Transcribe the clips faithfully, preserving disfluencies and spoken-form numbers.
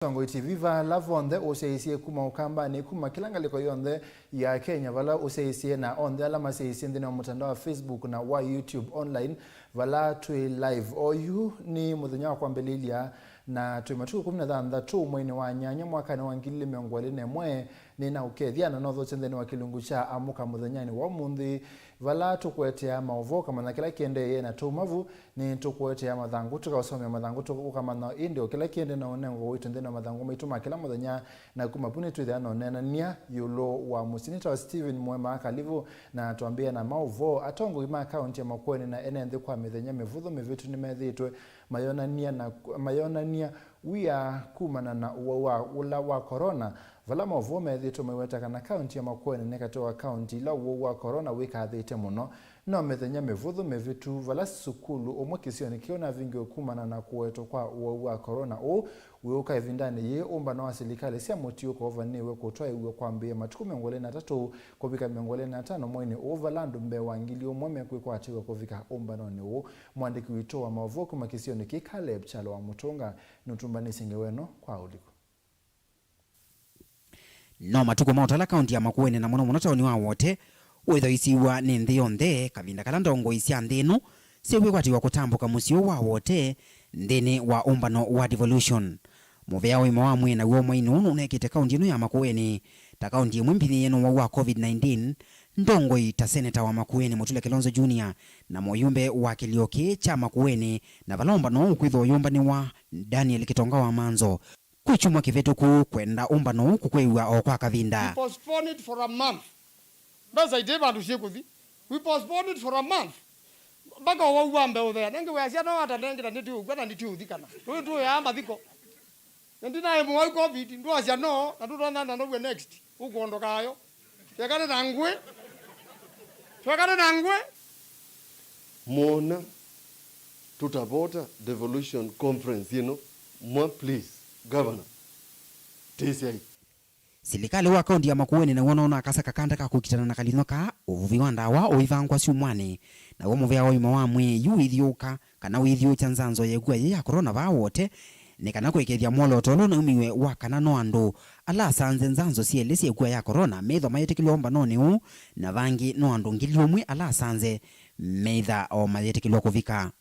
Tongoi T V vala vonthe ũsyaĩĩsye kuma Ũkambanĩ, kuma kĩla ngalĩko yonthe ya Kenya vala ũsyaĩĩsye, na onthe ala masyaĩĩsye nthĩnĩ wa mũtandao wa Facebook na wa YouTube online vala twĩ live. Oyu nĩ mũthenya wa kwambĩlĩlya, na twĩ matukũ ĩkũmi na thanthatũ mweinĩ wa nyanya mwakanĩ wa ngili ili mĩongo ĩlĩ na ĩmwe. Nĩnaũkethya na nothokye nthĩnĩ wa kĩlungu kya Amũka mũthenyanĩ wa ũmũnthĩ, vala tũkũetea maũvoo, ũkamanya kĩla kĩendeeye, na twauma vu nĩtũkũetea mathangũ, tũkaũsomea mathangũ, tũ-, ũkamanya ĩndĩ o kĩla kĩendee na ũnengo witũ nthĩnĩ wa mathangũ maitũ ma kĩla mũthenya. Na kuma vu nĩtwĩthĩa na ũneenany'a ĩũlũ wa mũsyĩ. Nĩtawa Stephen Mwema Kalivu, na twambĩĩa na maũvoo. Atongoi ma kaunti ya Makueni na ene nthĩ kwa mĩthenya mĩvũthũ mĩvĩtu nĩmethĩĩtwe mayonany'a na, mayonany'a wia kumana na ũwau wa, ũla wa corona, vala maũvoo methĩĩtwe maiweta kana kaunti ya Makueni nĩ katĩ wa kaunti ila ũwau wa corona wĩkathĩte mũno. No mĩthenya mĩvũthũ mĩvĩtu, vala sukulu ũmwe kĩsionĩ kĩu ũnavingiwe kumana na kũwetwa kwa ũwau wa corona ũũ wĩũka ĩvindanĩ yĩĩ, ũmbano wa silikalĩ sya mũtiũko ũvanĩĩwe kũtwaĩw'a kwambĩĩa matukũ mĩongo ĩlĩ na atatũ kũvika mĩongo ĩlĩ na atano mweinĩ ũũ, vala andũ mbee wa ngili ũmwe mekwĩkwatĩw'a kũvika ũmbanonĩ ũũ. Mũandĩki witũ wa maũvoo kuma kĩsionĩ kĩĩ, Caleb Kyalo wa Mũtũnga, nũtũmbanĩsye ngewa ĩno kwa ũliku. No matukũ ma ũtala kaunti ya Makueni, na mũno mũno taoni wa Wote, wĩthwa isiw'a nĩ nthĩ yonthe, kavinda kala ndongoi sya nthĩ ĩno syĩkwĩkwatĩw'a kũtambũka mũsyĩ ũũ wa Wote nthĩnĩ wa ũmbano wa devolution. Mũvea wa ũima wa mwĩĩ naw'o mwainĩ ũũ nũnekĩte kaunti ĩno ya Makueni ta kaunti ĩmwe mbinyĩĩe nĩ ũwau wa covid nineteen, ndongoi ta seneta wa Makueni Mutula Kilonzo Junior na mũyumbe wa kĩlio kĩĩ kya Makueni, na vala ũmbano ũũ ũkwĩthwa ũyũmbanĩwa, Daniel Kitonga wa Manzo, kwĩ kyumwa kĩvĩtũku kwenda ũmbano ũũ kũkwĩw'a o kwa kavinda. We postpone it for a month. Mbesa iti vandũ syĩkũthi. We postpone it for a month. Mpaka ũwau wambe ũthea. Nengĩ weasya no ata nengĩ na nĩtiũkw'a na nĩtiũthikana. Tũĩ tũyaa mathiko. Na ndinaĩ mũwau covid, ndwasya no, na tũtonya na now'e next. Ũkwondoka ayo. Twekane na ngwĩ. Twekane na ngwĩ. Mwona tũtavota devolution conference ĩno, mwa please, Governor, tĩsyai. Silikalĩ wa kaunti ya Makueni naw'o nona akasa kakanda ka kũkitana na kalino kaa, ũvuvi wa ndawa ũivangwa syumwanĩ, naw'o mũvea wa ũima wa mwĩĩ yu wĩthiũũka kana wĩthyũũkya nzanzo ya ĩkua yĩĩ ya corona vaa Wote, nĩ kana kũĩkĩĩthya mwolooto ũla ũnaumiw'e wa kana no andũ ala asanze nzanzo syelĩ sya ĩkua ya corona meĩthwa mayĩtĩkĩlw'a ũmbanonĩ ũũ, na vangĩ no andũ ngili ũmwe ala asanze meĩtha o mayĩtĩkĩlw'a kũvika.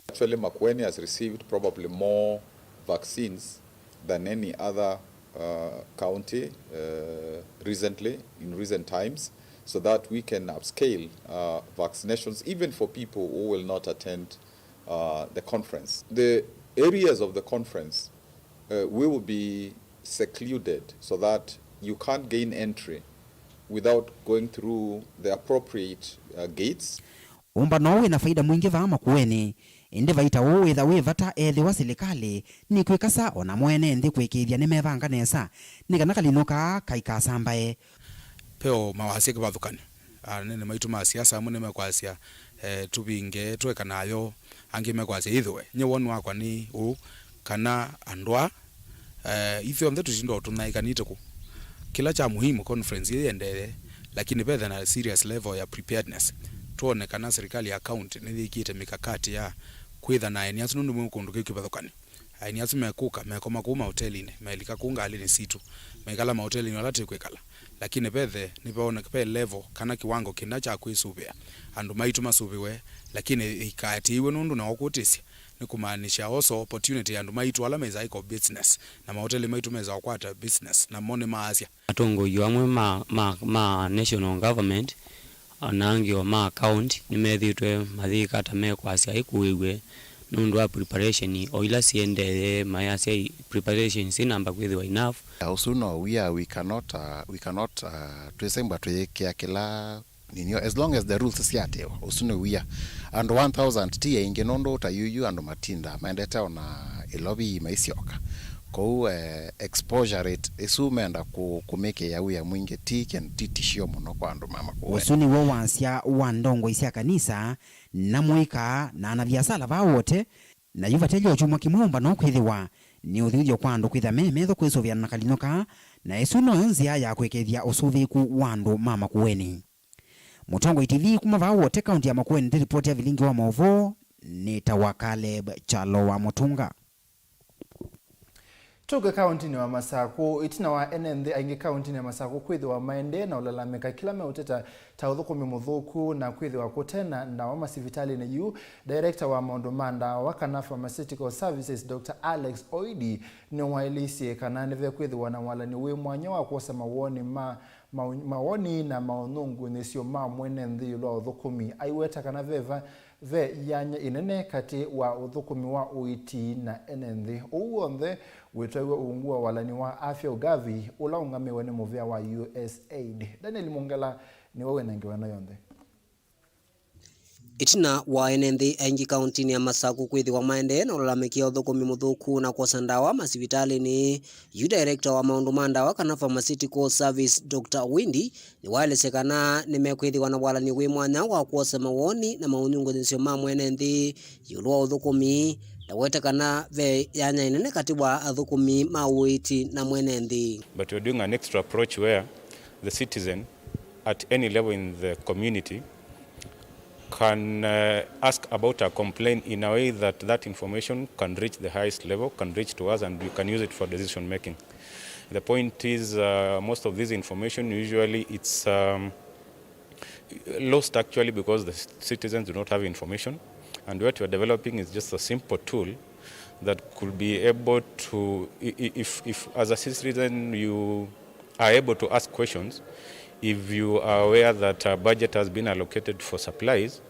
Actually, Makueni has received probably more vaccines than any other, uh, county, uh, recently, in recent times, so that we can upscale, uh, vaccinations, even for people who will not attend, uh, the conference. The areas of the conference, uh, will be secluded so that you can't gain entry without going through the appropriate, uh, gates. Ũmbano ũũ wĩ na faida mwingĩ vaa Makueni, ĩndĩ vaita ũũ wĩtha wĩ vata ethĩwa silikalĩ nĩkwĩkasa o namo ene nthĩ kũĩkĩĩthya nĩmevanga nesa nĩ kana kalino kaa kaikasambae. Ve o mawasya kĩvathũkany'o. Anene maitũ ma siasa amwe nĩmekwasya, eh, tũvinge, tũeka nayo, angĩ mekwasya ĩthĩwe. Nyie woni wakwa nĩ ũũ, kana andũ aa, eh, ithyonthe tũtinda o tũnyaĩĩkanĩte kũ. Kĩla kya muhimu conference ĩĩ yĩendee, lakini vethe na serious level ya preparedness. Twone kana serikali ya county nĩyĩkĩte mikakati ya kwĩtha na aeni asu nũndũ mwĩ kũndũ kĩu kĩvathũkany'o. Aeni asu mekũka, mekoma kũu maotelinĩ, melika kũu ngalĩnĩ sitũ, mekala maotelinĩ ala tĩkwĩkala. Lakini vethe, nĩveoneka ve level kana kĩwango kĩna kya kwĩsũvĩa. Andũ maitũ masũvĩwe, lakini ikaatĩĩwe nũndũ na ũkũtĩsya. Nĩ kũmaanisha also opportunity ya andũ maitũ ala methĩawa iko business, na mahoteli maitũ methĩawa kwata business, namo nĩmaasya. Atongoi amwe ma, ma, ma national government, o na angĩ o ma county, nĩmethĩĩtwe mayĩka ta mekwasya ĩkũĩw'e nũndũ wa preparation o ila siendee, mayasya i-, preparation sinamba kwĩthĩwa enough. Ũsu no wia, we cannot, uh, we cannot, uh, twĩsembwa tũyĩkĩa kĩla ninio, as long as the rules syaatĩĩwa, ũsu nĩ wia. Andũ one thousand ti aingĩ nũndũ ta yuyu andũ matindaa maendete ona ĩlovi maisyoka. Kwoou, eh, exposure rate ĩsu menda kũ-, kũmĩkĩĩa wia mwingĩ ti kĩndũ, ti tishio mũno kwa andũ ma Makueni. Ũsu nĩw'o wasya wa ndongoi sya kanisa, na mũika, na anaviasala vaa Wote, na yu vatelye o kyumwa kĩmwe ũmbano kwĩthĩwa nĩ ũthuthyo kwa andũ kwĩtha me metho kwĩsũvĩana na kalino kaa, na ĩsu noyo nzĩa ya kũĩkĩĩthya ũsũvĩĩku wa andũ ma Makueni. Mũtongoi T V kuma vaa Wote, kaunti ya Makueni, ndĩlipoti ya vilingi wa maũvoo, nĩtawa Caleb Kyalo wa Mũtũnga. Tũke kaũntĩnĩ wa Masakũ. Ĩtina wa ene nthĩ aingĩ kaũntĩnĩ ya Masakũ kwĩthĩwa maendee na ũlalamĩka kĩla meũteta ta ũthũkũmi mũthũku na kwĩthĩwa kũte na ndawa masivitalĩnĩ yu, director wa maũndũ ma ndawa kana pharmaceutical services, Doctor Alex Oidi, nĩwaĩlĩisye kana nĩvekwĩthĩwa na walani wĩ mwanya wa kwosa mawoni ma, ma, mawoni na maũnyungunyĩsyo ma mwene nthĩ ĩũlũ wa ũthũkũmi. Aiweta kana veva ve yanya ĩnene katĩ wa ũthũkũmi wa ũiiti na ene nthĩ. Ũu w'onthe wĩtwaiwe ungu wa walani wa afya ũgavi ũla ũngamĩwe nĩ mũvĩa wa U S aid. Daniel Mongela nĩwe wĩna ngewa ĩno yonthe. Ĩtina wa ene nthĩ aingĩ kaũntĩnĩ ya Masakũ kwĩthĩwa maendee na ũlalamĩkĩa ũthũkũmi mũthũku na kwosa ndawa masivitalĩnĩ, yu director wa maũndũ ma ndawa kana pharmaceutical service, Doctor Windi, nĩwaelesya kana nĩmekwĩthĩwa na walani wĩ mwanya wa kwosa mawoni na maũnyungunyĩsyo ma mwene nthĩ ĩũlũ wa ũthũkũmi, ndawete kana ve yanya ĩnene katĩ wa athũkũmi ma ũiiti na mwene nthĩ. But we're doing an extra approach where the citizen at any level in the community can, uh, ask about a complaint in a way that that information can reach the highest level, can reach to us, and we can use it for decision making. The point is, uh, most of this information, usually it's, um, lost actually because the c-, citizens do not have information, and what we are developing is just a simple tool that could be able to, i-, i-, if, if as a citizen you are able to ask questions, if you are aware that a budget has been allocated for supplies,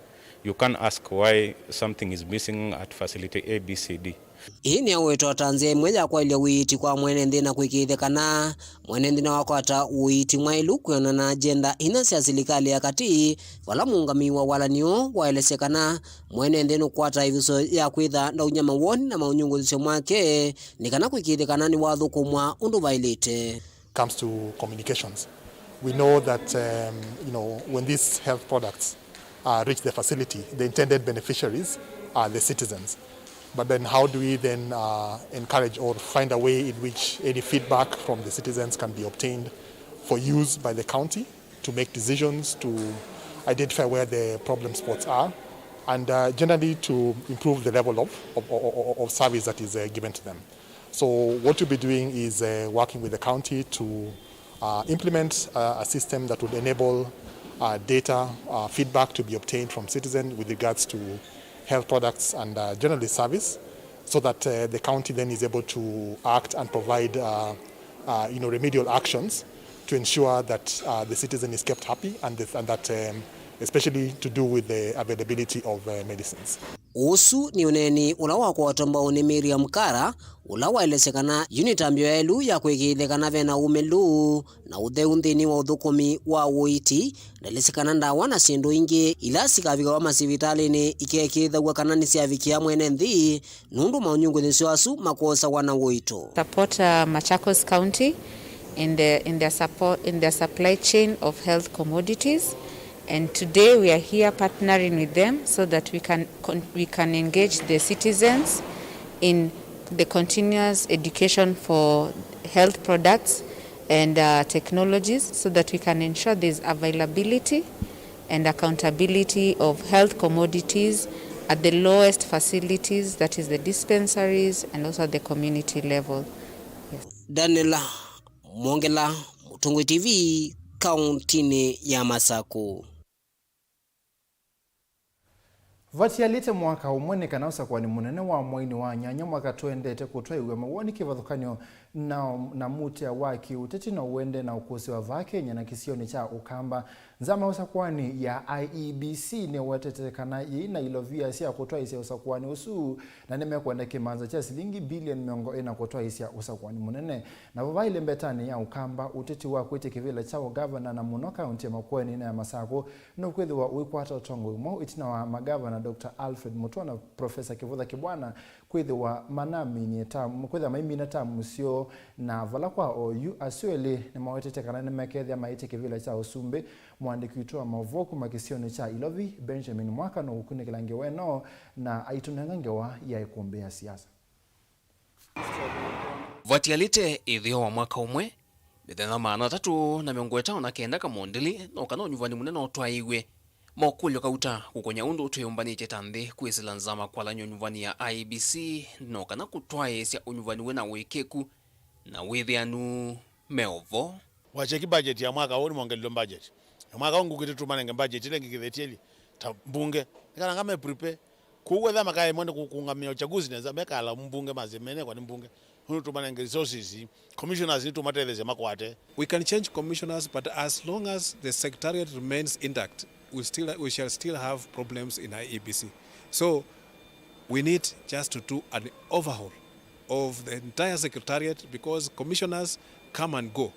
you can ask why something is missing at facility A B C D. Ĩĩ nĩyawetwa ta nzĩa ĩmwe ya kwaĩlya ũiiti kwa mwene nthĩ na kũĩkĩĩthya kana mwene nthĩ nĩwakwata ũiiti mwaĩlu kwĩanana na agenda inya sya silikalĩ ya katĩ, vala mũũngamĩi wa walani ũũ waelesya kana mwene nthĩ nũkwata ĩvuso ya kwĩtha ndaumya mawoni na maũnyungunyĩsyo make nĩ kana kũĩkĩĩthya kana nĩwathũkũmwa ũndũ vaĩlĩte. Comes to communications. We know that, um, you know, when these health products, uh, reach the facility, the intended beneficiaries are the citizens. But then how do we then, uh, encourage or find a way in which any feedback from the citizens can be obtained for use by the county to make decisions, to identify where the problem spots are, and, uh, generally to improve the level of, of, of, of, of service that is, uh, given to them. So what we'll be doing is, uh, working with the county to, uh, implement, uh, a system that would enable, uh, data, uh, feedback to be obtained from citizens with regards to health products and, uh, generally service, so that, uh, the county then is able to act and provide, uh, uh, you know, remedial actions to ensure that, uh, the citizen is kept happy and, the, and that, um, especially to do with the availability of, uh, medicines. Ũsu nĩ ũneeni ũla wakwatwa mbau nĩ Miriam Kara, ũla waelesya kana yu nĩ ĩtambya yaĩlu ya kũĩkĩĩthya kana ve na ũmĩlu na ũtheu nthĩnĩ wa ũthũkũmi wa ũiiti. Ndaelesya kana ndawa na syĩndũ ingĩ ila sikavikawa masivitalĩnĩ ikeekĩĩthaw'a kana nĩsyavikĩa mwene nthĩ, nũndũ maũnyungunyĩsyo asu makwosawa na ũito. Support, uh, Machakos County in the, in their support, in their supply chain of health commodities. And today we are here partnering with them so that we can con-, we can engage the citizens in the continuous education for health products and, uh, technologies so that we can ensure there's availability and accountability of health commodities at the lowest facilities, that is the dispensaries and also at the community level. Yes. Daniel Mwongela, Mũtongoi T V, kaũntĩnĩ ya Masakũ. Vatialĩte mwaka ũmwe nĩ kana ũsakũani mũnene wa mweinĩ wa nyanya mwaka tũendete kũtwaĩw'a mawoni kĩvathũkany'o na, na mutea wa kĩũteti no ũendee na ũkũsĩwa vaa Kenya na kĩsionĩ kya Ũkamba. Nzama ya ũsakũani ya I E B C nĩwetete kana yĩi na ilovia sya kũtwaĩsya ũsakũani ũsu, na nĩmekwenda kĩmanza kya silingi bilioni mĩongo ĩna kũtwaĩsya ũsakũani mũnene. Navo vailĩ mbetanĩ ya Ũkamba, ũteti wa kwĩtya kĩvĩla kya ũgavana na mũno kaũntĩ ya Makueni na ya Masakũ nũkwĩthĩwa ũikwata ũtongoi mweũ ĩtina wa magavana Doctor Alfred Mutua na Professor Kivutha Kibwana kwĩthĩwa manaminie tamu, kwĩthĩwa maimina tamu syoo, na vala kwa oyu asu elĩ nĩmawetete kana nĩmekethĩa maĩtye kĩvĩla kya ũsumbĩ. Mũandĩki witũ wa maũvoo kuma kĩsionĩ kya Ilovi, Benjamin Mwaka, nũkũkunĩkĩla ngewa ĩno na aitũnenga ngewa ya ĩkũmbĩ ya siasa. Vatialĩte ĩtheo wa mwaka ũmwe, mĩthenya maana atatũ na mĩongo ĩtano na kenda kamondeli no kana ũnyuvani mũnene ũtwaĩiw'e. Mokũlyo kauta kũkony'a ũndũ twĩyũmbanĩtye ta nthĩ kwĩsĩla nzama kwalany'a ũnyuvani ya I E B C no kana kũtwaĩĩsya ũnyuvani wĩ na ũĩkĩĩku na wĩthĩanu me o vo. Wacheki budget ya mwaka ũũ nĩmongelilwe budget. Na mwaka ũũ ngũkĩte tũmanenge budget ĩla ĩngĩ kĩthetieli ta mbunge. Nĩkana ngame prepare. Kwoou etha makaemwa nĩ kũkũngamĩa uchaguzi nesa, mekala mbunge masye menekwa nĩ mbunge. Nũndũ tũmanenge resources, commissioners nĩtũmatetheesya makwate. We can change commissioners, but as long as the secretariat remains intact, we still, we shall still have problems in I E B C. So we need just to do an overhaul of the entire secretariat because commissioners come and go.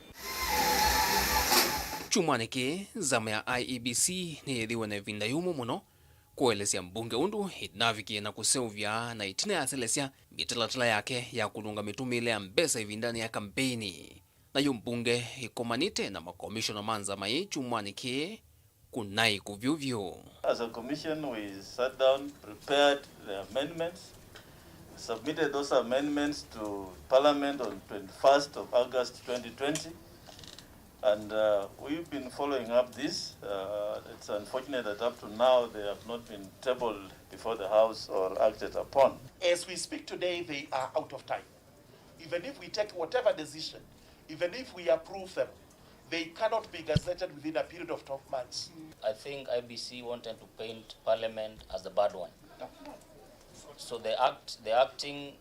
Kyumwanĩ kĩĩ, nzama ya I E B C nĩyĩthĩwe na ĩvinda yũmũ mũno kũelesya mbunge ũndũ ĩnavikie na kũseũvya na ĩtina yaselesya mĩtalatala yake ya kũlũnga mĩtũmĩĩle ya mbesa ĩvindanĩ ya kambeini. Nayo mbunge ĩkomanĩte na makomishona ma nzama ĩĩ kyumwanĩ kĩĩ kũnaĩ kũvyũ vyũ. As a commission, we sat down, prepared the amendments, submitted those amendments to Parliament on twenty-first of August twenty twenty. And uh, we've been following up this. Uh, it's unfortunate that up to now they have not been tabled before the House or acted upon. As we speak today, they are out of time. Even if we take whatever decision, even if we approve them, they cannot be gazetted within a period of twelve months. I think I B C wanted to paint Parliament as the bad one. So they act, they're acting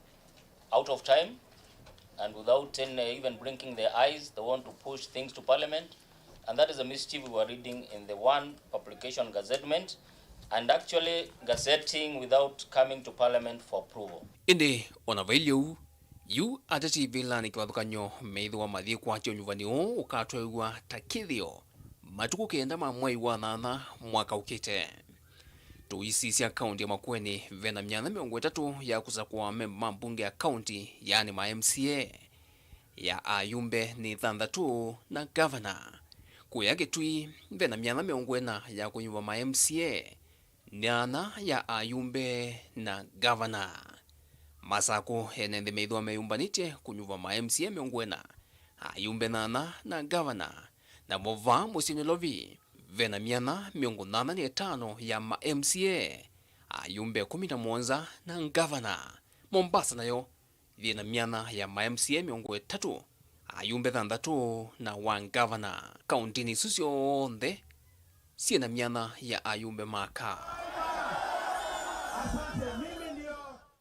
out of time, and without any, even blinking their eyes, they want to push things to Parliament. And that is a mischief we were reading in the one publication gazettement, and actually gazetting without coming to Parliament for approval. Ĩndĩ o na vailyĩ ũu, yu ateti ivĩlanĩ kĩvathũkany'o meĩthĩwa mayĩkwatya ũnyuvani ũũ ũkatwaĩw'a ta kĩthĩo matukũ kenda ma mwei wa nyanya mwaka ũkĩte. Tũisisya kaũnti ya Makueni ve na myanya mĩongo ĩtatũ ya kũsakũa amemba ma mbunge ya kaũnti, yaani ma M C A, ya ayumbe nĩ thanthatũ na ngavana. Kũya Kĩtui ve na myanya mĩongo ĩna ya kũnyuva ma M C A, nyanya ya ayumbe na ngavana. Masakũ ene nthĩ meĩthĩwa meyũmbanĩtye kũnyuva ma M C A mĩongo ĩna, ayumbe nyanya na ngavana. Namo vaa mũsyĩ Nairobi, ve na myanya mĩongo nyanya na ĩtano ya ma M C A, ayumbe ĩkũmi na mũonza na ngavana. Mombasa nayo yĩ na myanya ya ma M C A mĩongo ĩtatũ, ayumbe thanthatũ na wa ngavana. Kaũntinĩ isu syonthe syĩ na myanya ya ayumbe ma aka.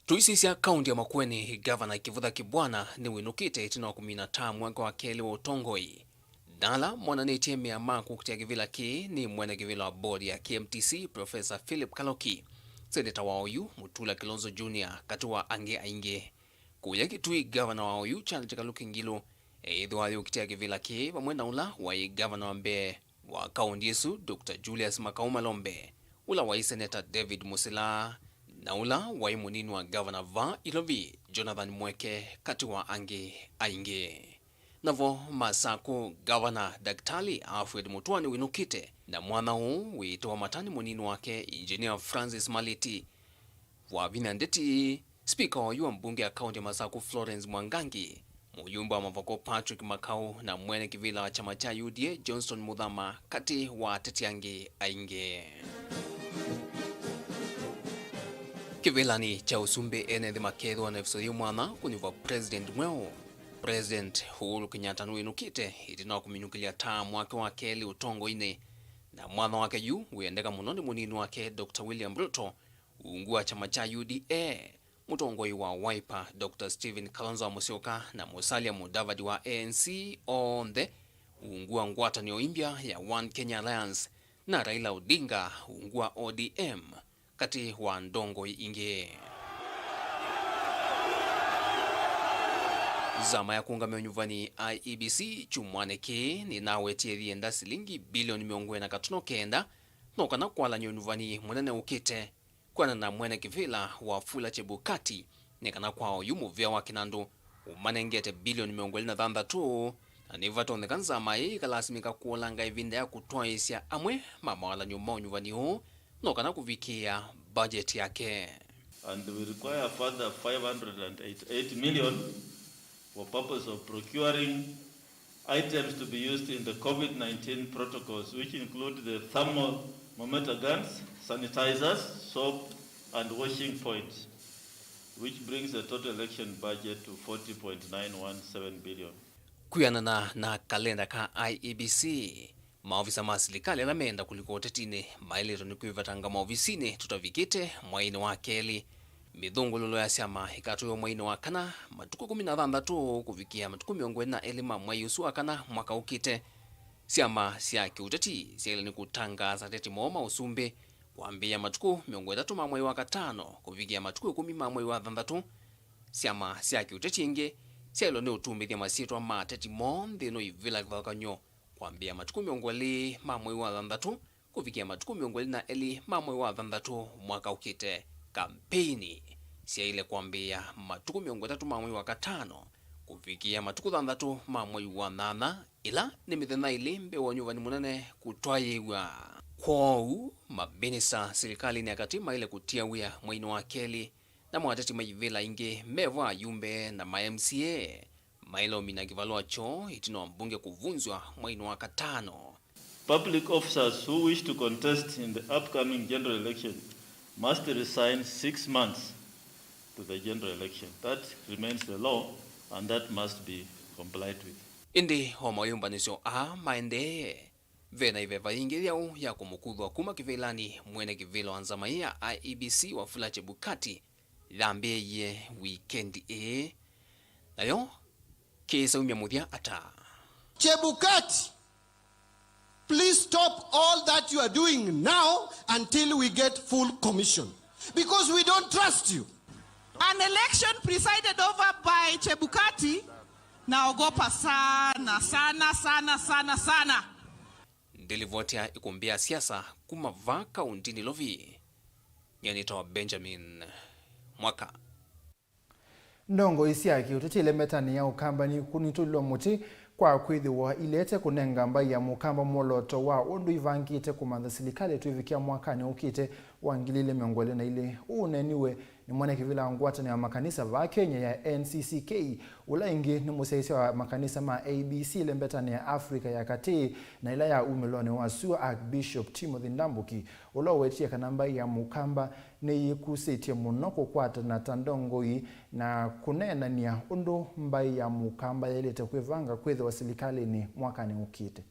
Tũisisya kaũnti ya Makueni, Gavana Kĩvutha Kĩbwana nĩwĩnũkĩte ĩtina wa kũmina taa mwaka wa kelĩ wa ũtongoi. Na ala monanĩtye mea ma kũkitĩa kĩvĩla kĩĩ nĩ mwene kĩvĩla wa board ya K M T C, Professor Philip Kaloki, seneta wa oyu, Mutula Kilonzo Junior, katĩ wa angĩ aingĩ. Kũya Kitui, gavana wa oyu, Charity Kaluki Ngilu, eĩthĩwa ayũkitĩa kĩvĩla kĩĩ vamwe na ũla waĩ gavana wa mbee wa kaũnti ĩsu, Doctor Julius Makau Malombe, ũla waĩ seneta David Musila, na ũla waĩ mũnini wa gavana va Ilovi, Jonathan Mweke, katĩ wa angĩ aingĩ. Navo Masakũ, gavana Daktali Alfred Mutua nĩwĩnũkĩte, na mwanya ũũ wĩĩtawa matani mũnini wake, Engineer Francis Maliti. Wavinya ndeti, spika wa oyu wa mbunge ya kaũnti ya Masakũ Florence Mwangangi, mũyumbe wa Mavoko Patrick Makau na mwene kĩvĩla wa kyama kya U D A Johnson Muthama katĩ wa ateti angĩ aingĩ. Kĩvĩlanĩ kya ũsumbĩ, ene nthĩ makeethĩwa na ĩvuso yĩ mwanya kũnyuva president mweũ. President Uhuru Kenyatta nĩwĩnũkĩte ĩtina wa kũminũkĩlya taa mwake wa kelĩ ũtongoinĩ, na mwanya wake yu wĩendeka mũno nĩ mũnini wake Doctor William Ruto, ungu wa kyama kya U D A. Mũtongoi wa Wiper, Doctor Stephen Kalonzo Musyoka na Musalia Mudavadi wa A N C, onthe ungu wa ngwatanĩo ĩmbya ya One Kenya Alliance, na Raila Odinga ungu wa O D M, katĩ wa ndongoi ingĩ. Nzama ya kũũngamĩa ũnyuvani, I E B C, kyumwanĩ kĩĩ nĩnawetie yĩenda silingi bilioni mĩongo ĩna katono kenda, no kana kwalany'a ũnyuvani mũnene ũkĩte. Kwĩanana na mwene kĩvĩla Wafula Chebukati, nĩ kana kwa oyu mũvĩa wa kĩnandũ ũmanengete bilioni mĩongo ĩlĩ na thanthatũ, na nĩvatonyeka nzama ĩĩ ĩkalasimĩka kũolanga ĩvinda ya kũtwaĩĩsya amwe ma mawalany'o ma ũnyuvani ũũ, no kana kũvikĩĩa mbajeti yake. And we require further five hundred and eighty-eight million for purpose of procuring items to be used in the COVID nineteen protocols, which include the thermometer guns, sanitizers, soap, and washing points. which brings the total election budget to forty point nine one seven billion. Kwĩanana na kalenda ka I E B C, maovisa ma silikalĩ ala meenda kũlika ũtetinĩ maĩlĩtwe nĩ kwĩvetanga maovisinĩ tũtavikĩte mweinĩ wa kelĩ. Mĩthũngũlũlo ya syama ĩkatwĩwa mweinĩ wa kana, matukũ ĩkũmi na thanthatũ kũvikĩa matukũ mĩongo ĩlĩ na elĩ ma mwei ũsu wa kana mwaka ũkĩte. Syama sya kĩũteti syaĩle nĩ kũtangaasa ateti moo ma ũsumbĩ kwambĩĩa matukũ mĩongo ĩtatũ ma mwei wa katano kũvikĩa matukũ ĩkũmi ma mwei wa thanthatũ. Syama sya kĩũteti ingĩ syaĩlwe nĩ ũtumbĩthya masyĩtwa ma ateti moo nthĩ ĩno ivĩla kĩvathũkany'o kwambĩĩa matukũ mĩongo ĩlĩ ma mwei wa thanthatũ kũvikĩa matukũ mĩongo ĩlĩ na elĩ ma mwei wa thanthatũ mwaka ũkĩte. Kampeini syaĩle kwambĩĩa matukũ mĩongo ĩtatũ ma mwei wa katano kũvikĩa matukũ thanthatũ ma mwei wa nyanya, ĩla nĩ mĩthenya ĩlĩ mbee wa ũnyuvani mũnene kũtwaĩĩw'a. Kwoou, maminista silikalĩnĩ ya katĩ maĩle kũtia wĩa mweinĩ wa kelĩ, namo ateti ma ivĩla ingĩ me vo, ayumbe na ma M C A, maĩle ũmina kĩvalũa kyoo ĩtina wa mbunge kũvunzw'a mweinĩ wa katano. Public officers who wish to contest in the upcoming general election must resign six months to the general election. That remains the law and that must be complied with. Ĩndĩ o mayũmbanĩsyo aa maendee, ve na ĩveva yĩngĩ yaũ ya kũmũkuthwa kuma kĩvĩlanĩ mwene kĩvĩla wa nzama ĩĩ ya I E B C, Wafula Chebukati, yambĩĩie wikendi ĩĩ, nayo kĩsaumya mũthya ata? Chebukati, please stop all that you are doing now until we get full commission, because we don't trust you. An election presided over by Chebukati, naogopa sana, sana, sana, sana, sana. Ndĩlivotea ĩkũmbĩ ya siasa kuma vaa kaũntĩnĩ Lovi. Nyie nĩtawa Benjamin Mwaka. Ndongoi sya kĩũteti ĩlembetanĩ ya Ũkamba nĩikunĩtũlilwe mũtĩ kwa kwĩthĩwa ileete kũnenga mbaĩ ya Mũkamba mwolooto wa ũndũ ivangĩte kũmantha silikalĩ twĩvikĩa mwakanĩ ũkĩte wa ngili ilĩ mĩongo ĩlĩ na ilĩ. Ũũ ũneeniwe nĩ mwene kĩvĩla wa ngwatanĩo ya makanisa vaa Kenya ya N C C K, ũla ĩngĩ nĩ mũsyaĩĩsya wa makanisa ma A B C ĩlembetanĩ ya Africa ya Katĩ na ĩla ya umĩlonĩ wa sua, Archbishop Timothy Ndambuki, ũla ũwetie kana mbaĩ ya Mũkamba nĩyĩkusĩtye mũno kũkwatana ta ndongoi na kũneenany'a ũndũ mbaĩ ya Mũkamba yaĩlĩte kwĩvanga kwĩthĩwa silikalĩnĩ mwakanĩ ũkĩte.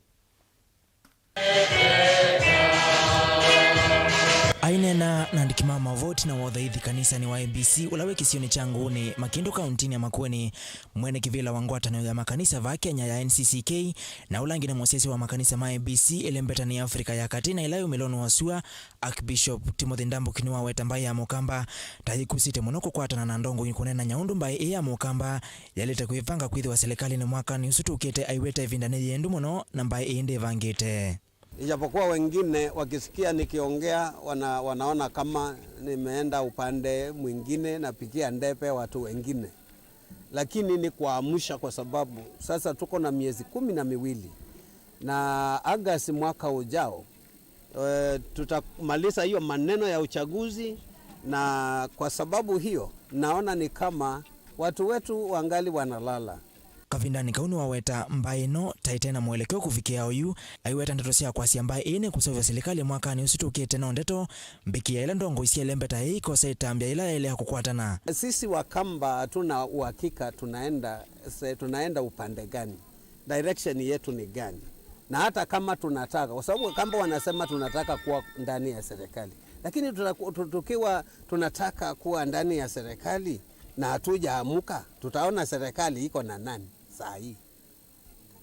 Aineena na andĩki ma maũvoo ĩtina wa ũthaithi kanisanĩ wa A B C ũla wĩ kĩsionĩ kya Ngũũnĩ, Makĩndũ, kaũntĩnĩ ya Makueni, mwene kĩvĩla wa ngwatanĩo ya makanisa vaa Kenya ya N C C K, na ũla ĩngĩ nĩ mũsyaĩĩsya wa makanisa ma A B C ĩlembetanĩ ya Africa ya Katĩ na ĩla yĩ umĩlonĩ wa sua, Archbishop Timothy Ndambuki nĩwaweta mbaĩ ya Mũkamba ta yĩkusĩtye mũno kũkwatana na ndongoi kũneenany'a ũndũ mbaĩ ĩĩ ya Mũkamba yaĩlĩte kwĩvanga kwĩthĩwa silikalĩnĩ mwakanĩ ũsu tũkĩte, aiweta ĩvinda nĩ yĩendu mũno na mbaĩ ĩĩ ndĩvangĩte. Ijapokuwa wengine wakisikia nikiongea wana, wanaona kama nimeenda upande mwingine, napigia debe watu wengine, lakini ni kuamsha, kwa sababu sasa tuko na miezi kumi na miwili na Agosti mwaka ujao, eh, tutamaliza hiyo maneno ya uchaguzi, na kwa sababu hiyo naona ni kama watu wetu wangali wanalala. Kavindanĩ kau nĩwaweta mbaĩ ĩno ta ĩte na mũelekeo kũvikĩa oyu, aiweta ndeto sya kwasya mbaĩ ĩĩ nĩkũseũvya silikalĩ mwakanĩ ũsu tũkĩte no ndeto mbĩkĩa ĩla ndongoi sya ĩlembeta ĩĩ ikosa ĩtambya yĩla yaĩle ya kũkwatana. Sisi Wakamba hatuna uhakika tunaenda, se-, tunaenda upande gani, direction yetu ni gani, na hata kama tunataka, kwa sababu Wakamba wanasema tunataka kuwa ndani ya serikali, lakini tutaku-, tu-, tukiwa tunataka kuwa ndani ya serikali na hatujaamuka, tutaona serikali iko na nani saa hii?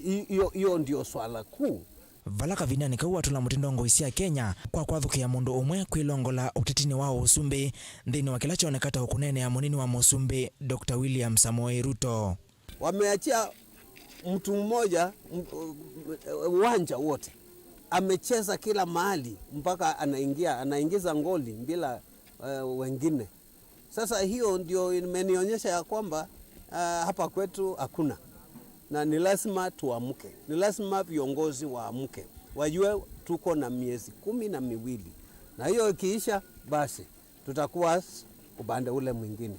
Hi-, hiyo, hiyo ndio swala kuu. Vala kavindanĩ kau watũla mũtĩ ndongoi sya Kenya kwa kwathũkĩa mũndũ ũmwe kwĩlongola ũtetinĩ wa ũsumbĩ nthĩnĩ wa kĩla kyoneka ta ũkũneenea mũnini wa mũsumbĩ, Doctor William Samoei Ruto. Wameachia mtu mmoja, m-, uwanja wote. Amecheza kila mahali mpaka anaingia, anaingiza ngoli bila, eh, wengine. Sasa hiyo ndio imenionyesha ya kwamba, ah, hapa kwetu hakuna. Na ni lazima tuamke. Ni lazima viongozi waamke. Wajue tuko na miezi kumi na miwili. Na hiyo ikiisha, basi tutakuwa s-, upande ule mwingine.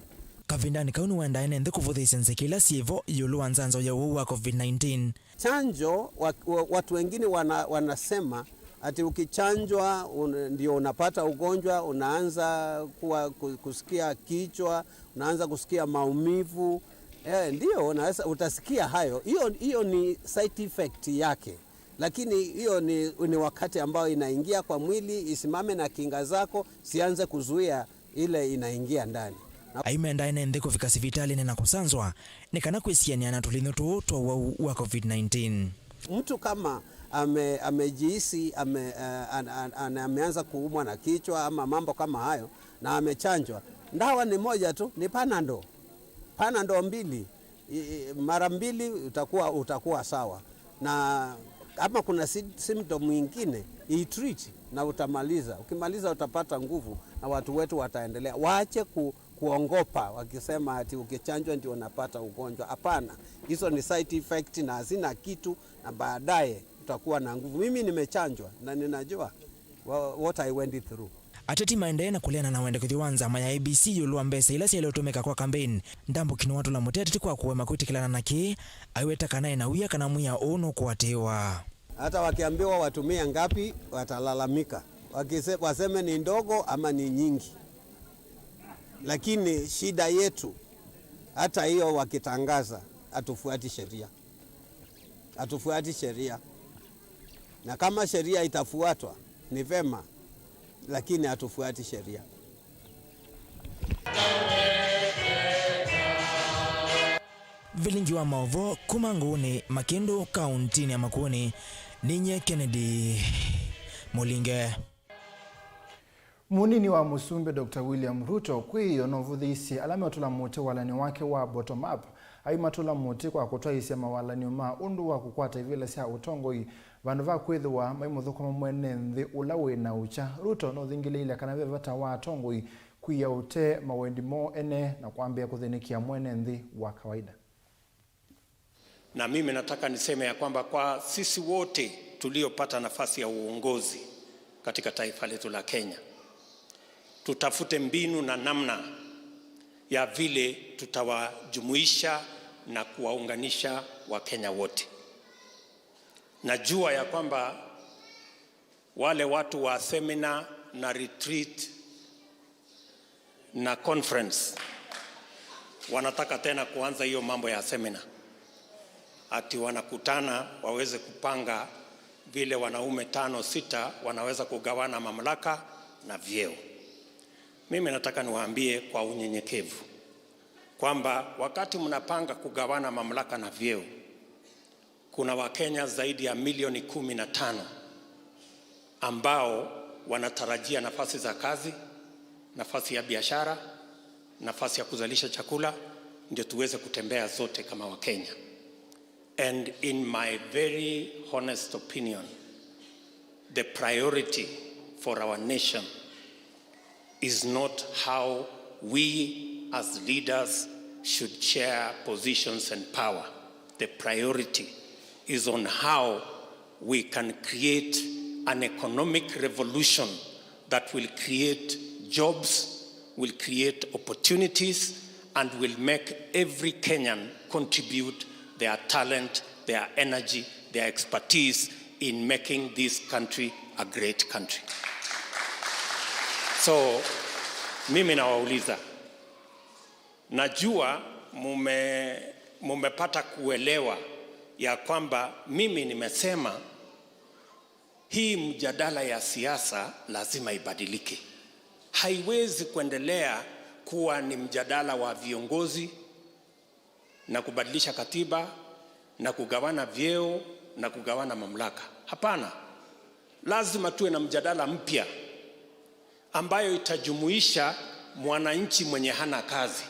Kavindanĩ kau nĩwendaa ene nthĩ kũvũthĩĩsya nzeke ila syĩ vo ĩũlũ wa nzanzo ya ũwau wa COVID nineteen. Chanjo, wa, wa, watu wengine wana-, wanasema Ati ukichanjwa, un-, ndio unapata ugonjwa, unaanza kuwa, ku-, kusikia kichwa, unaanza kusikia maumivu. Eh, ndio, unaweza, utasikia hayo. Hiyo, hiyo ni side effect yake. Lakini hiyo ni, ni wakati ambao inaingia kwa mwili, isimame na kinga zako, sianze kuzuia ile inaingia ndani. Aimenda ene nthĩ kũvika sivitalĩnĩ na kũsanzwa nĩ kana kwĩsianĩa na tũlinyũ tũũ twa ũwau wa covid nineteen. Mtu kama ame-, amejihisi, ame-, eh, an-, an-, an-, ameanza kuumwa na kichwa ama mambo kama hayo na amechanjwa, ndawa ni moja tu, ni Panadol. Panadol mbili, i-, i-, mara mbili utakuwa, utakuwa sawa. Na kama kuna si-, symptom ingine, itreat na utamaliza. Ukimaliza utapata nguvu na watu wetu wataendelea. Waache ku-, kuongopa wakisema ati ukichanjwa ndio unapata ugonjwa. Hapana, hizo ni side effect na hazina kitu, na baadaye utakuwa na nguvu. Mimi nimechanjwa na ninajua wha-, what I went through. Ateti maendee na kũleana na wendekethyo wa nzama ya A B C ĩũlũ wa mbesa ila syaĩle ũtũmĩka kwa campaign. Ndambũki nĩwatũla mũtĩ ateti kwa kũema kwĩtĩkĩlana na kĩĩ, aiweta kana ena wia kana mwĩa ũũ nũkũatĩĩwa. Hata wakiambiwa watumie ngapi, watalalamika. Wakise-, waseme ni ndogo ama ni nyingi. Lakini shida yetu, hata hiyo wakitangaza, hatufuati sheria. Hatufuati sheria. Na kama sheria itafuatwa, ni vema, lakini hatufuati sheria. Vilingi wa maũvoo kuma Ngũũnĩ Makĩndũ, kaũntĩnĩ ya Makueni, ninyie Kennedy Mũlinge. Mũnini wa mũsumbĩ Doctor William Ruto kwĩyoo nũvũthĩĩsye ala meũtũla mũtĩ walany'o wake wa bottom up. Aimatũla mũtĩ kwa kũtwaĩĩsya mawalany'o ma ũndũ wa kũkwata ivĩla sya ũtongoi, vandũ va kwĩthĩwa maimũthũkũma mwene nthĩ ũla wĩ na ũkya. Ruto nũthingĩlĩĩile kana ve vata wa atongoi kwia ũtee mawendi moo ene na kwambĩĩa kũthĩnĩkĩa mwene nthĩ wa kawaida. Na mimi nataka niseme ya kwamba kwa sisi wote tuliopata nafasi ya uongozi katika taifa letu la Kenya, tutafute mbinu na namna ya vile tutawajumuisha na kuwaunganisha Wakenya wote. Najua ya kwamba wale watu wa seminar na retreat na conference wanataka tena kuanza hiyo mambo ya seminar, ati wanakutana waweze kupanga vile wanaume tano sita wanaweza kugawana mamlaka na vyeo. Mimi nataka niwaambie kwa unyenyekevu kwamba wakati mnapanga kugawana mamlaka na vyeo, kuna Wakenya zaidi ya milioni kumi na tano ambao wanatarajia nafasi za kazi, nafasi ya biashara, nafasi ya kuzalisha chakula, ndio tuweze kutembea zote kama Wakenya. And in my very honest opinion, the priority for our nation is not how we as leaders should share positions and power. The priority is on how we can create an economic revolution that will create jobs, will create opportunities, and will make every Kenyan contribute their talent, their energy, their expertise in making this country a great country. So, mimi nawauliza, najua mume-, mumepata kuelewa ya kwamba mimi nimesema hii mjadala ya siasa lazima ibadilike. Haiwezi kuendelea kuwa ni mjadala wa viongozi na kubadilisha katiba na kugawana vyeo na kugawana mamlaka. Hapana. Lazima tuwe na mjadala mpya ambayo itajumuisha mwananchi mwenye hana kazi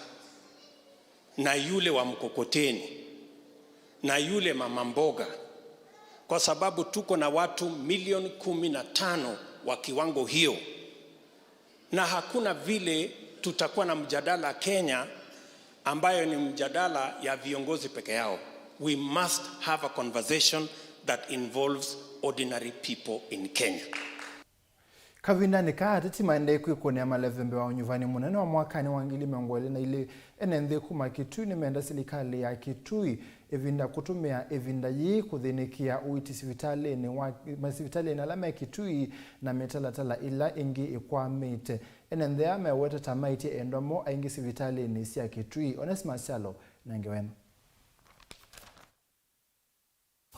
na yule wa mkokoteni na yule mama mboga, kwa sababu tuko na watu milioni kumi na tano wa kiwango hiyo, na hakuna vile tutakuwa na mjadala Kenya ambayo ni mjadala ya viongozi peke yao. We must have a conversation that involves ordinary people in Kenya. Kavindanĩ kaa, ateti maendee kwĩkũnĩa maleve mbee wa ũnyuvani mũnene wa mwakanĩ wa ngili mĩongo ĩlĩ na ilĩ. Ene nthĩ kuma Kitui nĩmenda silikalĩ ya Kitui ĩvinda, kũtũmĩa ĩvinda yĩĩ kũthĩnĩkĩa ũiiti sivitalĩnĩ wa, masivitalĩnĩ ala me Kitui na mĩtalatala ĩla ĩngĩ ĩkwamĩte. Ene nthĩ aa mewetete maĩtye endwa moo aingĩ sivitalĩnĩ sya Kitui. Onesmus Kyalo na ngewa ĩno.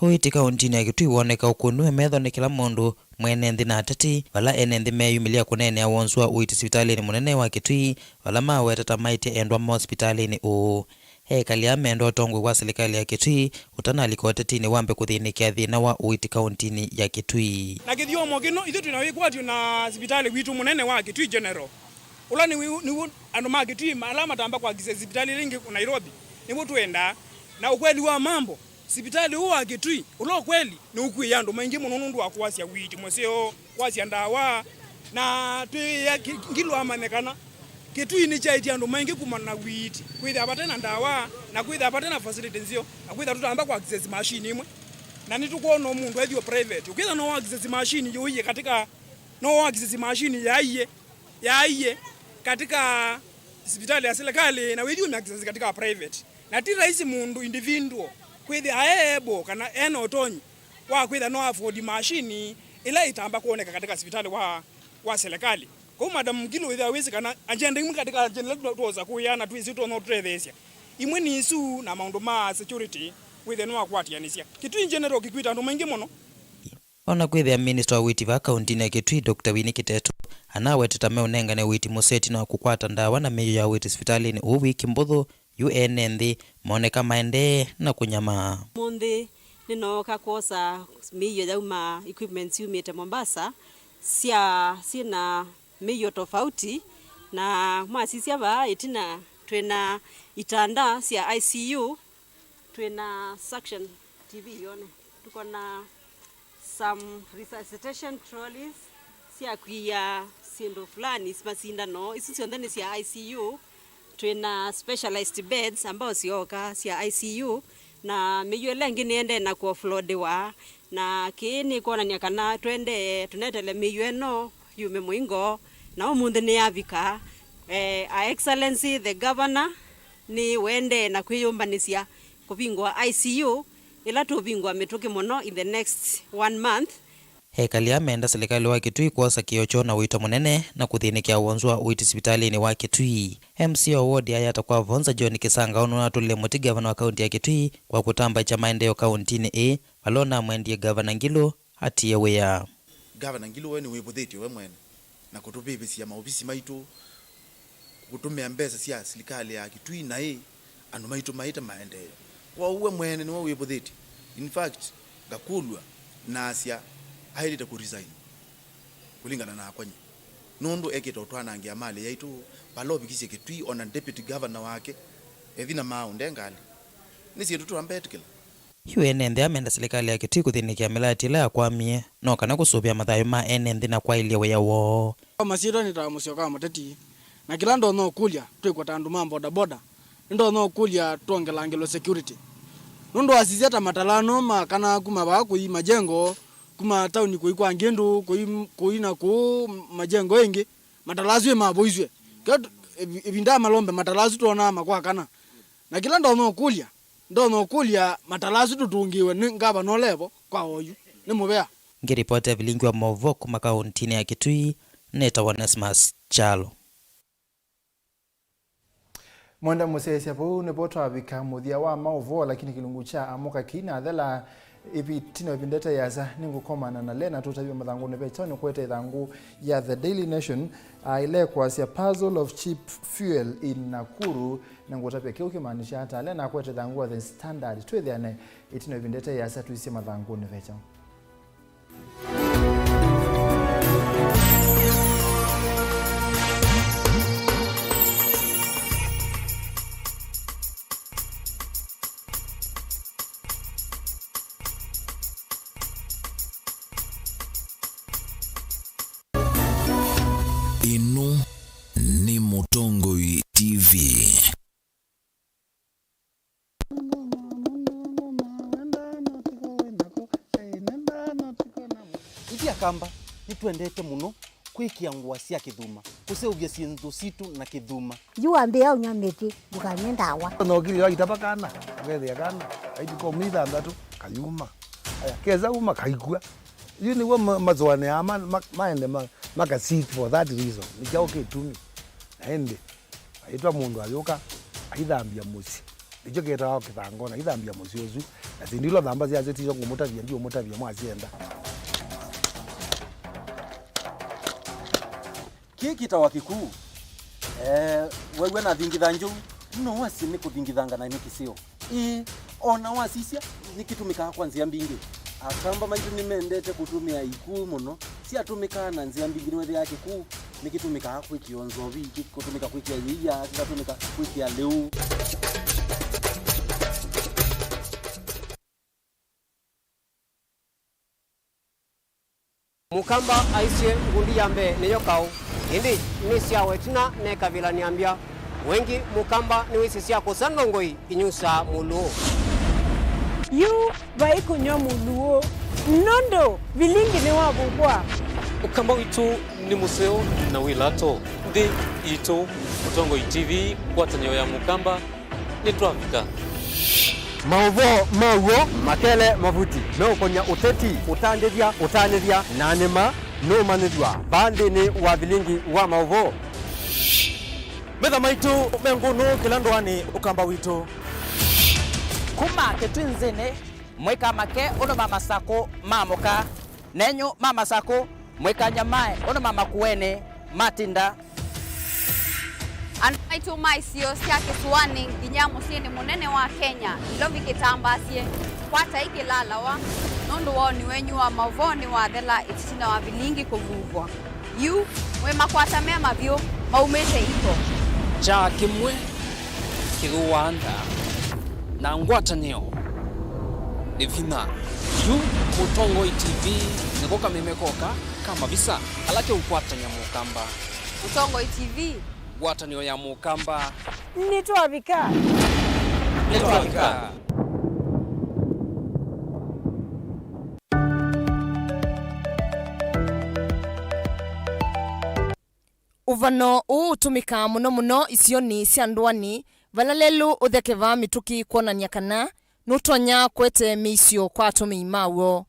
Ũiiti kaũntinĩ ya Kitui woneka ũkũnw'e metho nĩ kĩla mũndũ, mwene nthĩ na ateti, vala ene nthĩ meyumĩlya kũneenea wonzu wa ũiiti sivitalĩnĩ mũnene wa Kitui, vala maweteta maĩtye endwa moo sivitalĩnĩ ũũ. Ekali aa menda ũtongoi wa silikalĩ ya Kitui ũtanalika ũtetinĩ wambe kũthĩnĩkĩa thĩna wa ũiiti kaũntinĩ ya Kitui. Na kĩthyomo kĩno, ithyĩ twĩ na wĩkwatyo na sivitalĩ witũ mũnene wa Kitui General, ũla nĩw'o, nĩw'o andũ ma Kitui ma-, ala matamba kwa access sivitalĩ ĩla ĩngĩ Nairobi, nĩw'o twendaa. Na ũkweli wa mambo, sivitalĩ ũũ wa Kitui, ũla ũkweli, nĩũkuĩe andũ maingĩ mũno nũndũ wa kwasya ũiiti mũseo, kwasya ndawa, na twĩĩa ki-, Ngilu amanye kana Kitui nĩkyaĩtye andũ maingĩ kumana na ũiiti, kwĩthĩa vate na ndawa, na kwĩthĩa vate na facility nzeo, na kwĩthĩa tũtamba kwa access machine imwe. Na nĩtũkwona mũndũ ethio private, ũkĩthĩa no access machine yũie katika, no access machine yaaie, yaaie katika sivitalĩ ya serikali, na wĩthiũmya access katika private. Na ti rahisi mũndũ individual kwĩthĩa e able kana ena ũtonyi wa kwĩthĩa no afford machine ĩla ĩtamba kwoneka katika sivitalĩ wa, wa serikali. Kwoou Madam Ngilu wĩthĩa wĩsĩ kana agenda imwe katika agenda ila twosa kũya na twĩsĩ tũtonya ũtũtetheesya. Imwe nĩ isu na maũndũ ma security wĩthĩa nĩwakwatianĩsya. Kitui in general kĩkuĩte andũ maingĩ mũno. O na kwĩthĩa minista wa ũiiti vaa kaũntinĩ ya Kitui, Doctor Winnie Kiteto, anaweteta meũnengane ũiiti mũseo ĩtina wa kũkwata ndawa na mĩio ya ũiiti sivitalĩnĩ ũũ wiki mbũthũ, yu ene nthĩ moneka maendee na kũnyamaa. Ũmũnthĩ nĩnooka kwosa mĩio yauma, equipments yumĩte Mombasa, sya, syĩna mĩio tofauti, na mwasisya vaa ĩtina twĩna itanda sya I C U, twĩna suction T V yone, tuko na some resuscitation trolleys sya kwia syĩndũ fulani, masindano, isu syonthe nĩ sya I C U. Twĩna specialized beds ambao syoka sya I C U, na mĩio ĩla ĩngĩ nĩendee na kũoffloadiwa, na kĩĩ nĩkwonany'a kana twendee tũnetele mĩio ĩno yume mũingo, na ũmũnthĩ nĩyavika. Eh, Her Excellency the Governor nĩwendee na kwĩyũmbanĩsya kũvingũa I C U ĩla tũũvingũa mĩtũkĩ mũno in the next one month. Ekali aa menda silikalĩ wa Kitui kwosa kĩo kyoo na ũito mũnene na kũthĩnĩkĩa wonzu wa ũiiti sivitalĩnĩ wa Kitui. M C A wa wodi ya Yatta Kwa Vonza John Kisanga ũnũnatũlile mũtĩ ngavana wa kaũnti ya Kitui kwa kũtambaĩkya maendeeo kaũntinĩ ĩĩ, vala ũnamwendie Ngavana Ngilu atie wĩa. Ngavana Ngilu we nĩwĩvũthĩtye we mwene na kũtũvĩvĩsya maovisi maitũ, kũtũmĩa mbesa sya silikalĩ ya Kitui naĩ andũ maitũ maĩte maendeeo. Kwoou we mwene nĩwe wĩvũthĩtye. In fact, ngakũlw'a naasya aĩlĩte kũ resign kũlingana nakwa nyie, nũndũ ekĩte ũtwanangĩa malĩ yaitũ, vala ũvikisye Kitui ona deputy governor wake ethi na maaũ nde ngalĩ. Nĩ syĩndũ tũtambetĩkĩla. Yu ene nthĩ aa menda silikalĩ ya Kitui kũthĩnĩkĩa mĩlatĩ ĩla yakwamie no kana kũsũvĩa mathayũ ma ene nthĩ na kwaĩlya wĩa woo. Kwa masyĩtwa nĩtawa Mũsyoka wa Mũteti, na kĩla ndonya ũkũlya twĩkwa ta andũ ma bodaboda, nĩndonya ũkũlya twongelangĩlwe security. Nũndũ wasisya ta matalano ma kana kuma vaa kũi majengo, kuma tauni kũi kwa Ngĩndũ, kũi, kũi na kũu majengo ĩngĩ, matala asu ĩmavoisw'e. Kĩla tu-, ĩvi-, ĩvinda ya malombe matala asu twonaa makwakana. Na kĩla ndonya ũkũlya, ndonya ũkũlya matala asu tũtũngĩĩwe nĩ ngavana ũla evo kwa oyu. Nĩ mũvea. Ngĩripotĩa vilingi wa maũvoo kuma kaũntinĩ ya Kitui, nĩtawa Onesmus Kyalo. Mwenda mũsyaĩĩsya, vau nĩvo twavika mũthya wa maũvoo, lakini kĩlungu kya Amũka kĩinathela. Ĩvi-, ĩtina wa ĩvinda ĩte yĩasa, nĩngũkomana na Lena tũtavye mathangũnĩ ve kyaũ nĩkwete ĩthangũ ya The Daily Nation, aĩle kwasya puzzle of cheap fuel in Nakuru. Nĩngũtavya kĩu kĩmaanisha ata. Lena akwete ĩthangũ ya The Standard. Twĩthĩane ĩtina wa ĩvinda ĩte yĩasa tũisye mathangũnĩ ve kyaũ. Ĩno nĩ Mũtongoi T V. Ithyĩ Akamba nĩtwendete mũno kwĩkĩa ngũa sya kĩthuma, kũseũvya syĩndũ sitũ na kĩthuma. Yu wambĩĩa ũnyw'a mĩtĩ, ndũkanywe ndawa. Nokilio aitava kana, ũkethĩa kana. Ithikũ ithanthatũ, kayuma. Aya, kesa uma kaikw'a. Yu nĩw'o ma-, masũanĩaa ma-, ma-, maende ma-, maka sit for that reason. Nĩ kyaũ kĩtumi? Na ĩndĩ, aitwa mũndũ ayũka, aithambya mũsyĩ. Nĩkyo kĩtawa kĩthango, na aithambya mũsyĩ ũsu. Na syĩndũ ila ũthamba syasyo tisyo ngũmũtavya, ndiũmũtavya mwasyenda. Kĩĩ kĩtawa kĩkuu. Eh, wew'a nathingitha njũu, no wasye nĩ kũthingithanga na nĩ kĩseo. Ĩĩ, o na wasisya, nĩkĩtũmĩkaa kwa nzĩa mbingĩ. Akamba maitũ nĩmendete kũtũmĩa ikuu mũno. Syatũmĩkaa na nzĩa mbingĩ, nĩwethĩaa kĩkuu nĩkĩtũmĩkaa kwĩkĩa nzovi, kĩ-, kũtũmĩka kwĩkĩa yĩia, kĩkatũmĩka kwĩkĩa lĩu. Mũkamba aisye ngundi ya mbee nĩyo kaũ, ĩndĩ nĩ syawa ĩtina nekavilany'a mbya. Wengĩ Mũkamba nĩwĩsĩ sya kũsa ndongoi inyusaa mũlũũ. Yu vai kũnyw'a mũlũũ, nũndũ vilingi nĩwavuvwa. Ũkamba witũ nĩ mũseo na wĩ lato. Nthĩ itũ, Mũtongoi T V, ngwatanĩo ya Mũkamba. Nĩtwavika. Maũvoo ma w'o makele mavuti meũkony'a ũteti, ũtandĩthya, ũtanĩthya, na nĩma nũũmanyĩthw'a vaa nthĩnĩ wa vilingi wa maũvoo. Metha maitũ me ngũnũ kĩla ndũanĩ Ũkamba witũ. Kuma Kĩtwinzĩnĩ, mũikamake ũndũ ma Masakũ maamũka, nenyu ma Masakũ, mũikanyamae ũndũ ma Makueni matinda. Andũ maitũ ma isio sya kĩsũanĩ nginya mũsyĩnĩ mũnene wa Kenya, Nairobi kĩtambaasye, kwatai kĩlalawa, nũndũ woni wenyu wa maũvoo nĩwathela ĩtina wa vilingi kũvuvwa. Yu, mwĩ makwata me mavyũ, maumĩte iko. Kyaa kĩmwe kĩthũaa nda, na ngwatanĩo nĩ vinya. Yu, Mũtongoi T V nĩko kameme koka ka mavisa ala keũkwatany'a Mũkamba. Mũtongoi T V. Ngwatanĩo ya Mũkamba. Nĩtwavika. Nĩtwavika. Ũvano ũũ ũtũmĩkaa mũno mũno isionĩ sya ndũanĩ, vala lelũ ũthekevaa mĩtũkĩ kwonany'a kana nũtonya kũete mĩisyo kwa atũmĩi ma w'o.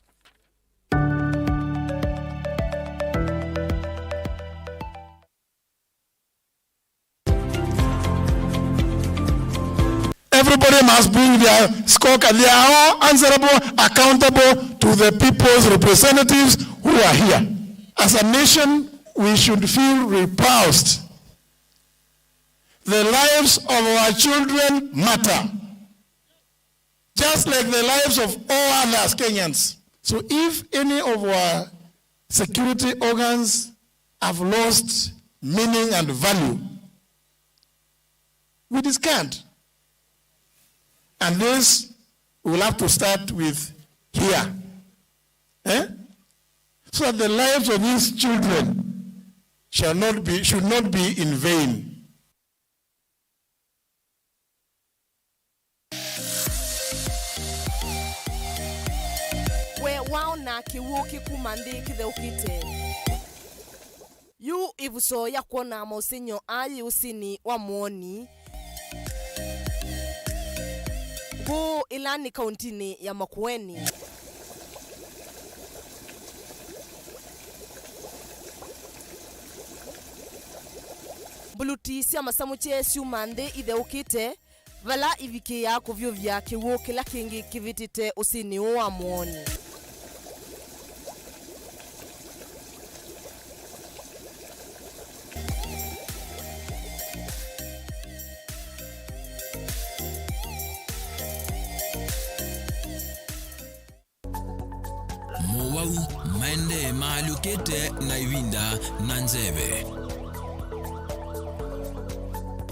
Everybody must bring their scorecard. They are all answerable, accountable to the people's representatives who are here. As a nation, we should feel repulsed. The lives of our children matter, just like the lives of all others Kenyans. So if any of our security organs have lost meaning and value, we discard. And this we will have to start with here. Eh? So that the lives of these children shall not be, should not be in vain. We waona kĩw'ũ kĩkuma nthĩ kĩtheũkĩte? Yu ĩvuso ya kwona maũsengy'o aa yĩ ũsĩnĩ wa Mũoni, kũũ ĩla nĩ kaũntinĩ ya Makueni. Mbuluti sya masamũkye syuma nthĩ itheũkĩte, vala ivikĩĩaa kũvyũvya kĩw'ũ kĩla kĩngĩ kĩvĩtĩte ũsĩnĩ ũũ wa Mũoni. Mowau maendee maalyũkĩte na ĩvinda na nzeve.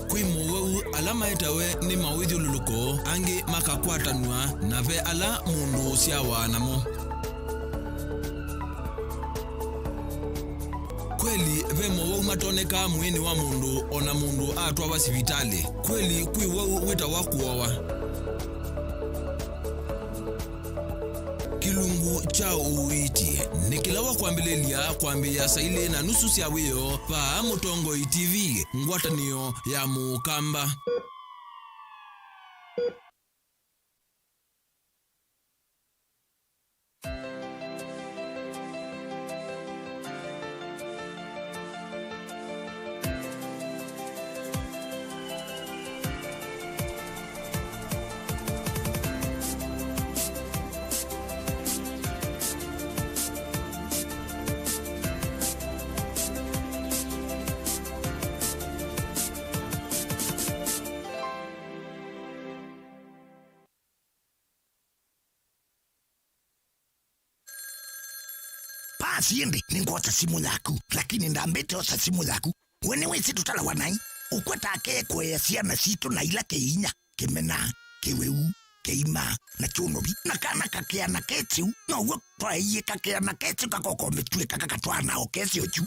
Kwĩ mowau ala maetawe nĩ mawĩthyũlũlũko, angĩ makakwatanw'a, na ve ala mũndũ ũsyawa namo. Kweli, ve mowau matonekaa mwĩĩnĩ wa mũndũ o na mũndũ atwawa sivitalĩ. Kweli, kwĩ wau wĩtawa kũowa. Kĩlungu kya ũiiti nĩ kĩla wa kwambĩlĩlya kwambĩĩa saa ilĩ na nusu sya wĩoo vaa Mũtongoi T V, ngwatanĩo ya Mũkamba. Siĩ ndĩ, nĩngwosa simũ yaku, lakini ndambĩte osa simũ yaku. We nĩwĩsĩ tũtalawa naĩ? Ũkwetake kũea syana sitũ na ila kĩinya, kĩmena, kĩwĩu, kĩima, na kyũnovi. Na kana kakĩana kesĩu, now'o twaeie kakĩana kesĩu kakokomĩtw'ĩka kakatwaa na o kesĩo kyu.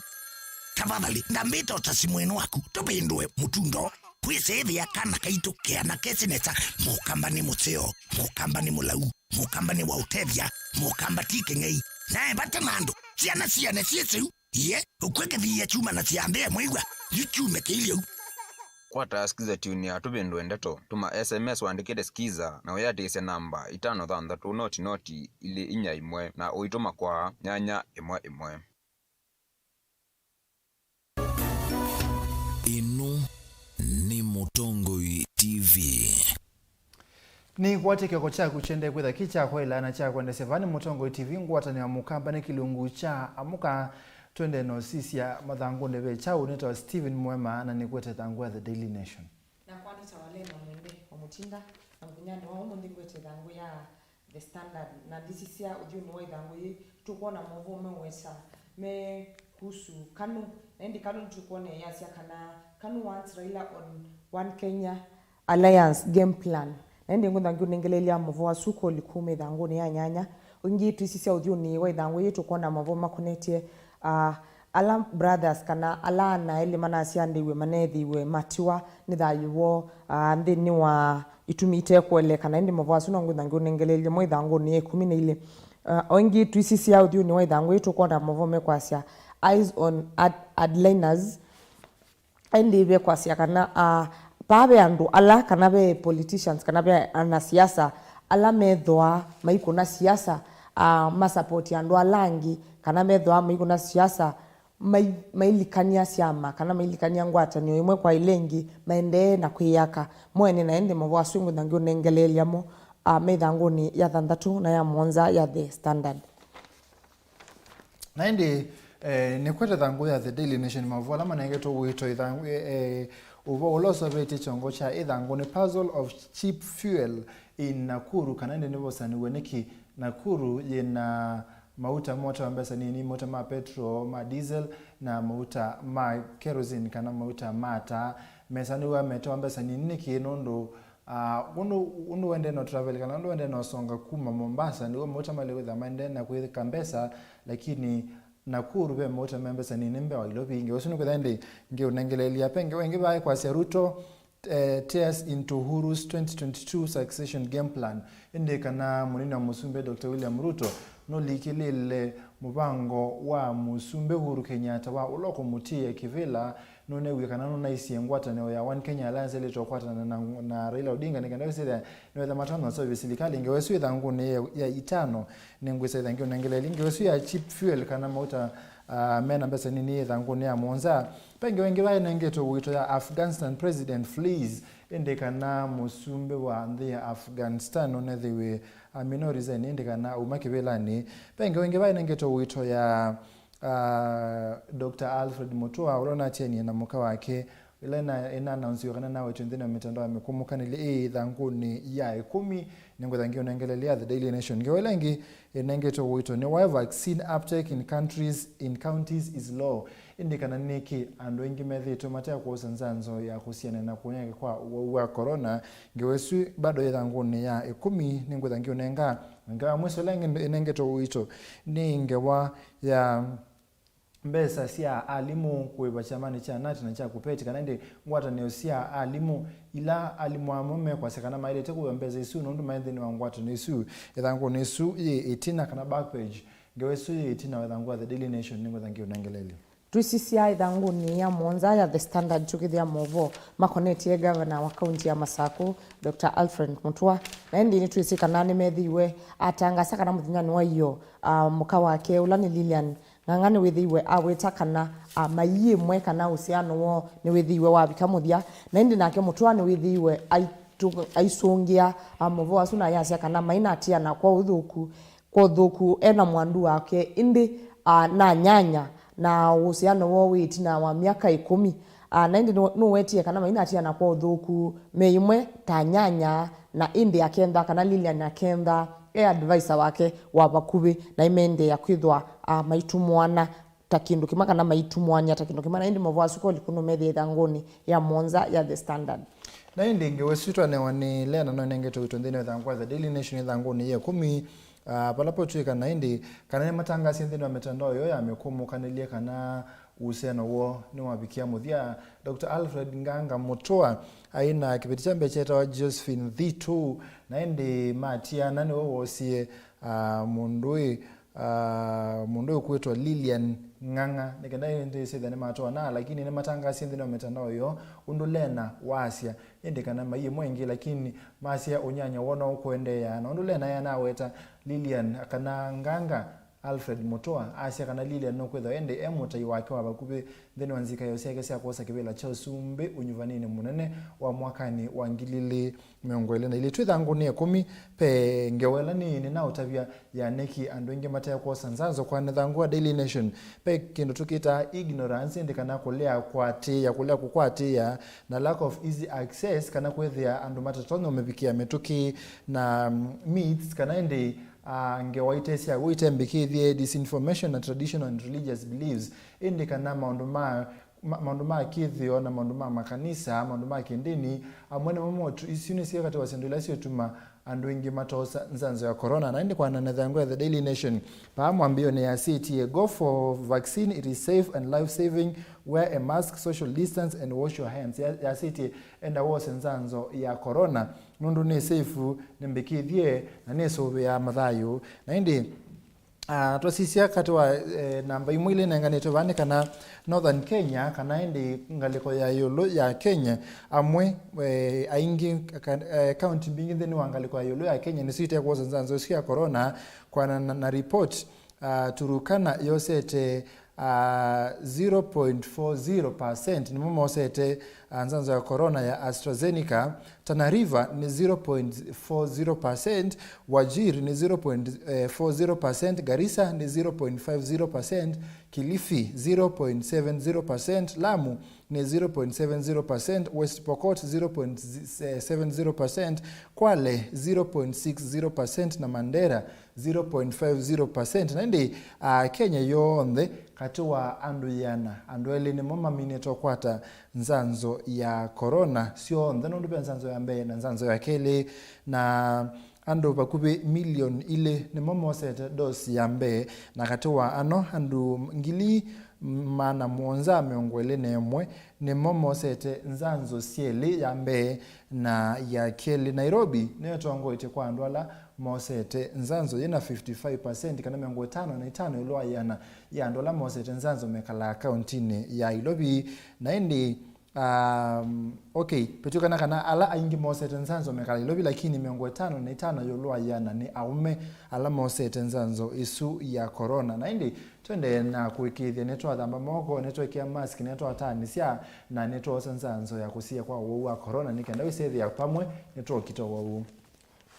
Tafadhali, ndambĩte osa simũ ĩno waku, tũvĩndũe mũtundo. Kwĩsĩĩthĩa kana kaitũ kĩana kesĩ nesa, mũkamba nĩ mũseo, mũkamba nĩ mũlau, mũkamba nĩ wa ũtethya, mũkamba ti kĩng'ei. Nae vata na andũ, syana siane syĩsĩu. Iye, ũkw'e kĩthiia kyuma na syambĩa mwĩw'a, yu kyume kĩilyĩ u. Kwata Skiza Tune ya Tũvĩndũe Ndeto, tũma S M S ũandĩkĩte Skiza na ũyĩatĩĩsya namba itano thanthatũ noti noti ilĩ inya ĩmwe na ũitũma kwa nyanya ĩmwe ĩmwe. Ĩno nĩ Mũtongoi T V. Nĩkwatya kĩoko kyaku kyendee kwĩtha kĩ kya kwaĩla na kya kwendeesya. Vaa nĩ Mũtongoi T V, ngwatanĩo ya mũkamba nĩ kĩlungu kya amũka. Twende na ũsisya mathangũnĩ ve kyaũ. Nĩtawa Stephen Mwema na nĩkwete ĩthangũ ya The Daily Nation. Nakwa nĩtawa Lena Mwende wa Mũtinda, na mũthenyanĩ wa ũmũnthĩ ngwete ĩthangũ ya The Standard, na ndisisya ũthyũnĩ wa ĩthangũ yĩĩ, tũkwona maũvoo meũweta me kuhusu KANU, na ĩndĩ KANU nĩtũkwona ĩyasya kana KANU wants Raila on One Kenya Alliance game plan. Na ĩndĩ ngwĩtha ngĩũnengeleelya maũvoo asu koli kuma ĩthangũnĩ ya nyanya. Ĩngĩ twĩsisya ũthyũnĩ wa ĩthangũ yĩĩ, tũkwona maũvoo makonetye, ah, ala brothers kana ala ana elĩ manasya ndĩw'e maneethĩiwe matiwa nĩ thayũ woo, ah, nthĩnĩ wa itumi itekũelekana. Ĩndĩ maũvoo asu no ngwĩtha ngĩũnengeleelye mo ĩthangũnĩ ya ĩkũmi na ilĩ. Ah, o ĩngĩ twĩsisya ũthyũnĩ wa ĩthangũ yĩĩ, tũkwona maũvoo mekwasya eyes on ad-, hardliners. Ĩndĩ vekwasya kana, ah, paa ve andũ ala, kana ve politicians, kana ve anasiasa ala methĩwa maikũna siasa, ah, masapoti andũ ala angĩ, kana methĩwa maikũna siasa mai-, mailikany'a syama, kana mailikany'a ngwatanĩo ĩmwe kwa ĩla ĩngĩ, maendee na kwĩyaka mo ene. Na ĩndĩ maũvoo asu ngwĩtha ngĩũnengeleelya mo, ah, me ĩthangũnĩ ya thanthatũ na ya mũonza ya The Standard. Na ĩndĩ, eh, nĩkwete ĩthangũ ya The Daily Nation, maũvoo ala manengetwe ũito ĩthangũ, eh, eh, ũvoo ũla ũseũvĩtye kyongo kya ĩthangũ nĩ Puzzle of Cheap Fuel in Nakuru, kana ĩndĩ nĩvosaniw'e nĩkĩ Nakuru yĩna mauta motawa mbesa nini, mauta ma petrol, ma diesel, na mauta ma kerosene, kana mauta ma taa. Mesanĩw'a metawa mbesa nini nĩkĩ? Nũndũ Ah, ũndũ, ũndũ wendee no travel, kana ũndũ wendee no songa kuma Mombasa, nĩw'o mauta maĩle kwĩthĩwa maendee na kwĩka mbesa, lakini Nakuru ve mauta me mbesa nini mbee wa Nairobi. Ngewa ĩsu nĩkwĩthĩwa ĩndĩ ngĩũnengeleelya. Ve ngewa ĩngĩ vaa ĩkwasya Ruto, eh, tears into Uhuru's twenty twenty-two succession game plan. Ĩndĩ kana mũnini wa mũsumbĩ Doctor William Ruto nũlikĩlĩĩle mũvango wa mũsumbĩ Uhuru Kenyatta wa ũla ũkũmũtiĩa kĩvĩla. Nũneewie kana nũnaisye ngwatanĩo ya One Kenya Alliance yaĩlĩte ũkwatana na, na Raila Odinga nĩ kana wĩsĩthĩa nĩwetha matano aseũvye silikalĩ. Ngewa ĩsu ĩthangũnĩ ya, ya itano, nĩngwĩsa ĩtha ngĩũnengeleelya. Ngewa ĩsu ya cheap fuel kana mauta, ah, mena mbesa nini ĩthangũnĩ ya mũonza. Ve ngewa ĩngĩ vaa ĩnengetwe ũito ya Afghanistan president flees, ĩndĩ kana mũsumbĩ wa nthĩ ya Afghanistan ũnethĩwe amina resign, ĩndĩ kana auma kĩvĩlanĩ. Ve ngewa ĩngĩ vaa ĩnengetwe ũito ya Ah, Doctor Alfred Mutua, ũla ũnatianie na mũka wake, ĩla ĩna-, ĩna-announsiwe kana nawetwe nthĩnĩ wa mĩtandao ya mĩkũmũkanĩlye ĩ ĩthangũnĩ ya ĩkũmi, nĩngwĩtha ngĩũnengeleelya The Daily Nation. Ngewa ĩla ĩngĩ ĩnengetwe ũito nĩ Why Vaccine Uptake in Countries, in Counties is Low. Ĩndĩ kana nĩkĩ andũ aingĩ methĩĩtwe mate kwosa nzanzo ya kũsiana na kũnyanyeka kwa ũwau wa corona. Ngewa ĩsu bado ĩ ĩthangũnĩ ya ĩkũmi, nĩngwĩtha ngĩũnenga. Na ngewa ya mwiso ĩla ĩngĩ ĩnengetwe ũito nĩ ngewa ya mbesa sya alimũ kũĩva kyamanĩ kya nat na kya KUPPET, kana ĩndĩ ngwatanĩo sya alimũ ila alimũ amwe mekwasya kana maĩlĩte kũĩva mbesa isu nũndũ maĩ nthĩnĩ wa ngwatanĩo isu. Ĩthangũnĩ ĩsu yĩ ĩtina, kana back page, ngewa ĩsu yĩ ĩtina wa ĩthangũ ya The Daily Nation, nĩngwĩtha ngĩũnengeleelya. Twĩsisya ĩthangũnĩ ya mũonza ya The Standard, tũkĩthĩa maũvoo makonetye gavana wa kaunti ya Masakũ, Doctor Alfred Mutua. Na ĩndĩ nĩtwĩsĩ kana nĩmethĩiwe atangasa kana mũthenyanĩ wa ĩyoo, ah, mũka wake ũla nĩ Lilian Ng'ang'a nĩwĩthĩiwe aweta kana, ah, maiĩ ĩmwe kana ũsiano woo nĩwĩthĩiwe wavika mũthya. Na ĩndĩ nake Mutua nĩwĩthĩiwe aitũ-, aisũngĩa, ah, maũvoo asu na ayasya kana mainaatĩana kwa ũthũku kwa ũthũku e na mwandu wake, ĩndĩ, ah, nanyanya na ũsiano woo wĩ ĩtina wa myaka ĩkũmi. Ah, na ĩndĩ nũ-, nũwetie kana mainatĩana kwa ũthũku me ĩmwe ta nyanya, na ĩndĩ akentha kana Lilian akentha e advisor wake wa vakuvĩ, na imeendeea kwĩthwa, ah, maitũmũana ta kĩndũ kĩmwe kana maitũmũany'a ta kĩndũ kĩmwe. Na ĩndĩ maũvoo asu Koliku nũmethĩa ĩthangũnĩ ya mũonza ya The Standard. Na ĩndĩ ngewa ĩsu twanewa nĩ Lena no ĩnengetwe witũ nthĩnĩ wa ĩthangũ ya The Daily Nation ĩthangũnĩ ya ĩkũmi, ah, vala potw'ĩka na ĩndĩ kana nĩmatangasie nthĩnĩ wa mĩtandao yoo ya mĩkũmũkanĩlye kana uhusiano woo nĩwavikia mũthya. Doctor Alfred Nganga Mutua aĩ na kĩveti kya mbee kyetawa Josephine Thitu, na ĩndĩ matiana nĩwe woosie, ah, mũndũ ũyũ, ah, mũndũ ũyũ kwĩtwa Lilian Ng'ang'a, nĩ kenda ĩndĩ syĩthĩa nĩmatwaanaa, lakini nĩmatangasie nthĩnĩ wa mĩtandao yoo ũndũ Lena waasya, ĩndĩ kana maiĩ mwa ĩngĩ, lakini masya ũnyanya woo no ũkũendeea. Na ũndũ Lena anaweta Lilian kana Nganga, Alfred Mutua asya kana Lilian nũkwĩthwa ĩndĩ e mũtai wake wa vakuvĩ nthĩnĩ wa nzikaĩo syake sya kwosa kĩvĩla kya ũsumbĩ ũnyuvanĩnĩ mũnene wa mwakanĩ wa ngili ilĩ mĩongo ĩlĩ na ilĩ. Twĩ ĩthangũnĩ ya ĩkũmi, ve ngewa ĩla nĩ nĩnaũtavya ya nĩkĩ andũ aingĩ mate kwosa nzanzo. Kwa ĩthangũ ya Daily Nation, ve kĩndũ tũkĩtaa ignorance, ĩndĩ kana kũlea kũatĩĩa, kũlea kũkwatĩĩa, na lack of easy access, kana kwĩthĩa andũ matatonya ũmĩvikĩa mĩtũkĩ, na, mm, myths, kana ĩndĩ, ah, ngewa ite sya w'o itembĩkĩthye, disinformation, na traditional and religious beliefs, ĩndĩ kana maũndũ ma, ma, maũndũ ma kĩthĩo na maũndũ ma makanisa, maũndũ ma kĩndĩni, amwe nĩmo motu. Isu nĩsyo katĩ wa syĩndũ ila syĩtuma andũ aingĩ matosa nzanzo ya corona. Na ĩndĩ kwanana na ĩthangũ ya The Daily Nation, vaa mwambĩĩonĩ yasĩtie, "Go for vaccine, it is safe and life saving, wear a mask, social distance and wash your hands." Ya-, yasĩtie, "Enda wose nzanzo ya corona, nũndũ nĩ safe, nĩ mbĩkĩthye, na nĩsũvĩaa mathayũ." Na ĩndĩ, ah, twasisya katĩ wa, eh, namba imwe ila inenganĩtwe vaa nĩ kana Northern Kenya, kana ĩndĩ ngalĩko ya ĩũlũ ya Kenya, amwe, eh, aingĩ, ka-, eh, kaunti mbingĩ nthĩnĩ wa ngalĩko ya ĩũlũ ya Kenya nĩsyo ite kwosa nzanzo ĩsu ya corona, kwana na, na report. Ah, Turukana yosete, ah, zero point four zero percent nĩmo mosete, ah, nzanzo ya corona ya AstraZeneca. Tana River nĩ zero point four zero percent, Wajir nĩ zero point four zero percent, Garissa nĩ zero point five zero percent, Kilifi zero point seven zero percent, Lamu nĩ zero point seven zero percent, West Pokot zero point seven zero percent, Kwale zero point six zero percent, na Mandera zero point five zero percent. Na ĩndĩ, ah, Kenya yonthe, katĩ wa andũ ĩana, andũ elĩ nĩmo maminĩte ũkwata nzanzo ya corona syonthe, nũndũ ve nzanzo ya mbee na nzanzo ya kelĩ, na andũ vakuvĩ milioni ilĩ nĩmo mosete dosi ya mbee, na katĩ wa ano andũ ngili maana mũonza mĩongo ĩlĩ na ĩmwe nĩmo mosete nzanzo syelĩ, ya mbee na ya kelĩ. Nairobi nĩyo ĩtongoetye kwa andũ ala mosete nzanzo yĩna fifty-five percent, kana mĩongo ĩtano na itano ĩũlũ wa ĩana ya andũ ala mosete nzanzo mekalaa kauntinĩ ya Nairobi. Na ĩndĩ, um, okay, petw'ĩkana kana ala aingĩ mosete nzanzo mekalaa Nairobi, lakini mĩongo ĩtano na itano ĩũlũ wa ĩana nĩ aũme ala mosete nzanzo ĩsu ya corona. Na ĩndĩ, twendee na kũĩkĩĩthya nĩtwathamba moko, nĩtwekĩa mask, nĩtwataanĩsya, na nĩtwoosa nzanzo ya kũsiĩĩa kwa ũwau wa corona, nĩ kenda wĩsethĩa vamwe nĩtwokita ũwau.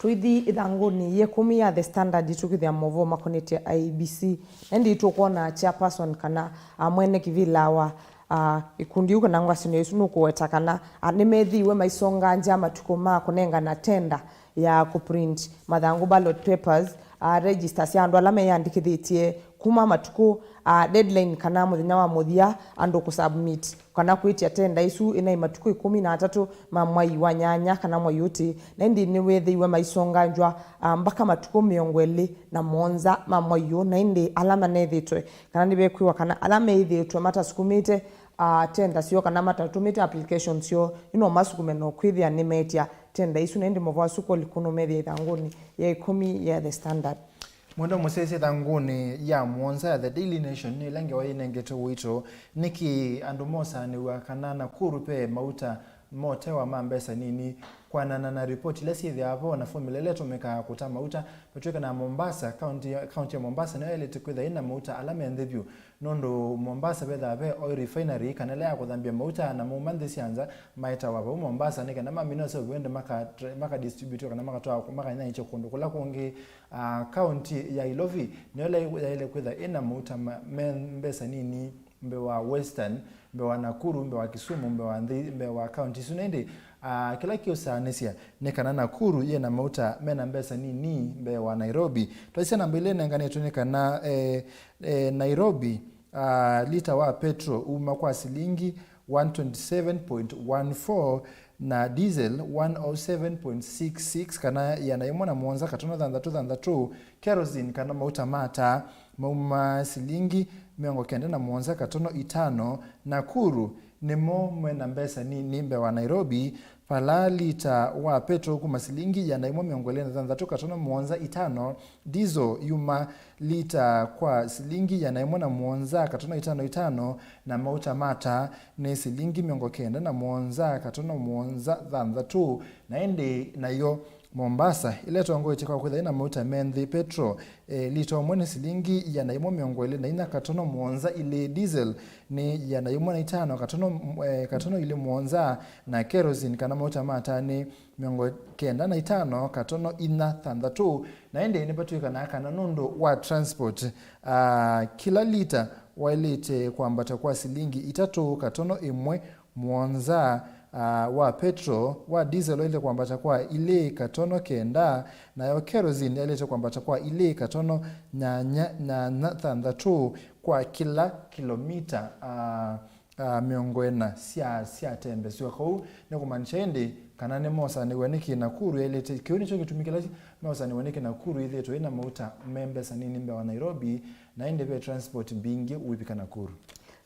Tũithi ĩthangũnĩ ya ĩkũmi ya The Standard, tũkĩthĩa maũvoo makonetye I E B C. Na ĩndĩ tũkwona chairperson kana, ah, mwene kĩvĩla wa, ah, ikundi iu kana ngwatanĩo isu nũkũweta kana, ah, nĩmethĩiwe maisongangya matukũ ma kũnengana tenda ya kũprint mathangũ, ballot papers, ah, register sya andũ ala meyandĩkĩthĩtye kuma matukũ, ah, deadline kana mũthenya wa mũthya andũ kũsubmit kana kwĩtya tenda isu ĩnaĩ matukũ ĩkũmi na atatũ ma mwai wa nyanya kana mwai ũtĩ. Na ĩndĩ nĩwethĩiwe maisonganjwa, ah, mbaka matukũ mĩongo ĩlĩ na mũonza ma mwai ũũ. Na ĩndĩ ala manethĩtwe kana nĩvekwĩwa kana ala meĩthĩtwe matasukumĩte, ah, tenda syoo kana matatũmĩte application syoo, ino masukume no kwĩthĩa nĩmetya tenda isu. Na ĩndĩ maũvoo asu Koliku nũmethĩa ĩthangũnĩ ya ĩkũmi ya The Standard. Mwendwa mũsyaĩĩsya, ĩthangũnĩ ya mũonza ya The Daily Nation nĩ ĩla ngewa yĩnengetwe ũito, nĩkĩ andũ mosaanĩw'a kana Nakuru ve mauta motewa ma mbesa nini. Kwanana na ripoti ila syĩthĩawa vo na fomula ĩla ĩtũmĩkaa kũta mauta, vatw'ĩkana Mombasa, kaunti ya, kaunti ya Mombasa nĩyo yaĩlĩte kwĩthwa ĩna mauta ala me nthĩ vyũ, nũndũ Mombasa vethaa ve oil refinery, kana ĩla ya kũthambya mauta na mauma nthĩ sya nza maetawa vau Mombasa, nĩ kana mamina ũseũvyo ĩndĩ maka, maka distribute kana makatwaa, makanyaĩĩkya kũndũ kũla kũngĩ. Ah, kaunti ya Nairobi nĩyo ĩla yaĩle kwĩthwa ĩna mauta ma, me mbesa nini mbee wa Western, mbee wa Nakuru, mbee wa Kisumu, mbee wa nthĩ, mbee wa kaunti isu. Na ĩndĩ, Ah, kĩla kĩũsaanĩsya nĩ kana Nakuru yĩ na mauta mena mbesa nini mbee wa Nairobi. Twaisye namba ila inenganĩtwe nĩ kana, eh, eh, Nairobi, ah, lita wa petro uma kwa silingi one twenty-seven point one four na diesel one oh seven point six six, kana ĩana yĩmwe na mũonza katono thanthatũ thanthatũ, kerosene kana mauta ma taa mauma silingi mĩongo kenda na mũonza katono itano. Nakuru nĩmo mena mbesa nini mbee wa Nairobi, vala lita wa petro kuma silingi ĩana yĩmwe mĩongo ĩlĩ na thanthatũ katono mũonza itano, diesel yuma lita kwa silingi ĩana yĩmwe na mũonza katono itano itano, na mauta ma taa nĩ silingi mĩongo kenda na mũonza katono mũonza thanthatũ. Na ĩndĩ nayo Mombasa, ĩla ĩtongoetye kwa kwĩthwa ĩna mauta me nthĩ, petro, eh, lita ũmwe nĩ silingi ĩana yĩmwe mĩongo ĩlĩ na inya katono mũonza ilĩ, diesel nĩ ĩana yĩmwe na itano katono, eh, katono ilĩ mũonza, na kerosene kana mauta ma taa nĩ mĩongo kenda na itano katono inya thanthatũ. Na ĩndĩ nĩvatw'ĩkanaa kana nũndũ wa transport, ah, kĩla lita waĩlĩte kwambata kwa silingi itatũ katono ĩmwe mũonza, ah, wa petro, wa diesel waĩlĩte kwambata kwa ilĩ katono kenda, nayo kerosene yaĩlĩte kwambata kwa ilĩ katono nyanya, nyanya thanthatũ kwa kĩla kĩlomita, ah, ah, mĩongo ĩna sya, sya tembeswa. Kwoou nĩ kũmaanisha ĩndĩ kana nĩmosanĩw'e nĩkĩ Nakuru yaĩlĩte, kĩu nĩkyo kĩtumi kĩla mosanĩw'e nĩkĩ Nakuru ĩthĩĩtwe ĩna mauta me mbesa nini mbee wa Nairobi, na ĩndĩ ve transport mbingĩ ũivika Nakuru.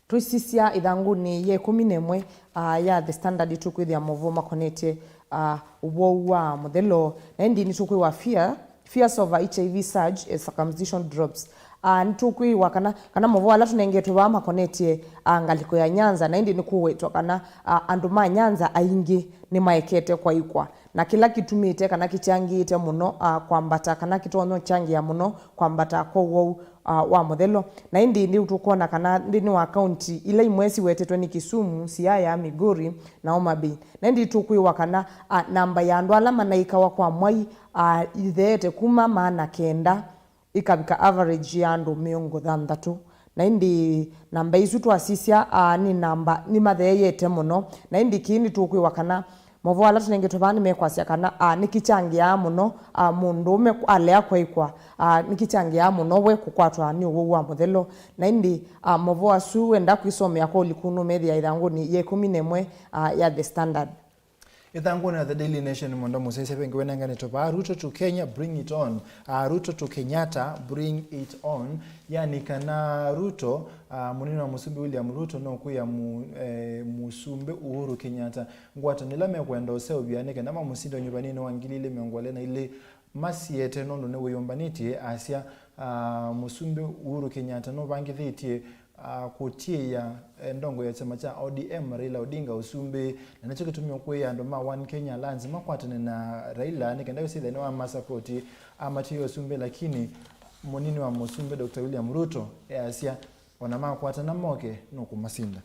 Tũisisya ĩthangũnĩ ya ĩkũmi na ĩmwe, ah, ya The Standard, tũkwĩthĩa maũvoo makonetye, ah, ũwau wa mũthelo. Na ĩndĩ nĩtũkwĩwa fear, fears over H I V surge as circumcision drops. Ah, nĩtũkwĩwa kana, kana maũvoo ala tũnengetwe vaa makonetye, ah, ngalĩko ya Nyanza, na ĩndĩ nĩkũwetwa kana, ah, andũ ma Nyanza aingĩ nĩmaekete kwaĩkwa. Na kĩla kĩtumĩte kana kĩkyangĩĩte mũno, ah, kwambata, kana kĩtonya kyangĩa mũno kwambata kwa ũwau, ah, wa mũthelo. Na ĩndĩ nĩ tũkwona kana nthĩnĩ wa kaunti ila imwe siwetetwe nĩ Kisumu, Siaya, Migori na Homa Bay. Na ĩndĩ tũkwĩwa kana, ah, namba ya andũ ala manaĩkawa kwa mwai, ah, itheete kuma maana kenda ĩkavika average ya andũ mĩongo thanthatũ. Na ĩndĩ namba isu twasisya, ah, nĩ namba nĩmatheeyete mũno. Na ĩndĩ kĩĩ nĩtũkwĩwa kana maũvoo ala tũnengetwe vaa nĩmekwasya kana, ah, nĩkĩkyangĩaa mũno, ah, mũndũũme alea kwaĩkwa, ah, nĩkĩkyangĩaa mũno we kũkwatwa nĩ ũwau wa mũthelo. Na ĩndĩ, ah, maũvoo asu wenda kwĩsomea kwa ũliku nũmethĩa ĩthangũnĩ ya ĩkũmi na ĩmwe, ah, ya The Standard. Ĩthangũnĩ ya The Daily Nation, Mwenda Mũsese vengi wenenganĩtwe vaa, Ruto to Kenya, bring it on. Ah, Ruto to Kenyatta, bring it on. Yani kana Ruto, ah, mũnini wa mũsumbĩ William Ruto no kwĩa mu-, eh, mũsumbĩ Uhuru Kenyatta ngwatanĩo ĩla mekwenda ũseũvya nĩ kenda mamũsinde ũnyuvanĩnĩ wa ngili ilĩ mĩongo ĩlĩ na ilĩ masiete nũndũ nĩwĩyũmbanĩtye, asya, ah, mũsumbĩ Uhuru Kenyatta nũvangĩthĩtye, ah, kũtiĩa, eh, ndongo ya kyama kya O D M, Raila Odinga, ũsumbĩ, na nĩkyo kĩtumi ũkwĩa andũ ma One Kenya Alliance makwatane na Raila nĩ kenda wĩsĩthya nĩwamasapoti amatiĩa ũsumbĩ, lakini mũnini wa mũsumbĩ Doctor William Ruto easya ona makwatana moke nũkũmasinda.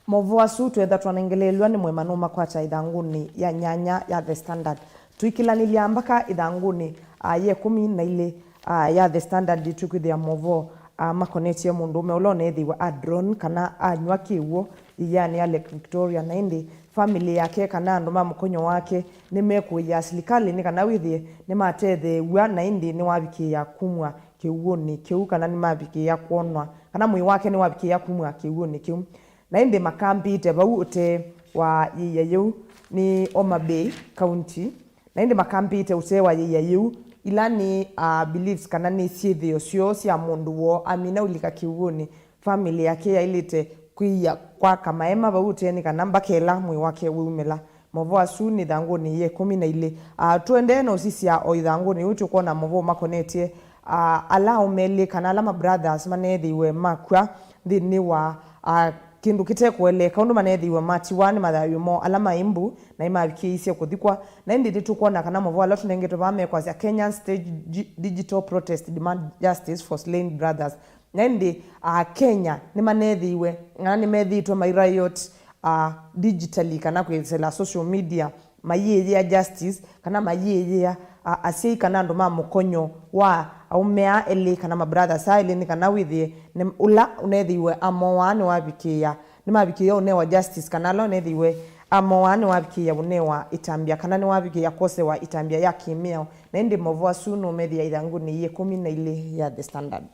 Maũvoo asu twĩtha twanengeleelw'a nĩ Mwema nũmakwata ĩthangũnĩ ya nyanya ya The Standard. Tũikĩlanĩlya mbaka ĩthangũnĩ, ah, ya ĩkũmi na ilĩ, ah, ya The Standard, tũkwĩthĩa maũvoo, ah, makonetye mũndũũme ũla ũneethĩiwe a drown kana anyw'a kĩw'ũ ĩianĩ ya Lake Victoria, na ĩndĩ famĩlĩ yake kana andũ ma mũkonyo wake nĩmekũĩa silikalĩ nĩ kana wĩthĩe nĩmatetheew'a, na ĩndĩ nĩwavikĩĩa kumw'a kĩw'ũnĩ kĩu kana nĩmavikĩĩa kwonwa kana mwĩĩ wake nĩwavikĩĩa kumw'a kĩw'ũnĩ kĩu. Na ĩndĩ makambĩte vau ũtee wa yĩia yĩu nĩ Homa Bay County. Na ĩndĩ makambĩte ũtee wa yĩia yĩu, ila nĩ, ah, beliefs kana nĩ syĩthĩo syoo sya mũndũ woo amina ũlika kĩw'ũnĩ, famĩlĩ yake yaĩlĩte kwĩia kwaka maema vau ũtee nĩ kana mbaka ĩla mwĩĩ wake wĩumĩla. Maũvoo asu nĩ ĩthangũnĩ ya ĩkũmi na ilĩ. Ah, tũendee na ũsisya o ĩthangũnĩ yĩu, tũkwona maũvoo makonetye, ah, ala aũme elĩ kana ala ma brothers maneethĩiwe makw'a nthĩnĩ wa, ah, kĩndũ kĩtekũeleeka ũndũ maneethĩiwe matiwa nĩ mathayũ moo ala maĩ mbu na nĩmavikĩĩisye kũthikwa. Na ĩndĩ nĩtũkwona kana maũvoo ala tũnengetwe vaa mekwasya, Kenyan stage gi-, digital protest demand justice for slain brothers. Na ĩndĩ, ah, Kenya nĩmaneethĩiwe kana nĩmethĩĩtwe mai riot, ah, digitally kana kwĩsĩla social media, mayĩyĩa justice, kana mayĩyĩa, ah, asyai kana andũ ma mũkonyo wa aũme aa elĩ kana ma brothers aa elĩ, nĩ kana wĩthĩe nĩ, ũla ũneethĩiwe amowaa nĩwavikĩĩa, nĩmavikĩĩa ũnewa justice, kana ala ũneethĩiwe Amoa nĩwavikĩĩa ũnewa ĩtambya kana nĩwavikĩĩa kwosewa ĩtambya ya kĩmĩao, na ĩndĩ maũvoo asu nũmethĩa ĩthangũnĩ yĩ ĩkũmi na ilĩ ya The Standard.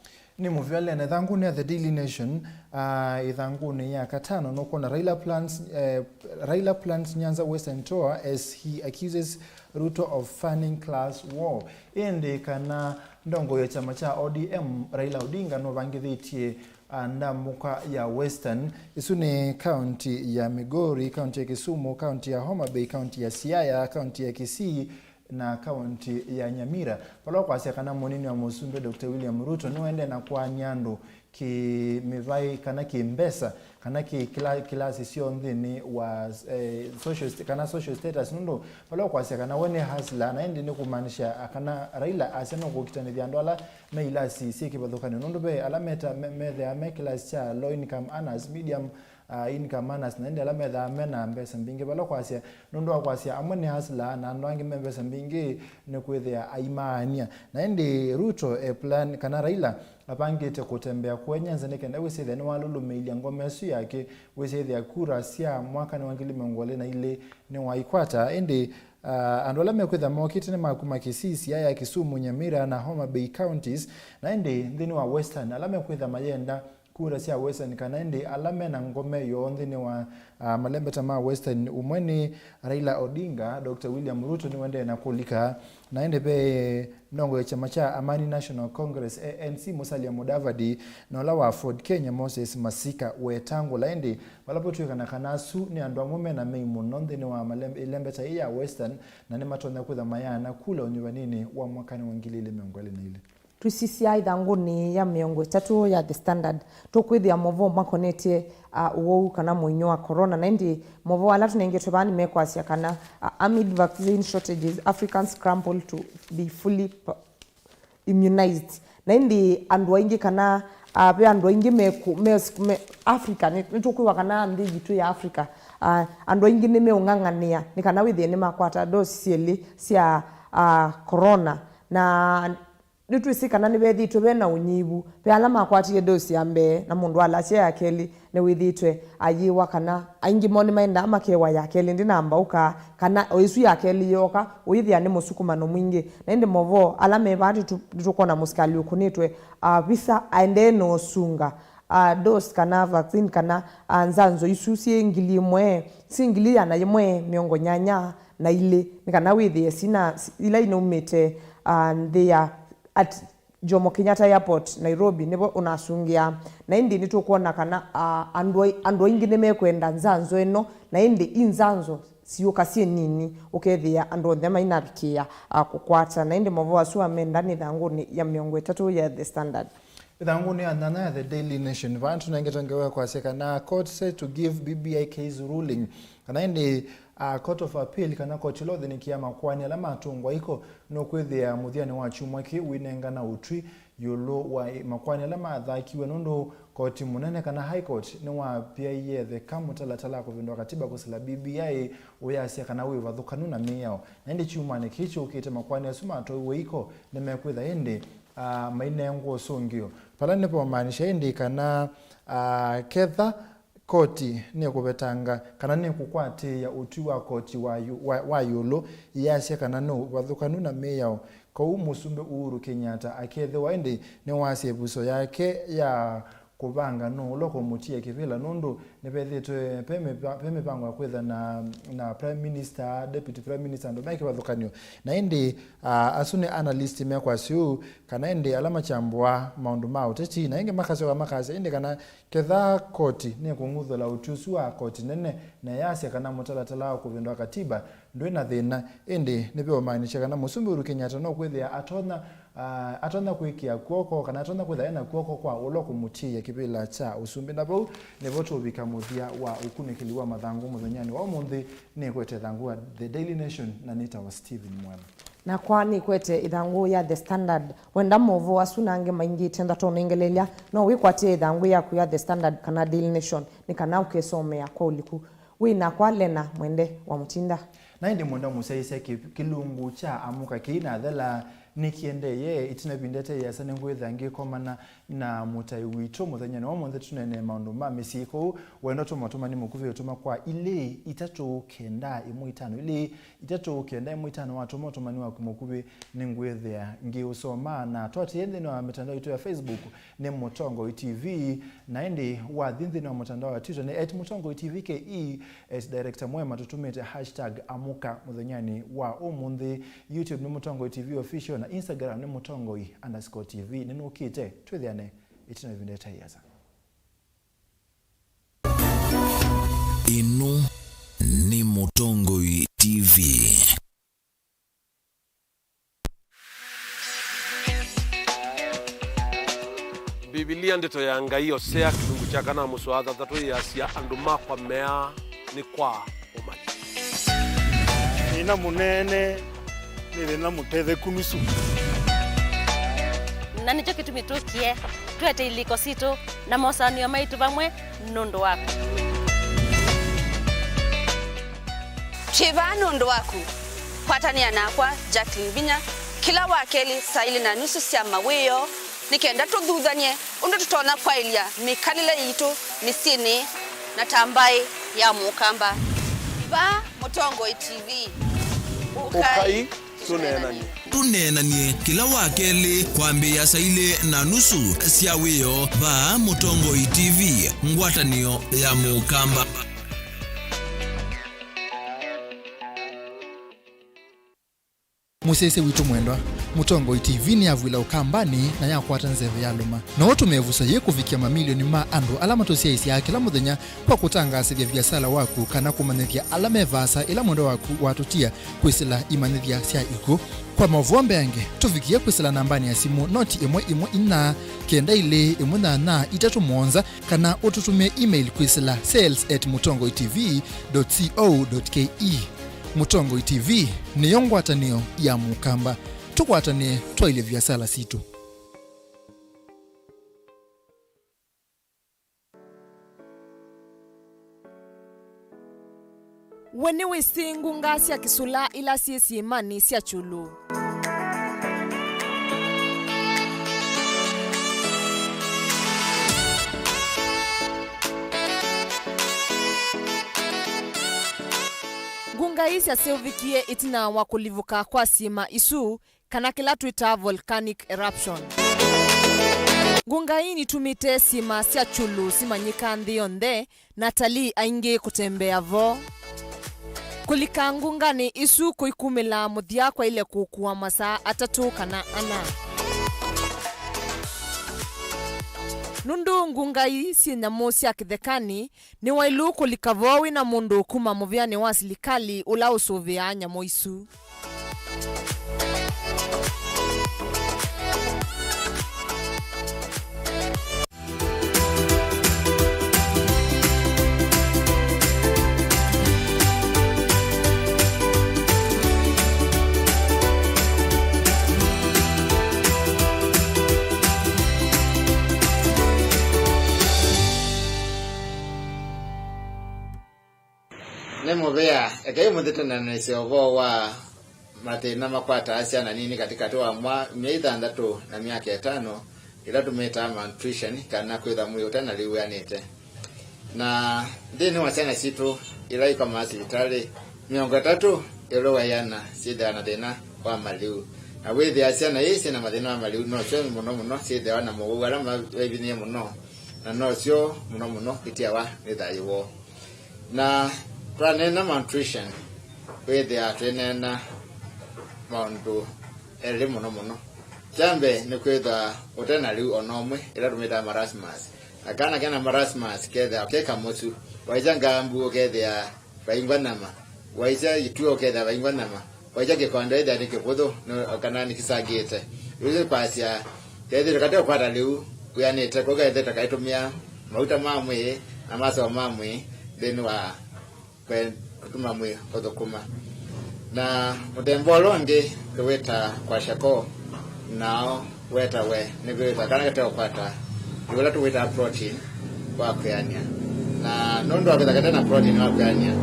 Nĩ mũvea Lena, ĩthangũnĩ ya The Daily Nation, ah, ĩthangũnĩ ya katano nũkwona Raila plans, eh, Raila plans Nyanza Western tour as he accuses Ruto of fanning class war. Ĩndĩ kana ndongoi ya kyama kya O D M, Raila Odinga nũvangĩthĩtye, ah, ndamũka ya Western. Ĩsu nĩ kaunti ya Migori, kaunti ya Kisumu, kaunti ya Homa Bay, kaunti ya Siaya, kaunti ya Kisii, na kaunti ya Nyamira, vala ũkwasya kana mũnini wa mũsumbĩ Doctor William Ruto nĩwaendee na kũaany'a andũ kĩ-mĩvaĩ kana kĩ-mbesa kana kĩ-kĩla-, kĩlasi syoo nthĩnĩ wa, eh, social st-, kana social status, nũndũ vala ũkwasya kana we nĩ hustler, na ĩndĩ nĩ kũmaanisha kana Raila asya no kũkitanĩthya andũ ala me ilasi syĩ kĩvathũkany'o, nũndũ ve ala meta-, me-, methĩawa me kĩlasi kya low income earners, medium ah, income earners, na ĩndĩ ala methaa me na mbesa mbingĩ vala kwasya, nũndũ wa kwasya amwe nĩ hustler na andũ angĩ me mbesa mbingĩ nĩ kwĩthĩa aimaany'a. Na ĩndĩ Ruto e plan kana Raila apangĩte kũtembea kũe Nyanza nĩ kenda wĩsĩthĩa nĩwalũlũmĩĩlya ngome ĩsu yake, wĩsĩthĩa kura sya mwakanĩ wa ngili mĩongo ĩlĩ na ilĩ nĩwaikwata. Ĩndĩ, ah, andũ ala mekwĩthĩa mokĩte nĩ ma kuma Kisii, Siaya, Kisumu, Nyamira na Homa Bay counties, na ĩndĩ nthĩnĩ wa Western ala mekwĩthĩa mayenda kura sya Western, kana ĩndĩ ala mena ngome yoo nthĩnĩ wa, ah, malembeta ma Western, ũmwe nĩ Raila Odinga, Doctor William Ruto nĩwendee na kũlika, na ĩndĩ ve ndongoi ya kyama kya Amani National Congress, A N C, Musalia Mudavadi, na ũla wa Ford Kenya, Moses Masika Wetangula. Ĩndĩ vala votw'ĩkana kana asu nĩ andũ amwe mena mei mũno nthĩnĩ wa malem-, ĩlembeta ĩĩ ya Western, na nĩmatonya kwĩtha mayaana kula ũnyuvanĩnĩ wa mwakanĩ wa ngili ilĩ mĩongo ĩlĩ na ilĩ. Tũisisya ĩthangũnĩ ya mĩongo ĩtatũ ya The Standard, tũkwĩthĩa maũvoo makonetye, ah, ũwau kana mũinyũ wa corona, na ĩndĩ maũvoo ala tũnengetwe vaa nĩmekwasya kana, ah, amid vaccine shortages, Africans scramble to be fully p-, immunized. Na ĩndĩ andũ aingĩ kana, ah, ve andũ aingĩ me ku-, me, me Africa, nĩ, nĩtũkwĩwa kana nthĩ yitũ ya Africa, ah, andũ aingĩ nĩmeũng'ang'anĩa nĩ kana wĩthĩe nĩmakwata dosi syelĩ sya, ah, corona. Na nĩtwĩsĩ kana nĩvethĩĩtwe ve na ũnyivu. Ve ala makwatie dosi ya mbee, na mũndũ alasya ya kelĩ nĩwĩthĩĩtwe ayĩwa, kana aingĩ moo nĩmaendaa makewa ya kelĩ ndĩnambaũka, kana o ĩsu ya kelĩ yooka, ũyĩthĩa nĩ mũsukumano mwingĩ. Na ĩndĩ maũvoo ala me vaa, nĩtũ-, nĩtũkwona mũsikalĩ ũkũnĩtwe, ah, visa aendee na ũsunga, ah, dose kana vaccine kana, ah, nzanzo isu syĩ ngili ĩmwe, syĩ ngili ĩana yĩmwe mĩongo nyanya na ilĩ, nĩ kana wĩthĩe sina, ila inaumĩte, ah, nthĩ ya at Jomo Kenyatta Airport, Nairobi, nĩvo ũnasungĩaa. Na ĩndĩ nĩtũkwona kana, ah, andũ ai-, andũ aingĩ nĩmekwenda nzanzo ĩno, na ĩndĩ i nzanzo siũka syĩ nini, ũkethĩa andũ onthe mainavikĩĩa, ah, kũkwata. Na ĩndĩ maũvoo asu amenda nĩ ĩthangũnĩ ya mĩongo ĩtatũ ya The Standard. Ĩthangũnĩ ya nyanya ya The Daily Nation, vaa tũnengetwe ngewa kwasya kana court set to give B B I case ruling. Kana ĩndĩ, ah, Court of Appeal kana koti ĩla ũthĩnĩkĩaa makoani ala matũngwa iko nũkwĩthĩa mũthyanĩ wa kyumwa kĩĩ ũinengana ũtwi ĩũlũ wa makoani ala mathakiwe, nũndũ koti mũnene kana High Court nĩwapyaie theka mũtalatala wa kũvĩndũa katiba kũsila B B I ũyasya kana wĩ ũvathũkanu na mĩao. Na ĩndĩ kyumwanĩ kĩĩ kyũkĩte, makoani asu matwaiwe iko nĩmekwĩtha ĩndĩ, ah, mainengwa ũsũngĩo. Vala nĩvomaanisha ĩndĩ kana, ah, ketha koti nĩkũvetanga kana nĩkũkwatĩĩa ũtwi wa koti wa yu-, wa, wa ĩũlũ, yasya kana nĩ ũvathũkanu na mĩao. Kwoou Mũsumbĩ Uhuru Kenyatta akethĩwa ĩndĩ nĩwasya ĩvuso yake ya kũvanga nũũ ũla ũkũmũtia kĩvĩla, nũndũ nĩvethĩĩtwe ve mĩva-, ve mĩvango ya kwĩtha na, na Prime Minister, Deputy Prime Minister, andũ me kĩvathũkany'o. Na ĩndĩ, ah, asu nĩ analyst mekwasya ũu, kana ĩndĩ ala makyambũaa maũndũ ma ũteti, na ĩngĩ makasyoka makasya ĩndĩ kana ketha koti nĩkũng'uthũla ũtwi ũsu wa koti nene, na yasya kana mũtalatala wa kũvĩndũa katiba ndwĩ na thĩna, ĩndĩ nĩveũmaanisya kana Mũsumbĩ Uhuru Kenyatta no kwĩthĩa atonya, ah, atonya kwĩkĩa kw'oko, kana atonya kwĩthĩa ena kw'oko kwa ũla ũkũmũtiĩa kĩvĩla kya ũsumbĩ. Na vau nĩvo tũũvika mũthya wa ũkunĩkĩli wa mathangũ mũthenyanĩ wa ũmũnthĩ. Nĩkwete ĩthangũ wa The Daily Nation, na nĩtawa Stephen Mwana. Nakwa nĩkwete ĩthangũ ya The Standard. Wenda maũvoo asu na angĩ maingĩ ĩtenda tũnengelelya, no wĩkwatĩe ĩthangũ yaku ya The Standard kana Daily Nation, nĩ kana ũkesomea kwa ũliku. Wĩ nakwa Lena Mwende wa Mũtinda. Na ĩndĩ Mwende mũsyaĩĩsya kĩ-, kĩlungu kya Amũka kĩinathela Nĩkĩendee, ĩtina ĩvinda ĩte yĩasa nĩngwĩthĩa ngĩkomana na mũtai witũ mũthenyanĩ wa ũmũnthĩ tũneenee maũndũ ma mĩsyĩ. Kwoou wenda ũtũma ũtũmani mũkuvĩ ũtũma kwa ilĩ itatũ kenda ĩmwe itano, ilĩ itatũ kenda ĩmwe itano. Watũma ũtũmani waku mũkuvĩ nĩngwĩthĩa ngĩũsoma, na twatĩĩe nthĩnĩ wa mĩtandao itũ ya Facebook nĩ Mũtongoi T V, na ĩndĩ wathi nthĩnĩ wa mũtandao wa Twitter nĩ at Mũtongoi T V K E, at Director Mwema tũtũmĩte hashtag amũka mũthenyanĩ wa ũmũnthĩ. YouTube nĩ Mũtongoi T V Official, na Instagram nĩ Mũtongoi underscore T V. Nĩnũkĩte, twĩthĩane ĩtina ĩvinda ĩte yĩasa. Ĩno nĩ Mũtongoi T V. Mbivilia, Ndeto ya Ngai, Osea kĩlungu kya kana mũsoa thanthatũ yĩasya, "Andũ makwa meaa nĩ kwa ũmanyi." Thĩna mũnene nĩ thĩna mũtetheku nusu. Na nĩkyo kĩtumi tũkie twete ilĩko sitũ na mosanĩo maitũ vamwe nũndũ waku. Twĩ vaa nũndũ waku. Kwatanĩa nakwa, Jacqueline Vinya, kĩla wakelĩ saa ilĩ na nusu sya mawĩoo, nĩ kenda tũthuthany'e ũndũ tũtonya kwaĩlya mĩkalĩle yitũ mĩsyĩnĩ na ta mbaĩ ya Mũkamba. Vaa Mũtongoi T V. Ũkai tũneenany'e. Tũneenany'e kĩla wakelĩ kwambĩĩa saa ilĩ na nusu sya wĩoo vaa Mũtongoi T V, ngwatanĩo ya Mũkamba. Mũsyaĩĩsya witũ mwendwa, Mũtongoi T V nĩyavw'ĩla Ũkambanĩ na yakwata nzeve ya lũma. No ũtũmĩe vuso yĩĩ kũvikĩa mamilioni ma andũ ala matũsyaĩĩsyaa kĩla mũthenya kwa kũtangaasĩthya viasala waku kana kũmanyĩthya ala me vaasa ĩla mwendwa waku watũtia kwĩsĩla imanyĩthya sya ikw'ũ. Kwa maũvoo mbeange, tũvikĩe kwĩsĩla nambanĩ ya simũ noti ĩmwe ĩmwe inya kenda ilĩ ĩmwe nyanya itatũ mũonza, kana ũtũtũmĩe email kwĩsĩla sales at mũtongoi T V dot co dot K E. Mũtongoi T V nĩyo ngwatanĩo ya Mũkamba. Tũkwatanĩe twaĩlye viasala sitũ. We nĩwĩsĩ ngunga sya kĩsũla ila syĩ syĩĩmanĩ sya Kyulu? Ngunga ii syaseũvĩkie ĩtina wa kũlivũka kwa syĩma isu, kana kĩla twĩtaa volcanic eruption. Ngunga ii nitumĩte syĩma sya Kyulu simanyĩka nthĩ yonthe, na atalii aingĩ kũtembea vo. Kũlika ngunganĩ isu kũikumĩla mũthya kwaĩle kũkua masaa atatũ kana ana. Nũndũ ngunga ii syĩ nyamũ sya kĩthekanĩ, nĩwaĩlu kũlika vo wĩ na mũndũ kuma mũvĩanĩ wa silikalĩ ũla ũsũvĩaa nyamũ isu. Nĩ mũvea, ekai mũthĩ tũneenanĩsye ũvoo wa mathĩna makwataa syana nini katĩkatĩ wa mwa-, myei thanthatũ na myaka ĩtano, ĩla tũmĩtaa malnutrition, kana kwĩthwa mwĩĩ ũte na lĩu wĩanĩte. Na nthĩnĩ wa syana sitũ ila ikomaa sivitalĩ, mĩongo ĩtatũ ĩũlũ wa ĩana syĩthĩawa na thĩna wa malĩu. Na wĩthĩa syana ii syĩ na mathĩna ma malĩu, nosyo mũno mũno syĩthĩawa na mowau ala ma-, maivinyĩĩe mũno, na nosyo mũno mũno itiawa nĩ thayũ woo. Na twaneena malnutrition, wĩthĩaa twĩneena maũndũ elĩ mũno mũno. Kya mbee nĩ kwĩthwa ũte na lĩu o na ũmwe, ĩla tũmĩtaa marasmus. Na kana kena marasmus kethĩawa ke kamũsu. Waisya ngambu ũkethĩa vaingwa nyama. Waisya ituo ũkethĩa vaingwa nyama. Waisya kĩkondo ĩthĩa nĩ kĩvũthũ, nĩ, o kana nĩkĩsangĩte. Yu nĩ kwasya, kethĩtwe katĩ ũkwata lĩu wĩanĩte, kũu kethĩtwe kaitũmĩa mauta ma mwĩĩ na masoo ma mwĩĩ nthĩnĩ wa kwe-, kũtuma mwĩĩ ũthũkũma. Na mũthemba ũla ũngĩ tũwĩtaa kwashiorkor, nao wetawe nĩ kwĩthwa kana kate ũkwata ĩũla tũwĩtaa protein wa kwĩanĩa. Na nũndũ wa kwĩthwa kate na protein wa kwĩanĩa,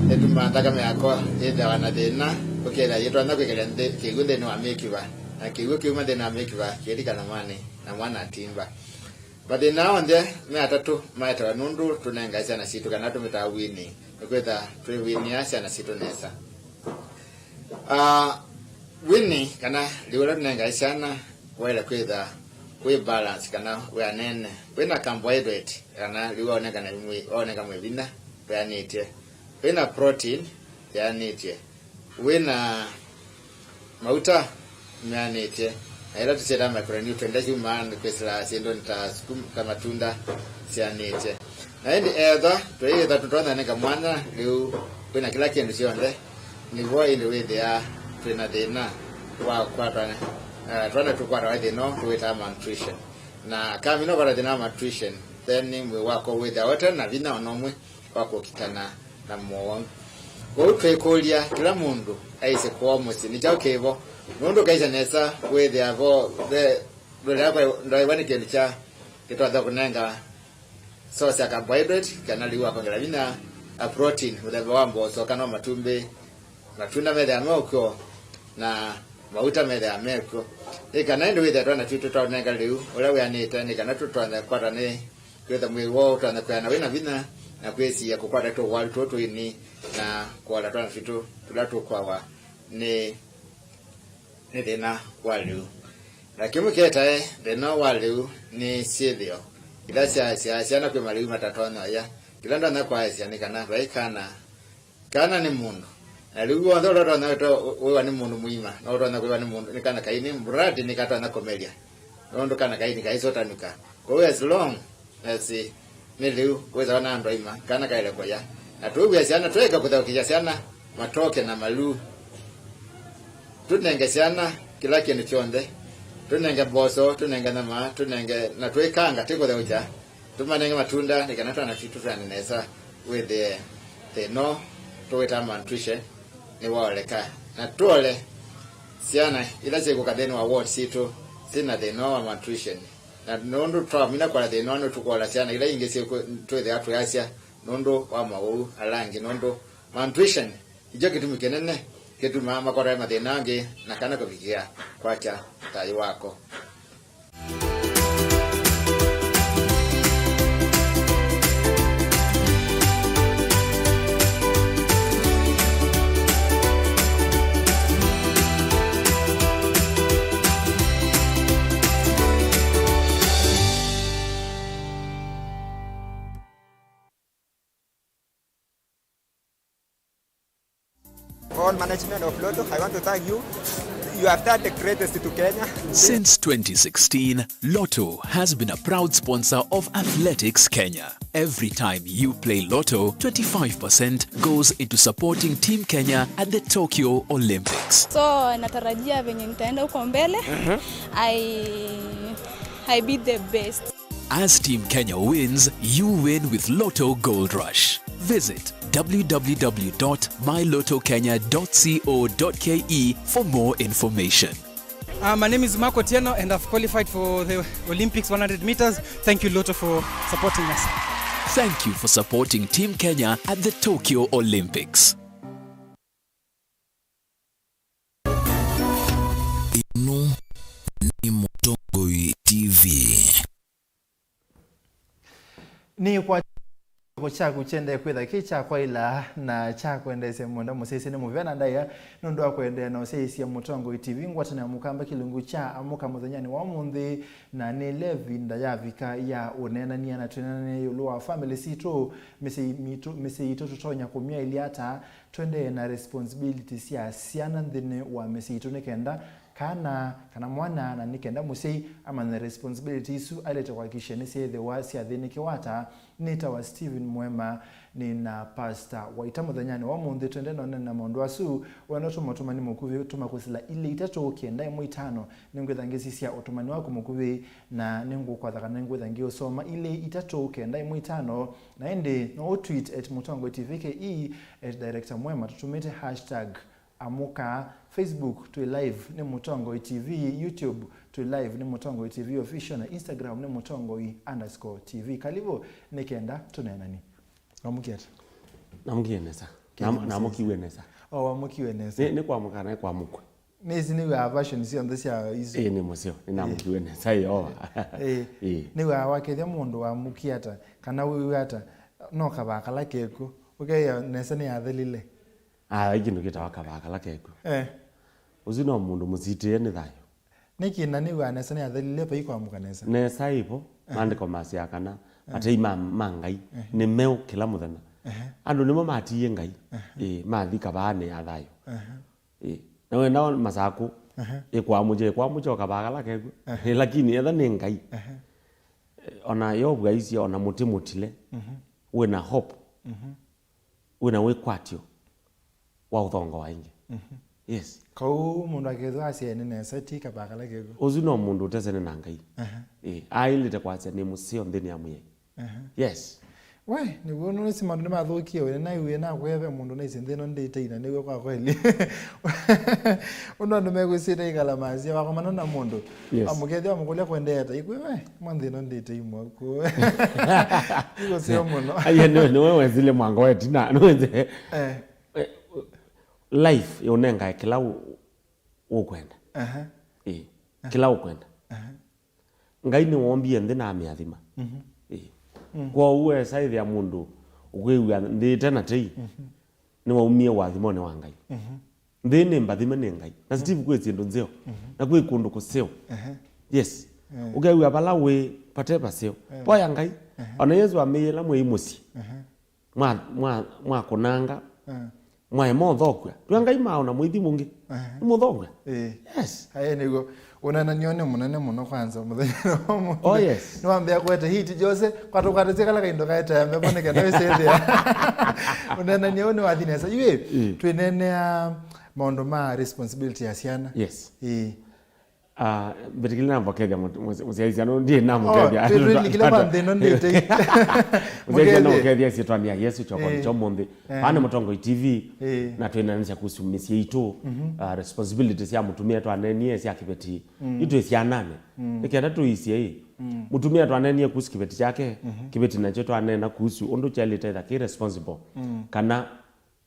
ĩtumaa nthakame yako yĩthĩawa na thĩna, ũkethĩa yĩtonya kwĩkĩlya nthĩ, kĩw'ũ nthĩnĩ wa mĩkiva. na kĩw'ũ kĩu mathĩna mĩkiva kĩlika na mwana, na mwana atimba. Mathĩna onthe me atatũ maetawa nũndũ tũnengae syana sitũ kana tũmĩtaa wini, nĩkwĩtha twĩwinĩa syana sitũ nesa. Ah, wini kana lĩu ũla tũnengae syana waĩle kwĩtha wĩ balance kana wĩ anene, wĩna carbohydrate kana lĩu waũnengana mwĩ-, waũnenga mwĩ vinya wĩanĩtye, wĩna protein yĩanĩtye, wĩna mauta meanĩtye, na ĩla tũsyĩtaa micronutrient ila syumaa nĩ kwĩsĩla syĩndũnĩ ta sukuma, ta matunda syanĩtye. Na ĩndĩ ethwa tũyĩthwa tũtonya nĩka mwanya lĩu kwĩna kĩla kĩndũ kyonthe, nĩvo ĩndĩ wĩthĩaa twĩna thĩna wa kwatwa, eh, twana tũkwatawa thĩna ũũ tũwĩtaa malnutrition. Na kamina ũkwata thĩna wa malnutrition, then mwĩĩ waku wĩthĩawa ũte na vinya ona ũmwe wa kũkitana na mowau. Kwoou twĩkũlya kĩla mũndũ aisye kwoo mũsyĩ nĩ kyaũ kĩvo, nũndũ ũkaisya nesa wĩthĩa vo ve ndũlea kwa ndwaĩwa nĩ kĩndũ kya kĩtonya kũnenga source ya carbohydrate kana lĩu wa kwongela vinya, a protein mũthemba wa mboso kana matumbĩ, matunda methĩawa me ũkw'o na mauta methĩawa me kw'o. Nĩ kana ĩndĩ wĩthĩa twana twitũ twaũnenga lĩu ũla wĩanĩte, nĩ kana tũtonya kwata nĩ kwĩtha mwĩĩ woo ũtonya kwĩana wĩna vinya na kwĩsiĩa kũkwata tũwalu tũũ tũini na kũola twana twitũ tũla tũkwawa nĩ, nĩ thĩna wa lĩu. Na kĩmwe kĩetae thĩna wa lĩu nĩ syĩthĩo ila syaasya syana kwĩ malĩu matatonya ũya. Kĩla ndonya kwaasya nĩ kana vai kana Kana nĩ mũndũ. Na lĩu w'onthe ũla ũtonya wĩwa nĩ mũndũ mũima, no ũtonya kwĩwa nĩ mũndũ, nĩ kana kaini, muradi nĩkatonya kũmelya. Nũndũ kana kaini kaisũtanĩka. Kwoou as long as nĩ lĩu wĩthĩawa na andũ aima, kana kaĩle kũya. Na tũĩw'e syana, tũĩka kũthaũkĩsya syana, matoke na maluu. Tũnenge syana kĩla kĩndũ kyonthe. Tũnenge mboso, tũnenge nyama, tũnenge, na twĩkanga, tĩkũtheũkya. Tũmanenge matunda nĩ kana twana twitũ twĩane nesa, wĩthĩe thĩna ũũ tũwĩtaa malnutrition nĩwaoleka. Na tũole syana ila syĩkũka nthĩnĩ wa ward sitũ syĩna thĩna ũũ wa malnutrition. Na nũndũ twamina kũola thĩna ũũ, nĩtũkũola syana ila ingĩ syĩkwĩ-, twĩthĩawa tũyasya nũndũ wa mawau ala angĩ, nũndũ malnutrition nĩkyo kĩtumi kĩnene kĩtumaa makwata mathĩna angĩ na kana kũvikĩa kwakya thayũ wako. All management of Lotto, I want to thank you. You have done the greatest to Kenya. Since twenty sixteen, Lotto has been a proud sponsor of Athletics Kenya. Every time you play Lotto, twenty-five percent goes into supporting Team Kenya at the Tokyo Olympics. So, natarajia venye nitaenda huko mbele. I, I be the best. As Team Kenya wins, you win with Lotto Gold Rush. Visit w w w dot my lotto kenya dot co dot k e for more information. Uh, my name is Mark Otieno and I've qualified for the Olympics one hundred meters. Thank you, Lotto, for supporting us. Thank you for supporting Team Kenya at the Tokyo Olympics. Ĩno nĩ Mũtongoi T V. Nĩ kwa kyaku kyendee kwĩtha kĩ kya kwaĩla na kya kwendeesya mũndũ mũsyaĩĩsya nĩ mũvea na ndaĩa nũndũ wa kũendeea na ũsyaĩĩsya Mũtongoi T V ngwatanĩo ya Mũkamba kĩlungu kya Amũka mũthenyanĩ wa ũmũnthĩ, na nĩ ĩla ĩvinda yavika ya ũneenany'a na twĩneenany'a ĩũlũ wa famĩlĩ sitũ, mĩsyĩ mitũ, mĩsyĩ yitũ tũtonya kũmyaĩlya ata, tũendee na responsibility sya syana nthĩnĩ wa mĩsyĩ yitũ nĩ kenda kana, kana mwana, na nĩ kenda mũsyai amanye responsibility isu ailĩte kũhakikisha nĩsyeethĩwa syathĩnĩkĩwa ata. Nĩtawa Stephen Mwema, nĩ na Pastor Waita mũthenyanĩ wa ũmũnthĩ. Twende na ũneena maũndũ asu, wenda tũma ũtũmani mũkuvĩ, tũma kwĩsĩla ilĩ itatũ kenda ĩmwe itano. Nĩngwĩtha ngĩsisya ũtũmani waku mũkuvĩ, na nĩngũkwatha kana nĩngwĩtha ngĩũsoma ilĩ itatũ kenda ĩmwe itano. Na ĩndĩ no ũ tweet at Mũtongoi T V K E, at Director Mwema, tũtũmĩte hashtag Amũka. Facebook twĩ live nĩ Mũtongoi T V, YouTube twĩ live nĩ Mũtongoi T V Official, na Instagram nĩ Mũtongoi underscore T V. Karibu nĩ kenda tũneenani. Wamũkie ata? Namũkie nesa. Kenda Nam-, mũsyaĩĩsya. Namũkiwe nesa. Oh, wamũkiwe nesa. Nĩ, nĩ kwamũka na kwamũkwe. Nĩsĩ nĩw'aa version syonthe sya isu. Ĩĩ, nĩ mũseo. Nĩnamũkiw'e nesa Yeova. Ĩĩ. Ĩĩ. Nĩw'aa wakethya mũndũ wamũkie ata, kana wĩw'a ata, no kavaa kala kekuo. Ũkeĩa nesa nĩyathelile. Aa, ĩ kĩndũ kĩtawa kavaa kala kekuo. Eh. Ũsu no mũndũ mũsitĩe nĩ thayũ. Nĩkĩ na nĩw'aa nesa nĩyathelile vai kwamũka nesa? Nesa ĩvo, maandĩko masyaa kana atei ma, ma Ngai nĩ meũ kĩla mũthenya. Ehe. Andũ nĩmo matiie Ngai. Ehe. Ĩĩ, mathi kavaanĩ ya thayũ. Ehe. Ĩĩ. Na wenda masakũ, ehe, ĩkwamũkye, ĩkwamũkye o kavaa kala kekuo. Ehe. Ĩĩ, lakini etha nĩ Ngai. Ehe. Ona Yovu aisye, ona mũtĩ mũtile, mhm, wĩna hope, mhm, wĩna wĩkwatyo wa ũthongoa ĩngĩ. Mhm. Yes. Kau mũndũ akethwa asyae nĩ nesa, ti kavaa kala kekuo. Ũsu no mũndũ ũtesene na Ngai. Ehe. Ĩĩ, aĩlĩte kwasya nĩ mũseo nthĩnĩ ya Mwĩai. Aha. Yes. We, nĩw'o nũnĩsĩ maũndũ nĩmathũkie, we nĩnaiwie nakwĩa ve mũndũ naisye nthĩ ĩno ndĩte ina, nĩw'o kwa kweli. Ũndũ andũ mekwĩsĩte ikala masya, wakomana na mũndũ, yes, amũkethĩa amũkũlya kwendeete, ikwĩ we, mwa nthĩ ĩno ndĩte imwe kũ. Ikũseo mũno. Aiye, nĩwe, nĩwe wesile mwango wetina, nĩwĩsĩ. Eh. Eh, life yũnengae kĩla ũ-, ũkwenda. Aha. Ĩĩ, kĩla ũkwenda. Aha. Ngai nĩwoombie nthĩ na amĩathima. Mhm. Ĩĩ. Mm. Kwoou wesaĩthĩa mũndũ ũkwĩw'a nthĩ ĩte na tei, mhm, nĩwaumie ũathimonĩ wa Ngai. Mhm. Nthĩ nĩ mbathime nĩ Ngai. Na Steve, kwĩ syĩndũ nzeo. Mhm. Na kwĩ kũndũ kũseo. Ehe. Yes. Eh. Ũkew'a vala wĩ vate vaseo. Eh. Voya Ngai. Ehe. Ona Yesũ amĩĩla mwĩi mũsyĩ. Ehe. Mwa, mwa, mwakũnanga, eh, mwaema ũthokw'a. Tw'a Ngai maona mũithi mũngĩ. Eh. Nĩmũthokw'a. Eh. Yes. Aye nĩguo. Ũneenany'o nĩ mũnene mũno kwanza mũthenya wa ũmũnthĩ. Oh, yes. Nĩwambĩa kũete hiti Jose, kwatũkwatĩsya kala kaindo kaetea mbevo nĩ kenda wĩsĩthĩa. Ũneenany'o ũũ nĩ wathi nesa. Iwĩ, eh, twĩneenea maũndũ ma responsibility ya syana. Yes. Eh. Ah, mbĩtĩkĩlya namũkethya mũsyai syana, ndiĩ namũkethya. Oh, twĩlikile kwa nthĩ ĩno ndĩte. Mũsyai syana mũkethya syĩtwanĩ ya Yesũ kyokoni kya ũmũnthĩ. Eh. Vaa nĩ Mũtongoi T V, eh, na twĩnanĩsya kuhusu mĩsyĩ itũ, mhm, ah, responsibility sya mũtumĩa twanenie sya kĩveti. Mm. Itwĩ syananĩ. Mm. Nĩ kenda tũisye ĩ. Mm. Mũtumĩa twanenie kuhusu kĩveti kyake, mhm, kĩveti nakyo twaneena kuhusu ũndũ kyaĩlĩte ĩtha kĩ responsible. Mm. Kana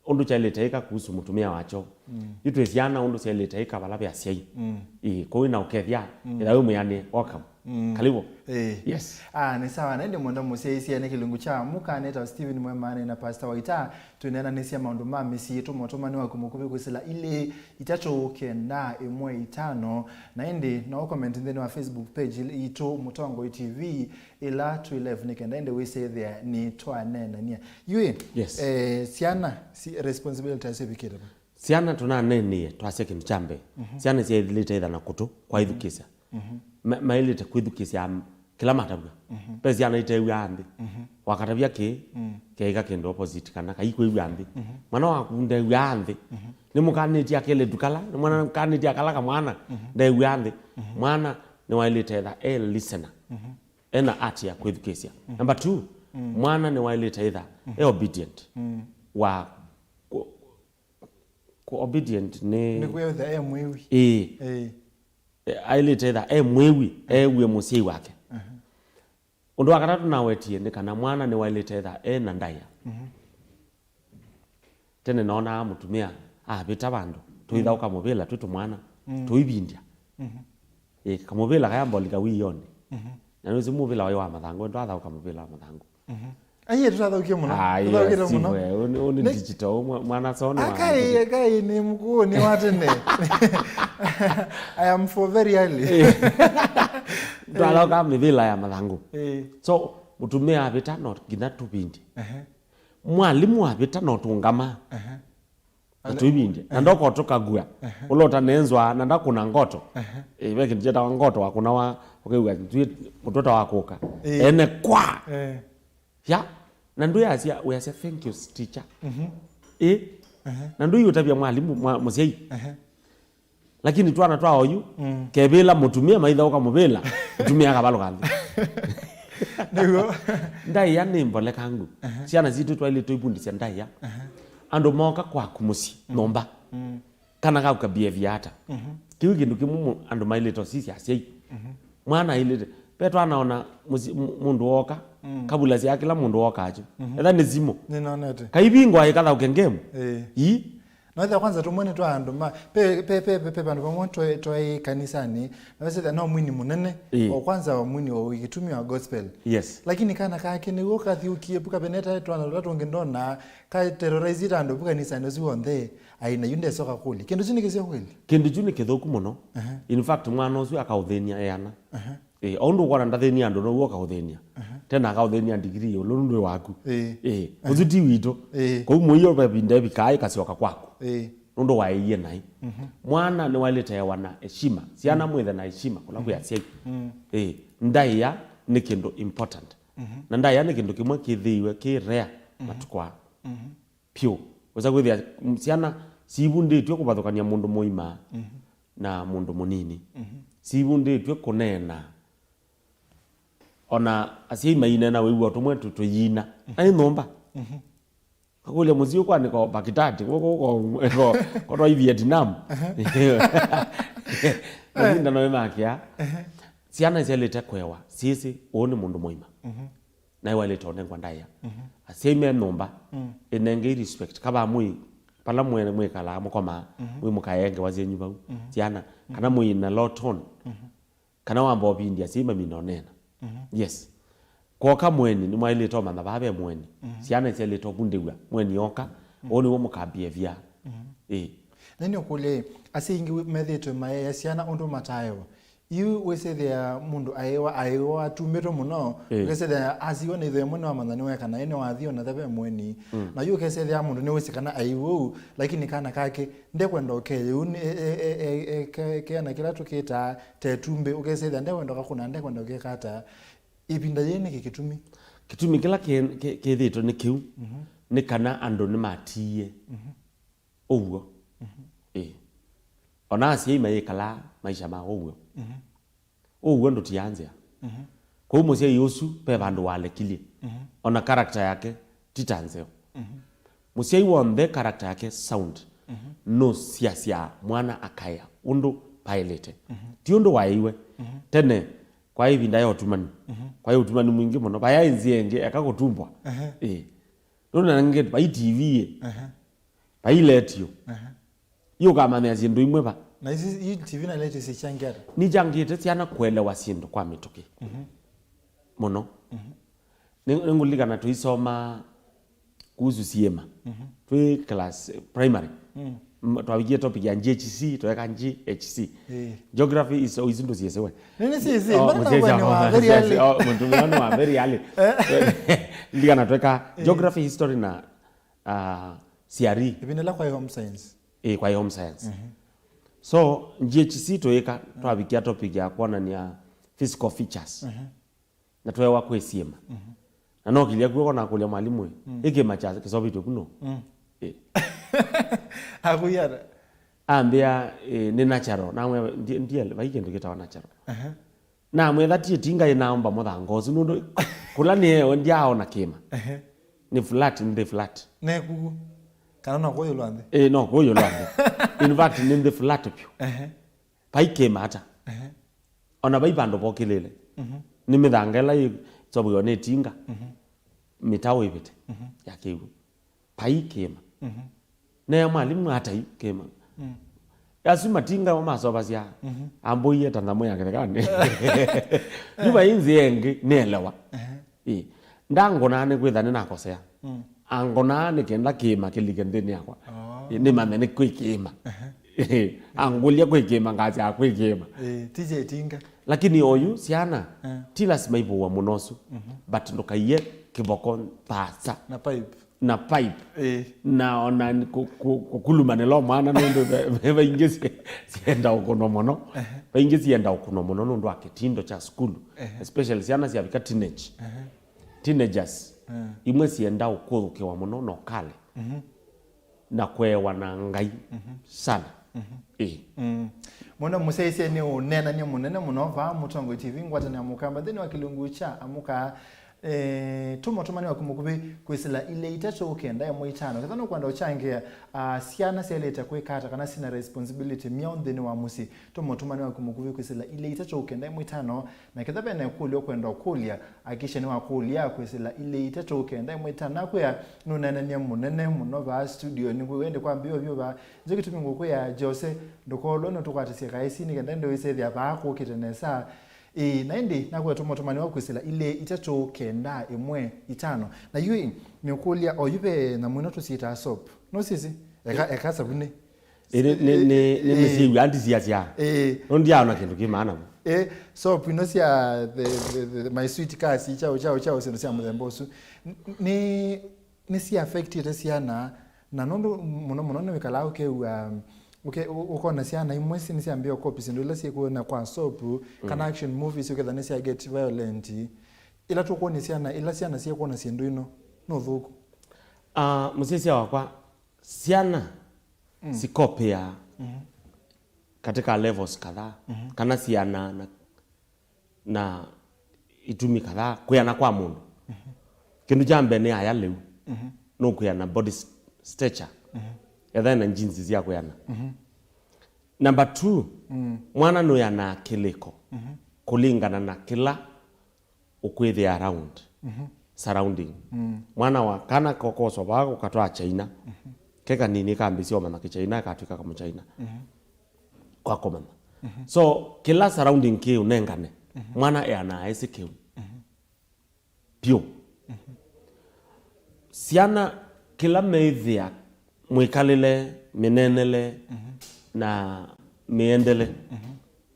ũndũ kyaĩlĩte ĩka kuhusu mũtumĩa wakyo. Mm. Yu twĩ syana ũndũ syaĩlĩte ĩka vala ve asyai. Mm. Ĩĩ, kwoou na ũkethya, mm, ĩtha wĩ mwĩanĩe, welcome. Mm. Karibu. Ĩĩ. Yes. Ah, nĩ sawa, na ĩndĩ mwenda mũsyaĩĩsya nĩ kĩlungu kya mũka, nĩtawa Stephen Mwemane na Pastor Waita. Twĩneenanĩsya maũndũ ma mĩsyĩ yitũ, mũtũmani waku mũkuvĩ kwĩsĩla ilĩ itatũ kenda ĩmwe itano. Na ĩndĩ no comment nthĩnĩ wa Facebook page yitũ Mũtongoi T V, ĩla twĩ live nĩ kenda ĩndĩ wĩsĩthĩa nĩ twaneenania. Yu ĩ, yes, eh, syana, si, responsibility yasyo ĩvikĩte va? Syana tũnaneenie twasya kĩndũ kya mbee. Mhm. Syana syaĩlĩte ĩtha na kũtũ kwa, mhm, ithukĩĩsya. Mhm. Ma-, maĩlĩte kwĩthukĩĩsya kĩla matavw'a. Mhm. Ve syana iteew'aa nthĩ. Mhm. Wakatavya kĩĩ, mm, keĩka kĩndũ opposite kana kaikwĩw'a nthĩ. Mhm. Mwana waku ndeew'aa nthĩ. Mhm. Nĩmũkanĩtye akelĩtu kala, nĩmũkanĩtye akala kamwana, mhm, ndeew'aa nthĩ. Mhm. Mwana nĩwaĩlĩte ĩtha e listener. Mhm. Ena art ya kwĩthukĩĩsya. Mhm. Number two, mm, mwana nĩwaĩlĩte ĩtha, mm, e obedient. Mm. Wa ku-, ku-, obedient nĩ, nĩ kwĩtha e mwĩwi. Ĩĩ. Ĩĩ. E, aĩlĩte ĩtha e mwĩwi, ew'e mũsyai wake. Mhm. Ũndũ wa katatũ nawetie nĩ kana mwana nĩwaĩlĩte ĩtha e na ndaĩa. Mhm. Tene noonaa mũtumĩa avĩta vandũ, tũithaũka, mm, mũvĩla twĩ tũmwana, mm, tũivindya. Mhm. Ĩ, kamũvĩla kaya mbolika wĩonĩ. Mhm. Na nĩwĩsĩ mũvĩla waĩ wa mathangũ, ndwathaũka mũvĩla wa mathangũ. Mhm. Aiye, tũtathaũkie mũno. Ai, tũthaũkĩte mũno. Yes, we, ũnĩ, ũnĩ nĩ digital, mwa-, mwana so nĩ wa akai, akai, nĩ mkuu, nĩ wa tene. I am for very early. Eh. Ndwathaũka mĩvĩla ya mathangũ. Eh. So, mũtumĩa avĩta no nginya tũvindye. Ehe. Mwalimũ avĩta no tũngama. Ehe. Na tũivindye. Na ndoka tũkagua. Ehe. Ũlota nenzwa na ndakũna ngoto. Ehe. Eh, ve kĩndũ kyetawa ngoto, wakũna wa, ũkew'a mũtwe ta wakũka. Eh. Ene kwa. Eh. Ya, na ndwĩasya, wĩasya, "Thank you, teacher." Mhm. Eh? Ehe. Na ndũiũtavya mwalimũ, mwa-, mũsyai. Ehe. Lakini twana twa oyu, mm, kevĩla mũtumĩa maithaũka mũvĩla, mũtumĩa akavalũka nthĩ. Nĩguo. Ndaĩa nĩ mbolekangu. Ehe. Syana sitũ twaĩlĩte tũivundĩsya ndaĩa. Ehe. Andũ mooka kwaku mũsyĩ, mm, nyũmba. Mm. Kana kaku ka behavior ata? Mhm. Kĩu kĩndũ kĩmwe mũ-, andũ maĩlĩte ũsisya asyai. Mhm. Mwana aĩlĩte. Ve twana ona mũsyĩ, mũ-, mũndũ wooka, mm, kavulasya kĩla mũndũ wooka akyo. Mhm. Etha nĩ simũ. Nĩnonete. Kaivingwa ĩkathaũke game. Ĩĩ. Ii. Na wethĩa kwanza tũmwe nĩ twa andũ ma, pe, pe, pe, pe, pe vandũ vamwe twaĩ, twaĩ kanisanĩ, na wesethĩa no mwini mũnene, Ĩĩ. o kwanza wa mwini wa ũkĩtumĩa wa gospel. Yes. Lakini kana kake nĩw'o kathiũkie vu kaveneta twana tũla tũngĩ ndona, ka terrorize andũ vu kanisanĩ ũsu w'onthe, aina yu ndesoka kũlya. Kĩndũ kyu nĩ kĩseo kweli? Kĩndũ kyu nĩ kĩthũku mũno. Aha. In fact, mwana ũsu akaũthĩnia eana. Aha. Ĩĩ, o ũndũ ũkwona ndathĩnia andũ, now'o ũkaũthĩnia. Aha. Tena akaũthĩnia ndigiri ĩũlũ nũndũ waku. Ĩĩ. Ĩĩ, Aha. ũsu ti witũ. Ĩĩ. Kũu mũio ve vinda ĩvikaa ĩkasyoka kwaku. Ĩĩ. Nũndũ waĩie naĩ. Mhm. Mwana nĩwaĩlĩte ewa na heshima. Syana Mm. mwĩthe na heshima kũla kwĩ Mhm. asyai. Mm. Ĩĩ, ndaĩa nĩ kĩndũ important. Mhm. Na ndaĩa nĩ kĩndũ kĩmwe kĩthĩiwe kĩ rare Mhm. matukũ aa. Mhm. Pyũ. Wĩsa kwĩthĩa, mm, syana sivundĩtw'e kũvathũkany'a mũndũ mũima Mhm. na mũndũ mũnini. Mhm. Sivundĩtw'e kũneena. Ona asyai maineena wĩw'a tũmwe tũ-, tũyina. Mhm. Na nĩ nyũmba. Mhm. Akũlya mũsyĩ ũkwanĩka o Pakitati, kũkũ ko, ko, kotwa i Vietnam. Aha. Mavinda no ĩmakĩa. Aha. Syana isyaĩlĩte kũewa, syĩsĩ, ũũ nĩ mũndũ mũima. Mhm. Na ĩwaĩlĩte ũnengwa ndaĩa. Mhm. Asyai me nyũmba, Mm. ĩnengei respect. Kavaa mwĩ, pala mwĩ, mwĩkalaa, mũkomaa, Mhm. mwĩ mũkaee ngewa syenyu vau. Mhm. Syana, kana Mhm. mwĩ na low tone. Mhm. Kana wamba ũvindya asyai mamina ũneena. Mhm. Yes. Kwoka mũeni, nĩmwaĩlĩte ũmanya vaa ve mũeni. Mhm. Syana isyaĩlĩte ũvundĩw'a. Mũeni oka, Mhm. ũũ nĩw'o mũkambĩevya. Mhm. Ĩĩ. Na nĩũkũlya, asyai aingĩ methĩĩtwe maea syana ũndũ mataewa. Yu wĩsĩthĩa mũndũ aĩwa, aĩwa atumbĩtwe mũno, Ĩĩ. ũkesĩthĩa asiwa na ĩthe mwe nĩwamanya nĩweka naĩ nĩwathi ona ve mũeni. Mm. Na yu ũkesĩthĩa mũndũ nĩwĩsĩ kana aiwa ũu, lakini kana kake ndekwenda ũkeye ũu, nĩ, e, e, e, e, ke-, keana kĩla tũkĩtaa tetumbĩ, ũkesĩthĩa ndekwenda ũkakũna, ndekwenda ũkeka ata. Ĩvinda yĩĩ nĩkĩ kĩtumi? Kĩtumi kĩla kĩ-, kĩ-, kĩthĩtwe nĩ kĩu, Mhm. nĩ kana andũ nĩmatiie Mhm. ũw'o. Mhm. Ĩĩ. Ona asyai mayĩkalaa maisha ma ũw'o. Mhm. Ũw'o ndũtiaa nzĩa. Mhm. Kwoou mũsyai ũsu ve vandũ walekilye. Mhm. Ona character yake ti ta nzeo. Mhm. Mũsyai w'onthe character yake sound. Mhm. Nũsiasya mwana akaea ũndũ vaĩlĩte. Mhm. Ti ũndũ waĩiwe. Mhm. Tene, kwaĩ ĩvinda ya ũtumani. Mhm. Kwaĩ ũtumani mwingĩ mũno. Vayaĩ nzĩa ĩngĩ, eka kũtumbwa. Aha. Ĩĩ. Nũnanangĩte, vai T V ĩ. Aha. Vai letio. Aha. Yu ũkamanyĩa syĩndũ imwe va. Na isi, yu T V na letio sichangĩte. Nichangĩte syana kũelewa syĩndũ kwa mĩtũkĩ. Mhm. Mũno. Mhm. Nĩ-, nĩngũlilikana tũisoma kuhusu siĩma. Mhm. Twĩ class, eh, primary. Mm. M-, twavikie topic ya G H C, tweka G H C. Eh. Geography is, oh, isu ndũsiĩsĩwe. Nini si, si, Oh, mbona mũsyaĩsya, nĩ wa oh, very early? Oh, mũtumĩa nĩ wa very early. Eh. Lilikana tweka Eh. geography, history na, ah, C R E. Ĩvinda ĩla kwaĩ home science. Ĩĩ, kwaĩ home science. Mhm. So, G H C tũĩka, twavikia topic ya kwonania physical features. Mhm. Na twewa kwĩ siĩma. Mhm. Na nokĩlya kw'oko nakũlya mwalimũ, Mm. "Ĩ kĩĩma kya kĩseũvĩtw'e ku nũũ?" Mm. Ĩ. Akũia ata? Ambĩa, "Ĩ, nĩ natural." Namwĩa, "Ndi-, ndiele, vai kĩndũ kĩtawa natural." Aha. Namwĩa, "Ti ĩtinga ĩnaomba mũthanga ũsu, nũndũ kũla nĩewe ndyaaona kĩĩma." Aha. Nĩ flat, nĩ flat. Nĩ kuku. Kana no kũyũlwa nthĩ? Ĩ, no kũyũlwa nthĩ. In fact, nĩ nthĩ flat vyũ. Aha. Vai kĩĩma ata. Aha. Ona vai vandũ vokĩlĩle. Mhm. Nĩ mĩthanga ĩla ĩseũvĩtw'e nĩ ĩtinga. Mhm. Mĩtaũ ĩvĩte Mhm. ya kĩw'ũ. Vai kĩĩma. Mhm. Neea mwalimũ atai kĩĩma. Mm. Asu matinga o masovasya. Mhm. Ambũie ta nthamo ya kĩthekanĩ. Yu vai nzĩa ĩngĩ nĩelewa. Aha. Ĩ. Ndangonaa nĩ kwĩtha nĩnakosea. Mm. Angonaa nĩ kenda kĩĩma kĩlike nthĩnĩ yakwa. Oh. Ĩ, nĩmanye nĩ kwĩ kĩĩma. Aha. Ĩ, angũlya kwĩ kĩĩma, ngasya kwĩ kĩĩma. Ĩ, ti kya ĩtinga. Lakini oyu syana, Eh. ti lasima ivũwa mũno ũsu. Mhm. But ndũkaiye kĩvoko vaasa. Na pipe. Na pipe. Ĩ. Na ona kũ-, kũ-, kũkuluma nĩ lo mwana nũndũ ve-, ve-, vaingĩ sie-, sienda ũkũnwa mũno. Aha. Vaingĩ sienda ũkũnwa mũno nũndũ wa kĩtindo kya sukulu. Aha. Especially syana syavika teenage. Aha. Teenagers, Mm. imwe sienda ũkũthũkĩwa mũno na ũkale Mhm. na kũewa na Ngai Mhm. sana. Mhm. Ĩĩ. Mm. Mũno mũsyaĩĩsye nĩ ũneenany'a mũnene mũno vaa Mũtongoi T V, ngwatanĩo ya Mũkamba nthĩnĩ wa kĩlungu kya Amũka. Eh, tũma ũtũmani waku mũkuvĩ kwĩsĩla ilĩ itatũ kenda ĩmwe itano. Ketha nũkwenda ũkyangĩa, ah, syana syaĩlĩte kwĩka ata kana sina responsibility myaũ nthĩnĩ wa mũsyĩ, tũma ũtũmani waku mũkuvĩ kwĩsĩla ilĩ itatũ kenda ĩmwe itano. Na ketha vena ĩkũlyo ũkwenda ũkũlya, hakikisha nĩwakũlya kwĩsĩla ilĩ itatũ kenda ĩmwe itano. Nakwĩa nũneenanie mũnene mũno vaa studio, nĩw'o ĩndĩ kwambĩĩwa vyũ vaa. Nĩkyo kĩtumi ngũkwĩa, Jose, ndũkolwe nũtũkwatĩsye kaĩsi nĩ kenda ndĩwĩsethĩa vaa kũkĩte nesa. Ĩĩ, na ĩndĩ nakwĩa tũma ũtũmani waku kwĩsĩla ilĩ itatũ kenda ĩmwe itano. Na yu ĩ, nĩũkũlya, oyu ve nyamũ ĩno tũsyĩtaa soap. Nũsisi? Eka, eka savunĩ. Ĩ, nĩ, nĩ, nĩ, nĩ, ĩ, nĩsyĩw'a ndisiasya. Ĩ. Nũndũ ndiaona kĩndũ kĩ maana vu. Ĩ, soap ino sya the, the, the, my sweet kasi, chao, chao, chao, syĩndũ sya mũthemba ũsu. N-, nĩ, nĩsi affectĩte syana, na nũndũ mũno mũno nĩwĩkalaa ũkew'a, ũke-, ũ-, ũkona syana imwe si-, nĩsyambĩĩa ũkopi syĩndũ ila syĩkwona kwa soap, kana action movies, ũketha nĩsya get violent. Ila tũkwony'a syana, ila syana syĩkwona syĩndũ ino, nĩ ũthũku. Ah, mũsyaĩĩsya wakwa, syana sikopĩaa katika levels kadhaa, kana siana na, na itumi kadhaa, kwĩana kwa mũndũ. Kĩndũ kya mbee nĩ aya lĩu, nũkwĩana body s-, stature, etha ena genes sya kwĩana. Number two, mwana nũĩanaa kĩlĩko kũlingana na kĩla ũkwĩthĩa around, surrounding. Mwana wa kana kokoswa vaa ũkatwaa China, ke kanini kambĩsya ũmanya Kĩchina, ĩkatw'ĩka kamũchina kwa kũmanya. So, kĩla surrounding kĩ ũnengane, mwana eanaa esĩ kĩu. Pyũ. Syana kĩla meĩthĩa mwĩkalĩle, mĩneenele, na mĩendele,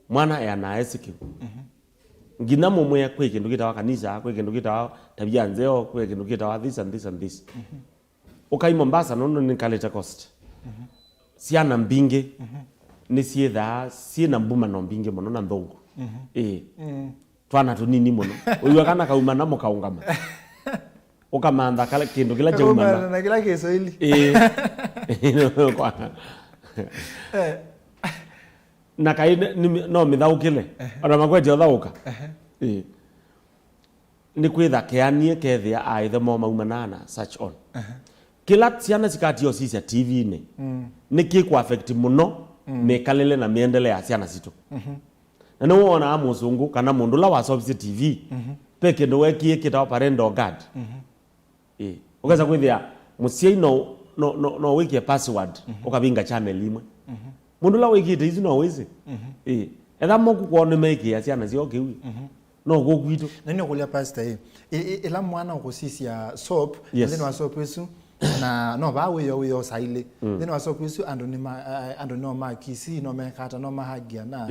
mwana eanaa esĩ kĩu. Nginya mũmwĩe kwĩ kĩndũ kĩtawa kanisa, kwĩ kĩndũ kĩtawa tabia nzeo, kwĩ kĩndũ kĩtawa this and this and this. Ũkai Mombasa, nũndũ nĩkalĩte coast. Syana mbingĩ nĩsyĩthaa syĩ na mbumano mbingĩ mũno na nthũngũ. Ĩĩ. Twana tũnini mũno. Ũiwa kana kauma namo kaũngama. Ũkamantha kala, kĩndũ kĩla kyaumana. Kaumana na kĩla Kĩswahili. Ĩĩ. Kwa- Eh. Na kaĩ nĩ, nĩ, no mĩthaũkĩle. Ona makwete ũthaũka. Ĩĩ. Nĩ kwĩtha keanie kethĩa aaĩthe moo maumanaa na such on. Kĩla syana sikatio sisya T V-inĩ, nĩ kĩkũ affect mũno mĩkalĩle na mĩendele ya syana sitũ. Na nĩwonaa mũsũngũ kana mũndũ ũla wasovisye T V, ve kĩndũ wekie kĩtawa parental guard. Ĩĩ. Ũkesa kwĩthĩa mũsyai no, no, no, no wĩkie password, ũkavinga channel imwe. Mũndũ ũla wĩkĩte isu no wĩsĩ. Ĩĩ. Etha moku kwoo nĩmeĩkĩĩa syana syoo kĩu. No kũu kwitũ. Na nĩũkũlya pastor, ĩ, ĩ, ĩ, ĩla mwana ũkũsisya soap, yes, nthĩnĩ wa soap ĩsu, na no vaa wĩyo, wĩyo saa ilĩ. Nthĩnĩ wa soap ĩsu, andũ nĩ ma-, a-, andũ no makisi, no mekata, no mahagia, na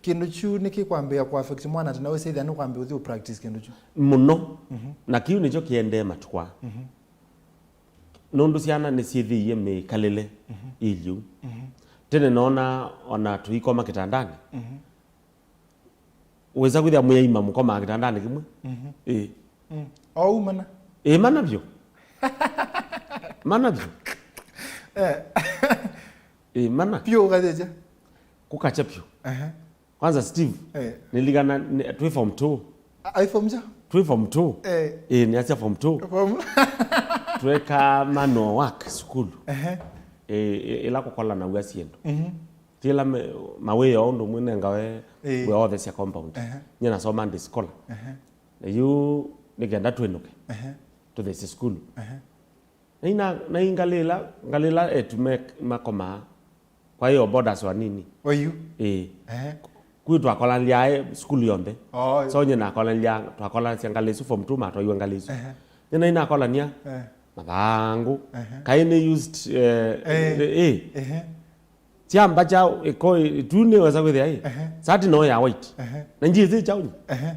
kĩndũ kyu nĩkĩkwambĩĩa kũ affect mwana atĩ na wĩsĩthĩa nĩkwambĩĩa ũthi ũ practice kĩndũ kyu. Mũno. Na kĩu nĩkyo kĩendee matukũ aa. Nũndũ syana nĩsyĩthĩie mĩkalĩle ĩilyĩ ũu. Tene noona ona tũikoma kĩtandanĩ. Wĩsa kwĩthĩa mwĩaima mũkomaa kĩtandanĩ kĩmwe. Ĩĩ. Ou mana? Ĩĩ, mana vyũ. Mana vyũ. Eh. Ĩĩ, mana. Pyũ ũkathĩkya? Kũkakya pyũ. Ehe. Kwanza Steve, eh, niligana ni, twĩ form two. A-, ai form cha? Twĩ form two. Eh. Ĩĩ, nĩasya form two. Form. Tweka manual work sukulu. Ehe. Ĩĩ, ĩ-, ĩla kũkolanaw'a syĩndũ. Mhm. Ti ĩla me-, mawĩo ũndũ mwĩ nengawe, eh, wĩa othesya compound. Ehe. Nyie nasoma ndĩ scholar. Ehe. Na yu nĩkenda twĩnũke. Ehe. Tũthesye sukulu. Ehe. Na ina, na ingalĩla, ngalĩla etu me, makomaa. Kwa hiyo borders wa nini? Oyu? Ĩĩ. Ehe. Kwĩ twakolanilya aĩ sukulu yonthe. Oh. So nye nakolanilya, twakolanasya ngalĩ isu form two matwaiwe ngalĩ isu. Ehe. Nye na inakolania, eh, mathangũ. Ehe. Kaĩ nĩ used, eh, eh, eh. Ehe. Kyamba kya ĩko ĩtunĩ wesa kwĩthĩa ĩ. Ehe. Sati no ya white. Ehe. Na njĩsĩ kyaũ nyi. Ehe.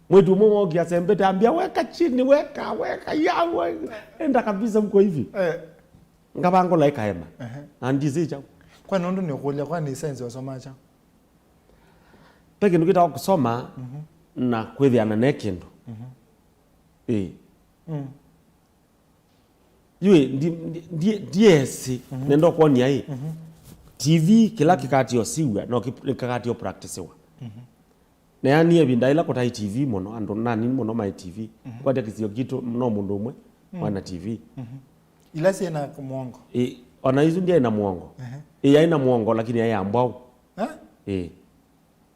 Mwĩtu ũmwe woki asembete ambia, "Weka chini, weka, weka, ya, we-, enda kabisa huko hivi." Eh. Ngavangũla ĩkaema. Ehe. Na ndisĩ kyaũ. Kwa nũndũ nĩ ũkũlya, kwa nĩ science wasoma kyaũ? Pe kĩndũ kĩtawa kũsoma, mhm, na kwĩthĩana ne kĩndũ. Mhm. Ĩĩ. Mm. Yũĩ, ndi-, ndi-, ndi-, ndiesĩ, mhm, nenda ũkwony'a ĩ. Mhm. T V kĩla kĩkatio siw'a, no kĩ-, kĩkatio practicewa. Mhm. Neanie ĩvinda ĩla kũtaĩ T V mũno, andũ nanini mũno maĩ T V. Mhm. Kwatya kĩsio kitũ no mũndũ ũmwe, mhm, wana T V. Mhm. Ila syĩ na mwongo. Ĩ, ona isu ndyaĩ na mwongo. Ehe. Ĩ, yaĩ na mwongo, lakini yaĩ ya mbwau. Eh? Ĩ.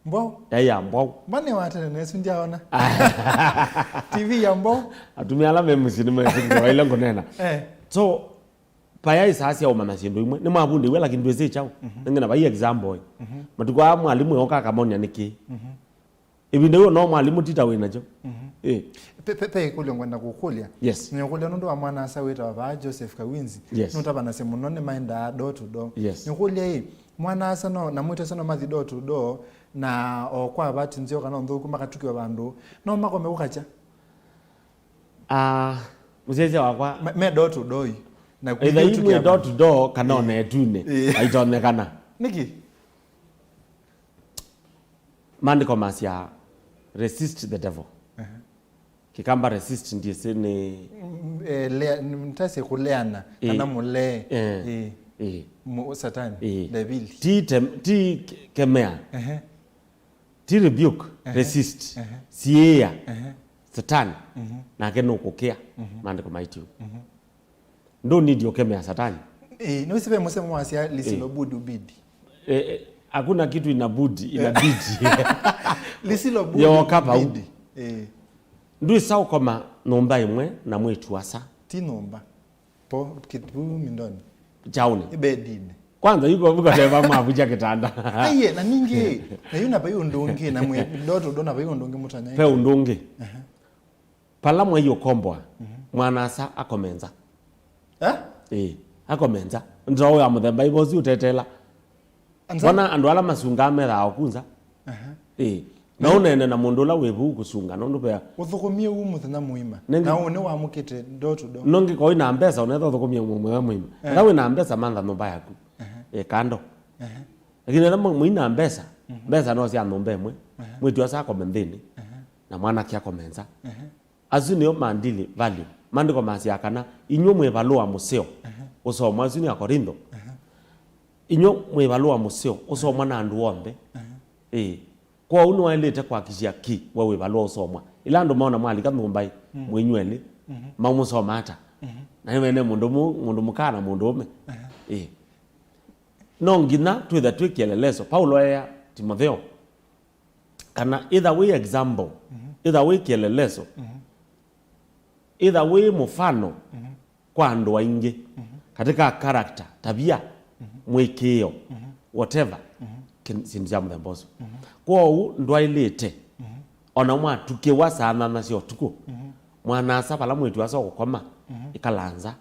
Mbwau? Yaĩ ya mbwau. Mbane wa tene nesu ndyaona. T V ya mbwau. Atumia ala me mũsyĩ nĩmesĩ ngewa ila ngũneena. Eh. So, paya isaa sya ũmanya syĩndũ imwe. Nĩmavundĩw'e, lakini ndwĩsĩ kyaũ. Mhm. Nĩngĩ na vai example. Mhm. Matukũ aa mwalimũ eoka akamonia nĩkĩ. Mhm. Ĩvinda ĩyo no mwalimũ tita wĩ nakyo. Mhm. Ĩ. Pe, pe, pe ĩkũlyo ngwenda kũkũlya. Yes. Nĩũkũlya nũndũ wa mwana-a-asa wĩtawa vaa Joseph Kawinzi. Yes. Nũtavanasya mũno nĩmaendaa door to door. Yes. Nĩũkũlya ĩ, mwana-a-asa no, na mwĩĩtu-a-asa no mathi door to door, na o kwa vati nzeo kana ũnthũku makatukĩwa vandũ, no makome kũkakya? Ah, mũsyaĩĩsya wakwa. Me, me door to door yu. Na either yu mwĩ door to door kana, ĩ, ona ĩtunĩ. Ĩ. Aitonyekana. Nĩkĩ? Maandĩko masya, "Resist the devil." Aha. Kĩkamba resist ndiĩsĩ nĩ... Mm, eh, lea-, n-, ntasye kũleana, ĩ, kana mũlee. Eh, ĩ, ĩ. Mu-, Satani, ĩ. Ndevili. Ti tem-, ti ke-, kemea. Ehe. Ti rebuke, ehe, resist. Ehe. Siĩĩa. Ehe. Satani, mhm, nake nũkũkĩa. Mhm. Maandĩko maitũ. Mhm. Ndũ need ũkemea Satani. Eh, nĩwĩsĩ ve mũsemo wasya, "Lisilo, eh, budi ubidi." Eh, eh, hakuna kitu inabudi, eh, inabidi. Lisilo budi, yoka vau, ubidi. Eh. Ndwĩsa ũkoma nyũmba ĩmwe na mwĩĩtu-a-asa. Ti nyũmba. Po, kitu mindoni. Kyaũnĩ. Ibedini. Kwanza, yuko, yuko teva mwavuja kitanda. Aiye, na ningi, na yu na vai ũndũ ũngĩ, na mwĩ, ndoto ndo na vai ũndũ ũngĩ mũtanya. Ve ũndũ ũngĩ. Aha. Pala mwai ũkomboa, mhm, mwana-a-asa akome nza. Eh? Ĩĩ, akome nza. Ndoto ya mũthemba ivosi ũtetela. Anza? Bona andũ ala masungaa methaa oku nza. Aha. Ĩĩ. Na, na ũneene na mũndũ ũla wĩ vau kũsunga, nũndũ vea ũthũkũmie ũu mũthenya mũima. Nĩngĩ- na ũũ nĩwamũkĩte door to door. Nũngĩ ko wĩ na mbesa, ũnetha ũthũkũmie mwe-, mwega mũima. Eh. Ethĩwa wĩ na mbesa, mantha nyũmba yaku. Aha. Ĩ kando. Aha. Lakini ethĩwa mũ-, mũi na mbesa, mhm, mbesa no sya nyũmba ĩmwe. Aha. Mwĩĩtu-a-asa akome nthĩnĩ, aha, na mwanake akome nza. Aha. Asu nĩo mandili value. Maandĩko masyaa kana inyw'ĩ mwĩ valũa mũseo, aha, ũsomwa, asu nĩ Akorintho. Aha. Inyw'ĩ mwĩ valũa mũseo ũsomwa na andũ onthe. Aha. Ĩĩ. Kwoou nĩwaĩlĩte kũhakikisha ki we wĩ valũa ũsomwa. Ĩla andũ moona mwalika nyũmba ĩ, mm, mwĩnyw'elĩ, mhm, maũmũsoma ata? Mhm. Na nĩwene mũndũ mũ-, mũndũ mũka na mũndũ ũme. Aha. Ĩĩ. No nginya twĩthe twĩ kĩeleleso. Paulo eea Timotheo, kana ĩtha wĩ example, mhm, ĩtha wĩ kĩeleleso, mhm, ĩtha wĩ mũfano, mhm, kwa andũ aingĩ, mhm, katika character, tabia, mhm, mwĩkĩĩo, mhm, whatever, mhm, kĩ-, syĩndũ sya mũthemba ũsu. Mhm. Kwoou ndwaĩlĩte, mhm, ona mwatukĩwa saa nyanya sya ũtukũ, mhm, mwana-a-asa vala mwĩĩtu-a-asa ũkũkoma, mhm, ĩkala nza.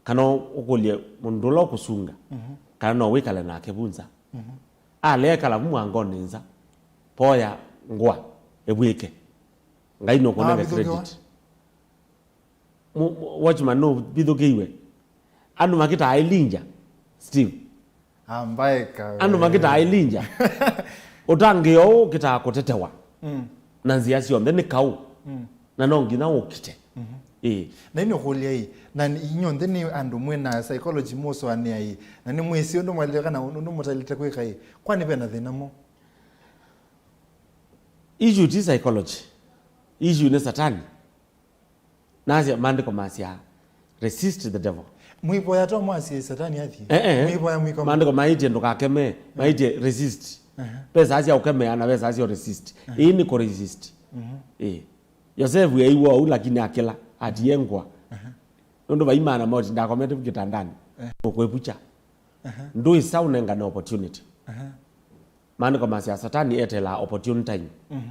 Kana ũkũlye mũndũ ũla ũkũsunga, mhm, kana no wĩkale nake vu nza. Mhm. Alea ĩkala vu mũangonĩ nza, poya ngũa ĩvw'ĩke. Ngai nũkũnenge credit. Mu-, mu-, watchman nũvithũkĩiwe. Andũ makĩtaa Elijah, Steve. Ambaye kawe. Andũ makĩtaa Elijah. Ũtangĩĩo ũũ ũkĩtaa kũtetewa. Mm. Na nzĩa syonthe nĩ kaũ. Mm. Na no nginya ũkite. Mhm. Ĩĩ. Na ĩno kũlya ĩ, na nĩ-, inyw'onthe nĩ andũ mwĩ na psychology mũsũanĩa ĩ, na nĩ mwĩsĩ ũndũ mwaĩlĩte kana ũndũ mũtaĩlĩte kwĩka ĩ, kwani ve na thĩna mo? Issue ti psychology. Issue nĩ Satani. Nasya, maandĩko masyaa, "Resist the devil." Mwĩvoya to mwasye Satani athi. Eh, eh. Mwĩvoya mwĩkoma. Maandĩko maĩtye ndũkakemee, maĩtye resist. Aha. Ve saa sya ũkemea na ve saa sya resist. Aha. Ĩĩ nĩ kũ resist. Mhm. Ĩĩ. Yosevu eĩw'a ũu, lakini akĩla, atie ngũa. Aha. Nũndũ vai maana moti ndakomete vu kĩtandanĩ. Eh. Ũkwĩvucha. Aha. Ndwĩsa ũnengane opportunity. Aha. Maandĩko masya Satani etelaa opportune time. Mhm.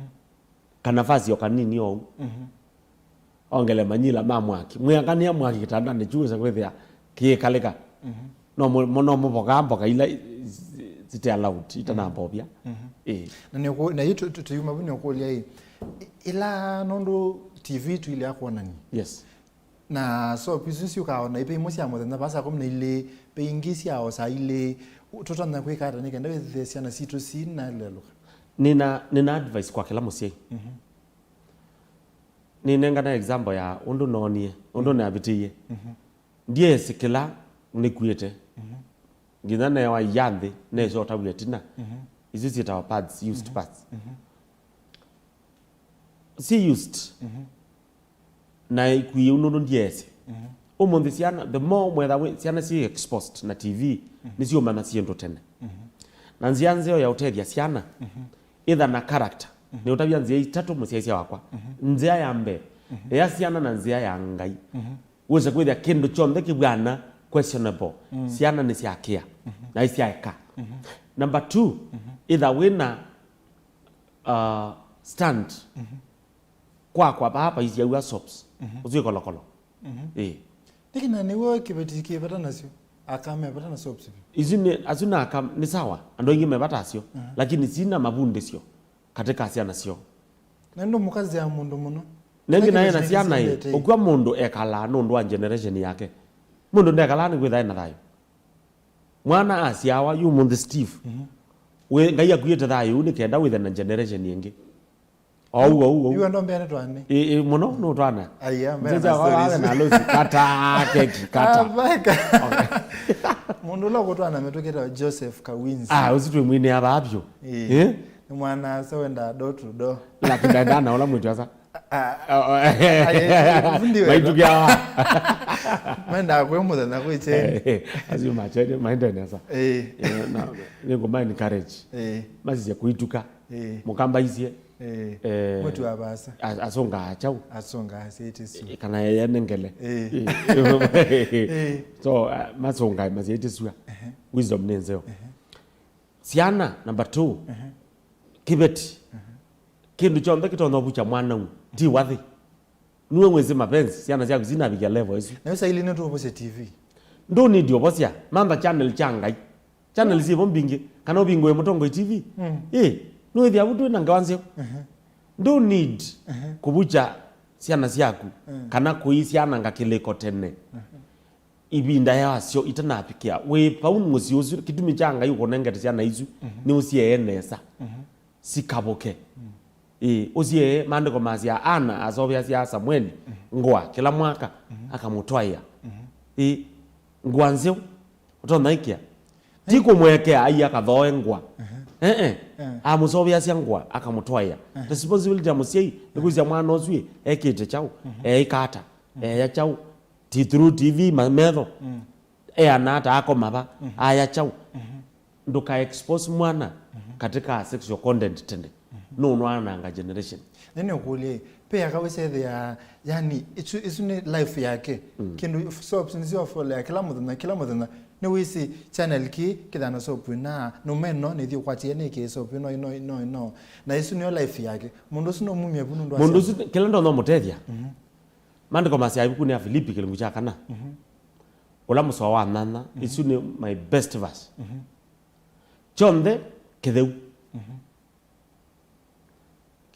Kanafasi o kanini ou. Mhm. Ongele manyila ma mwaki. Mwĩakanĩa mwaki kĩtandanĩ kyu wĩsa kwĩthĩa kĩĩkalĩka. Mhm. No mũ-, mũ-, no mũvokaa mboka ila i-, i-, site allowed, itanambovya. Mhm. Ĩĩ. Na nĩũkũ-, na yu tũ-, tũ-, tũyuma vu nĩũkũlya ĩ, ĩ-, ĩla nũndũ T V tuilea kwonany'a. Yes. Na soap isu syũkaa o na ivei imwe sya mũthenya vaa saa kũmi na ilĩ, vei ingĩ sya o saa ilĩ, tũtonya kwĩka ata nĩ kenda wĩthĩe syana sitũ sinalelũka? Nĩna, nĩna advice kwa kĩla mũsyai. Mhm. Nĩnengana example ya ũndũ noonie, ũndũ, mhm, navĩtĩie. Mhm. Ndyeesĩ kĩla nĩkuĩte. Mhm. Nginya neewa ia nthĩ, nesyotavw'a ĩtina. Mhm. Isu syĩtawa pads, used, mhm, pads. Mhm. She used. Mhm. Na ikuie ũu nũndũ ndiesĩ. Mhm. Ũmũnthĩ syana, the more mwetha wĩ, syana syĩ exposed na T V, mhm, nĩsyũmanya syĩndũ tene. Mhm. Na nzĩa nzeo ya ũtethya syana, mhm, ĩtha na character. Mhm. Nĩũtavya nzĩa itatũ, mũsyaĩĩsya wakwa. Mhm. Nzĩa ya mbee, mhm, ea syana na nzĩa ya Ngai. Mhm. Wĩse kwĩthĩa kĩndũ kyonthe kĩvw'ana questionable. Mm. Syana nĩsyakĩa, mhm, na isyaeka. Mhm. Number two, mhm, ĩtha wĩna, uh, stand, mhm, kwakwa vaa paisiawa soaps. Mhm. Ũsu ĩkolokolo. Mhm. Ĩĩ. Nĩkĩ na nĩw'o kĩveti kĩ vata nasyo? Aka me vata na soaps vyũ. Isu nĩ, asu na aka nĩ sawa, andũ aingĩ me vata asyo, mhm, lakini sina mavundĩsyo katika syana syoo. Na nĩndũmũkasya mũndũ mũno. Nengĩ naye na syana ĩ, ũkw'a mũndũ ekalaa nũndũ wa generation yake. Mũndũ ndekalaa nĩkwĩtha ena thayũ. Mwana asyawa yu mũnthĩ Steve. Mhm. We, Ngai akuĩte thayũ nĩ kenda wĩthe na generation ĩngĩ. Ou, ou, ou. Yu andũ mbea nĩ twana. Ĩ, ĩ, mũno nĩ twana. Aya, mbea na stories. Mzee wa wale na losi, kata keki, kata. Ah, baka. Okay. Mũndũ ũla ũkũtwana mĩtũkĩ etawa Joseph Kawinzi. Ah, ũsu twĩ mwinĩ ya vavyo. Ĩ. Eh? Nĩ mwana asa wenda door to door. Lakini ndaenda na ũla mwĩtu asa. Ah, ah, ah, eh, eh, fundi wega. Maitũkĩawa. Mendaa kwĩ mũthenya kwĩ cheni. Eh, eh, asu macheni, maende nesa. Eh. Eh, na, nĩngũma encourage. Eh. Masisye kũituka. Eh. Mũkambaisye. Eh. Eh. Mwĩtu wa vasa. A-, asũngaa chau. Asũngaa asyaĩtye sua. Eh, kana yeye nengele. Eh. Eh. Eh. So, uh, masũngaa masyaĩtye sua. Ehe. Wisdom nĩ nzeo. Ehe. Syana, number two. Ehe. Kĩveti. Ehe. Kĩndũ kyonthe kĩtonya ũvukya mwana u. Ti wathi. Nue mwĩsĩ mapenzi, syana syaku sinavikia level ĩsu. Na yu saili nĩtũvosye T V. Ndũ need ũvosya, mantha channel kya Ngai. Channel syĩvo mbingĩ, kana ũvingũe Mũtongoi T V. Mm. Ĩ, nũĩthĩa vu twĩ na ngewa nzeo. Mhm. Ndũ need, mhm, kũvukya syana syaku, mm, kana kũisyananga kĩlĩko tene. Mhm. Ivinda yasyo itanavikĩa. Wĩ vau mũsyĩ ũsu, kĩtumi kya Ngai ũkũnengete syana isu, mhm, nĩ ũsiee nesa. Mhm. Sikavũke. Mm. Ĩĩ, ũsiee, maandĩko masya Ana aseũvĩasya Samueli, mhm, ngũa kĩla mwaka, mhm, akamũtwaĩa. Mhm. Ĩĩ, ngũa nzeo, ũtonya ĩkĩa. Ti kũmwekea ai akathooe ngũa. Mhm. Eh, eh. Eh. Amũseũvĩasya ngũa, akamũtwaĩa. Eh. Responsibility ya mũsyai nĩ kwĩsya mwana ũsu ĩ, ekĩte kyaũ, mhm, eĩka ata, mhm, eya kyaũ, ti through T V ma-, metho. Mm. Eana ata akoma va, mhm, aya kyaũ. Mhm. Ndũka expose mwana, mhm, katika sexual content tene. Mhm. Nũnwananga generation. Nene ũkũlye, pe akawĩsethĩa, yani, isu, isu nĩ life yake. Mm. Kĩndũ soaps nĩsyo folea kĩla mũthenya, kĩla mũthenya. Nĩwĩsĩ channel kĩ, kĩthana soap na, nũmeno, nĩthi ũkwatie nĩ kĩ soap no, no, no, no. Na isu nĩyo life yake. Mũndũ ũsu no mumie vu nũndũ wa mũndũ ũsu, kĩla ndonya mũtethya. Mhm. Maandĩko masya ivukunĩ ya Filipi kĩlungu kya kana. Mhm. Ũla mũsoa wa nyanya, mhm, isu nĩ my best verse. Mhm. Kyonthe kĩtheu. Mhm.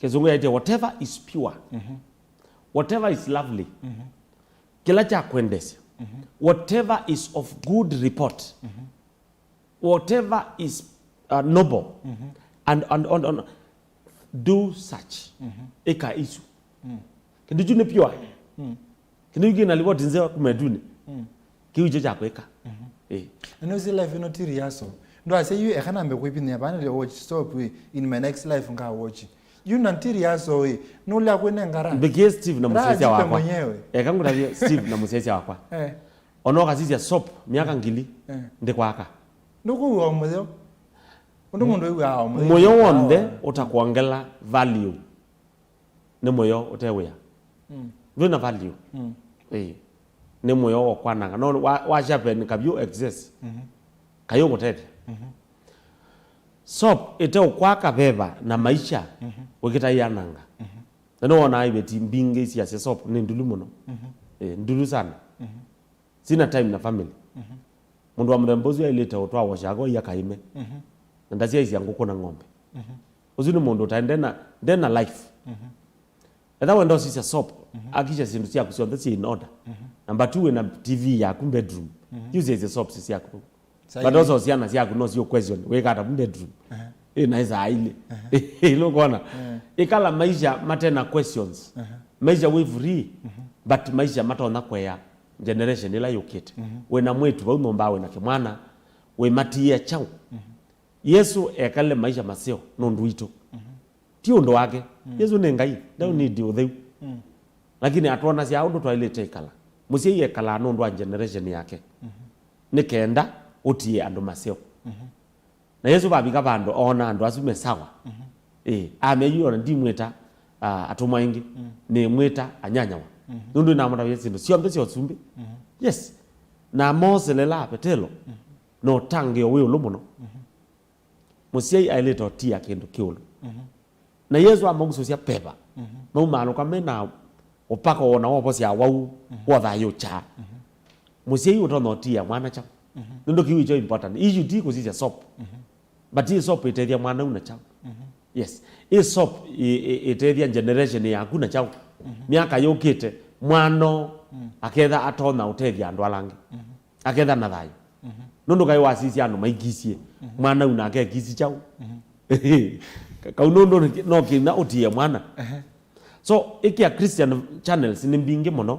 Kĩsũngũ yaĩtye, "Whatever is pure, mhm, whatever is lovely, mhm, kĩla kya kwendesya, mhm, whatever is of good report, mhm, whatever is, uh, noble, mhm, and, and, and, and do such." Mhm. Ĩka isu. Mm. Kĩndũ kyu nĩ pure. Mm. Kĩndũ kyu kĩna livoti nzeo kuma ĩtunĩ. Mm. Kĩu kyo kya kwĩka. Mhm. Eh. Na nĩwĩsĩ life ĩno ti rehearsal. Ndwasya yu eka nambe kwĩpinyĩa vaa nĩle watch stop ĩ, in my next life nga watch. Yu na ti rehearsal ĩ, nũlea kwĩnenga raha. Mbikie Steve na mũsyaĩĩsya wakwa. Mwenyewe. Eka ngũtavye Steve na mũsyaĩĩsya wakwa. Eh. Ona ũkasisya soap myaka ngili, eh, ndĩkwaka. Ndũkũw'a o mũyo. Ũndũ mũndũ ĩw'aa o mũyo. Mũyo w'onthe ũtakwongela value nĩ mũyo ũte wĩa. Mm. Ndwĩ na value. Mm. Ĩĩ. Nĩ mũyo wa kwananga. No wa, wa sharpen kavyũ excess. Mhm. Kayũ kũtethya. Mhm. Soap ĩte ũkwaka veva na maisha, mhm, wĩkĩta yananga. Mhm. Na nĩwonaa iveti mbingĩ isiasya soap nĩ ndulu mũno. Mhm. Ĩĩ, ndulu sana. Mhm. Sina time na family. Mhm. Mũndũ wa mũthemba ũsu ailĩte ũtwawa shako ia kaime. Mhm. Na ndasyaisya ngũkũ na ng'ombe. Mhm. Ũsu nĩ mũndũ ũtae ndena, ndena life. Mhm. Etha wenda ũsisya soap, mhm, akisha syĩndũ syaku syonthe syĩ in order. Mhm. Number two, wĩna T V yaku bedroom. Mhm. Yu syaisye soap syaku. Sahi. But also syana syaku no sio question, wĩka ata bedroom. Aha. Ĩ na saa ilĩ. Aha. Ĩlũkona. Eh. Ĩkala maisha matena questions. Aha. Maisha wĩ free, mhm, but maisha matonya kwea generation ĩla yũkĩte. Mhm. Wĩna mwĩtu vau nyũmba, wĩna kĩmwana, wĩmatiĩa kyaũ. Mhm. Yesu ekale maisha maseo nũndũ witũ. Mhm. Ti ũndũ wake. Yesũ nĩ Ngai, ndau need ũtheu. Lakini atwonasya ũndũ twaĩlĩte ĩkala. Mũsyai ekalaa nũndũ wa generation yake. Nĩ kenda ũtie andũ maseo. Na Yesũ vavika vandũ oona andũ asu me sawa. Ĩĩ, amea yu ona ndimwĩta, ah, atũmwa aingĩ, nĩmwĩta anyanyawa. Nũndũ nĩnamũtavya syĩndũ syonthe sya ũsumbĩ. Yes. Na amoselelaa Petelo, na ũtangĩĩo wĩ ũlũ mũno. Mũsyai aĩlĩte ũtia kĩndũ kĩ ũlũ. Na Yesũ amausũsya peva, maumaalũka me na ũpako wona wovosya awau, wothayũkyaa. Mũsyai ũtonya ũtia mwana kyaũ? Nũndũ kĩu ikyo important. Issue ti kũsisya soap. But ĩ soap ĩtethya mwana ũu na kyaũ? Yes. Ĩ soap ĩ- ĩ- ĩtethya generation yaku na kyaũ? Myaka yũkĩte, mwana aketha atonya ũtethya andũ ala angĩ. Aketha na thayũ. Nũndũ kaĩ wasisya andũ maikisye. Mwana ũu nake ekisi kyaũ? Kau nũndũ nĩ- no kĩna ũtie mwana. So, ĩkĩa Christian channels nĩ mbingĩ mũno.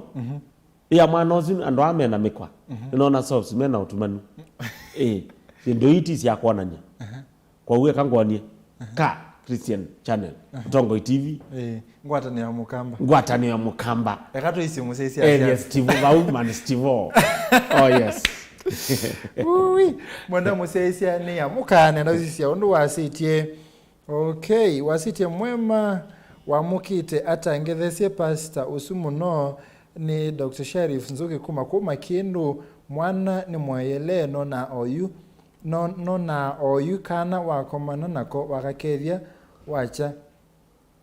Ĩa mwana ũsu andũ aa mena mĩkwa. Nĩnona soaps mena ũtumanu. Ĩĩ, syĩndũ ii ti sya kwonany'a. Kwoou eka ngwonie ka Christian channel, Mũtongoi T V. Ĩĩ, ngwatanĩo ya Mũkamba. Ngwatanĩo ya Mũkamba. Eka tũisye mũsyaisya Elias Stivo, vau man Stivo. Oh yes. Ui, mwenda mũsyaisya nĩ ya mũka nenda ũsisya ũndũ wasĩtye. Okay, wasĩtye mwema wamũkĩte ata ngethesye pastor ũsu mũno nĩ Doctor Sharif Nzuki kuma kuma kĩndũ mwana nĩ mwaĩele nona oyu no, nona oyu kana wakomana nako wakakethya wacha.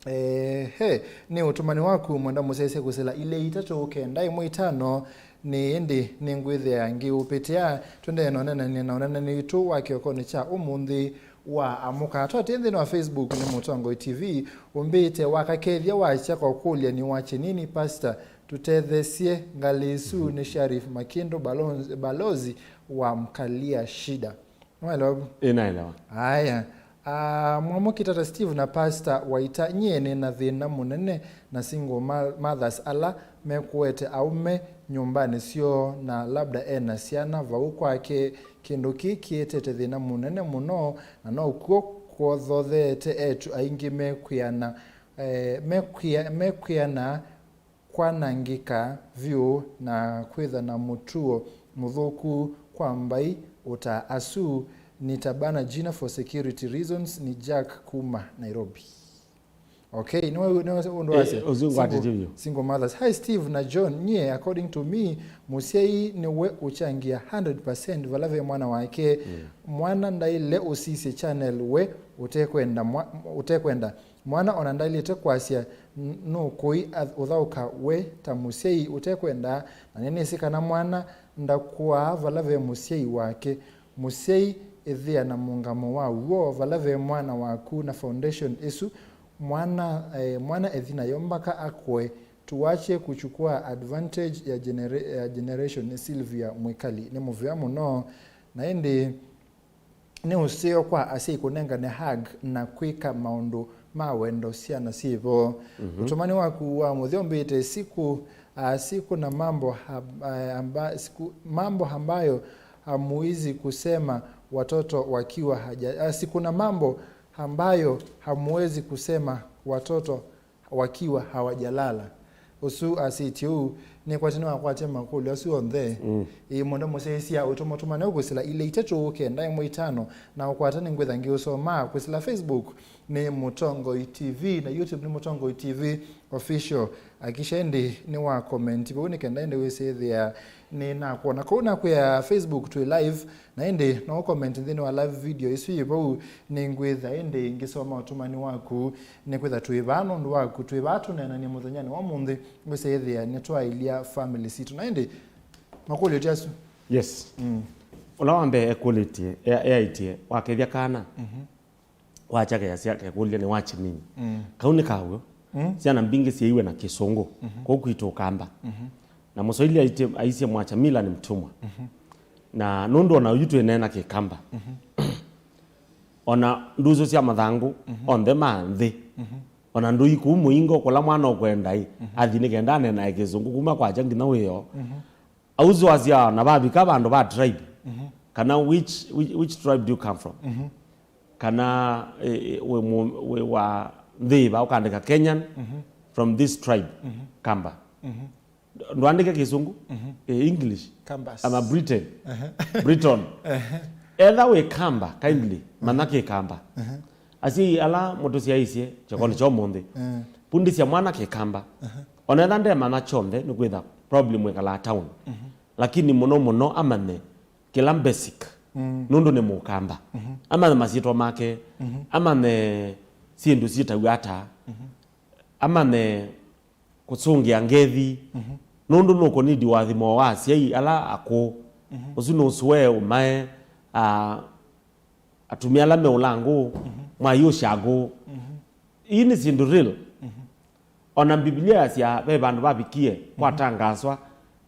Ehe, nĩ ũtũmani waku mwenda mũsese kũsĩla ilĩ itatũ kenda ĩmwe itano. Nĩ ĩndĩ nĩngwĩthĩa ngĩũpĩtĩa. Tũendee na ũneenany'a na ũneenany'a witũ wa kĩokonĩ kya ũmũnthĩ wa amũka. Twatĩ nthĩnĩ wa Facebook nĩ Mũtongoi T V. Ũmbĩte wakakethya wasya kwa kũlya nĩ wache nini pastor, tũtetheesye ngalĩ ĩsu nĩ Sharif Makindo, balo- balozi wa mkalia shida. Nĩwaelewa vu? Ĩ, naelewa. Aya. Ah, mwamũkĩte ata Steve na Pastor Waita, nyie nĩ na thĩna mũnene na single ma- mothers ala mekũete aũme nyũmbanĩ syoo na labda ena syana vau kwake. Kĩndũ kĩĩ kĩetete thĩna mũnene mũno na nokw'o kwothotheete etu aingĩ mekwĩana, eh, mekwĩa- mekwĩana kwanangĩka vyũ na kwĩtha na mũtuo mũthũku kwa mbaĩ ũta asu. Nĩ Tabana Jina for security reasons. Nĩ Jack kuma Nairobi. Okay, nĩwe nĩwe ũndũ wasya. Eh, ũsu ngwatĩtye vyũ. Single mothers. Hi Steve na John, nyie according to me, mũsyai nĩwe ũchangia hundred percent vala ve mwana wake. Mwana ndaĩle ũsisye channel we ũtekwenda mwa- ũtekwenda. Mwana ona ndaĩlĩte kwasya n- nũkũi ath- ũthaũka we ta mũsyai ũtekwenda, na nĩnĩsĩ kana mwana ndakũaa vala ve mũsyai wake. Mũsyai ĩthĩa na mũngamo wa w'o vala ve mwana waku na foundation ĩsu. Mwana, eh, mwana ethi nayo mbaka akũe. Tuwache kuchukua advantage ya, genera- ya generation. Sylvia Mwikali nĩ mũvea mũno. Na ĩndĩ nĩ ũseo kwa asyai kũnengane hug na kwĩka maũndũ ma wendo syana syĩ vo. Ũtũmani waku wa mũthya ũmbĩte siku, ah, siku na mambo ha- ah, amba- siku, mambo ambayo hamuwezi kusema watoto wakiwa haja- ah, siku na mambo ambayo hamuwezi kusema watoto wakiwa hawajalala. Ũsu asĩtye ũu, nĩkwatĩ nĩwakwatya makũlyo asu onthe. Ĩĩ, mwenda mũsyaĩĩsya ũtũmatũmane ũkwĩsĩla ilĩ itatũ kenda ĩmwe itano, na ũkwata nĩngwĩtha ngĩũsomaa kwĩsĩla Facebook nĩ Mũtongoi T V, na YouTube nĩ Mũtongoi T V Official. Akisha ĩndĩ nĩwa comment vau nĩ kenda ĩndĩ wĩsĩthĩa nĩnakwona. Kũu nakwĩa Facebook twĩ live, na ĩndĩ no comment nthĩnĩ wa live video ĩsu yĩ vau. Nĩngwĩtha ĩndĩ ngĩsoma ũtũmani waku. Nĩkwĩtha twĩ vaa nũndũ waku, twĩ vaa tũneenany'a mũthenyanĩ wa ũmũnthĩ, ngwĩsĩthĩa nĩtwaĩlya family sitũ. Na ĩndĩ, makũlyo ti asu. Yes. Mm. Ũla wa mbee ekũlĩtye, e- eaĩtye, wakethya kana, wakya keasya kekũlya nĩ wache nini. Mm. Kau nĩ kaw'o. Mm. Syana mbingĩ syĩiwe na kĩsũngũ. Kũu kwitũ Ũkamba. Na Mũswahili aitye- aisye mwacha mila ni mtumwa. Na nũndũ ona oyu twĩneena Kĩkamba. Ona ndusu sya mathangũ onthe ma nthĩ. Ona ndũi kũu mũingo kũla mwana ũkwenda ĩ, athi nĩ kenda anenae kĩsũngũ kuma kwakya nginya wĩoo. Ausu asya na vavika vandũ va tribe. Kana which, which, which tribe do you come from? Kana eh, eh, wĩ mũ- wĩ wa nthĩ ĩva, ũkaandĩka Kenyan, mhm, from this tribe, mhm, Kamba. Mhm. Ndũandĩke Kĩsũngũ, mhm, eh, English. Kambas. Ama Britain. Ehe. Briton. Ehe. Etha wĩ Kamba, kindly, manya Kĩkamba. Ehe. Asyai ala mũtũsyaĩĩsye kĩokonĩ kya ũmũnthĩ, ehe, vundĩsya mwana Kĩkamba. Ehe. Ona etha ndemanya kyonthe, nĩkwĩtha problem ĩkalaa town. Mhm. Lakini mũno mũno amanye kĩla basic, mm, nũndũ nĩ Mũkamba. Mhm. Amanye masyĩtwa make, mhm, amanye syĩndũ syĩtaw'a ata, mhm, amanye kũsũngĩa ngethi, mhm, nũndũ nũkũnidi ũathimo wa asyai ala akũũ. Mhm. Ũsu nũsũe ũmae, a, atumĩa ala me ũlangũ, mhm, mwai ũshangũ. Mhm. Ii nĩ syĩndũ real. Mhm. Ona Mbivilia yasya ve vandũ vavikie, mhm, kwatangaswa,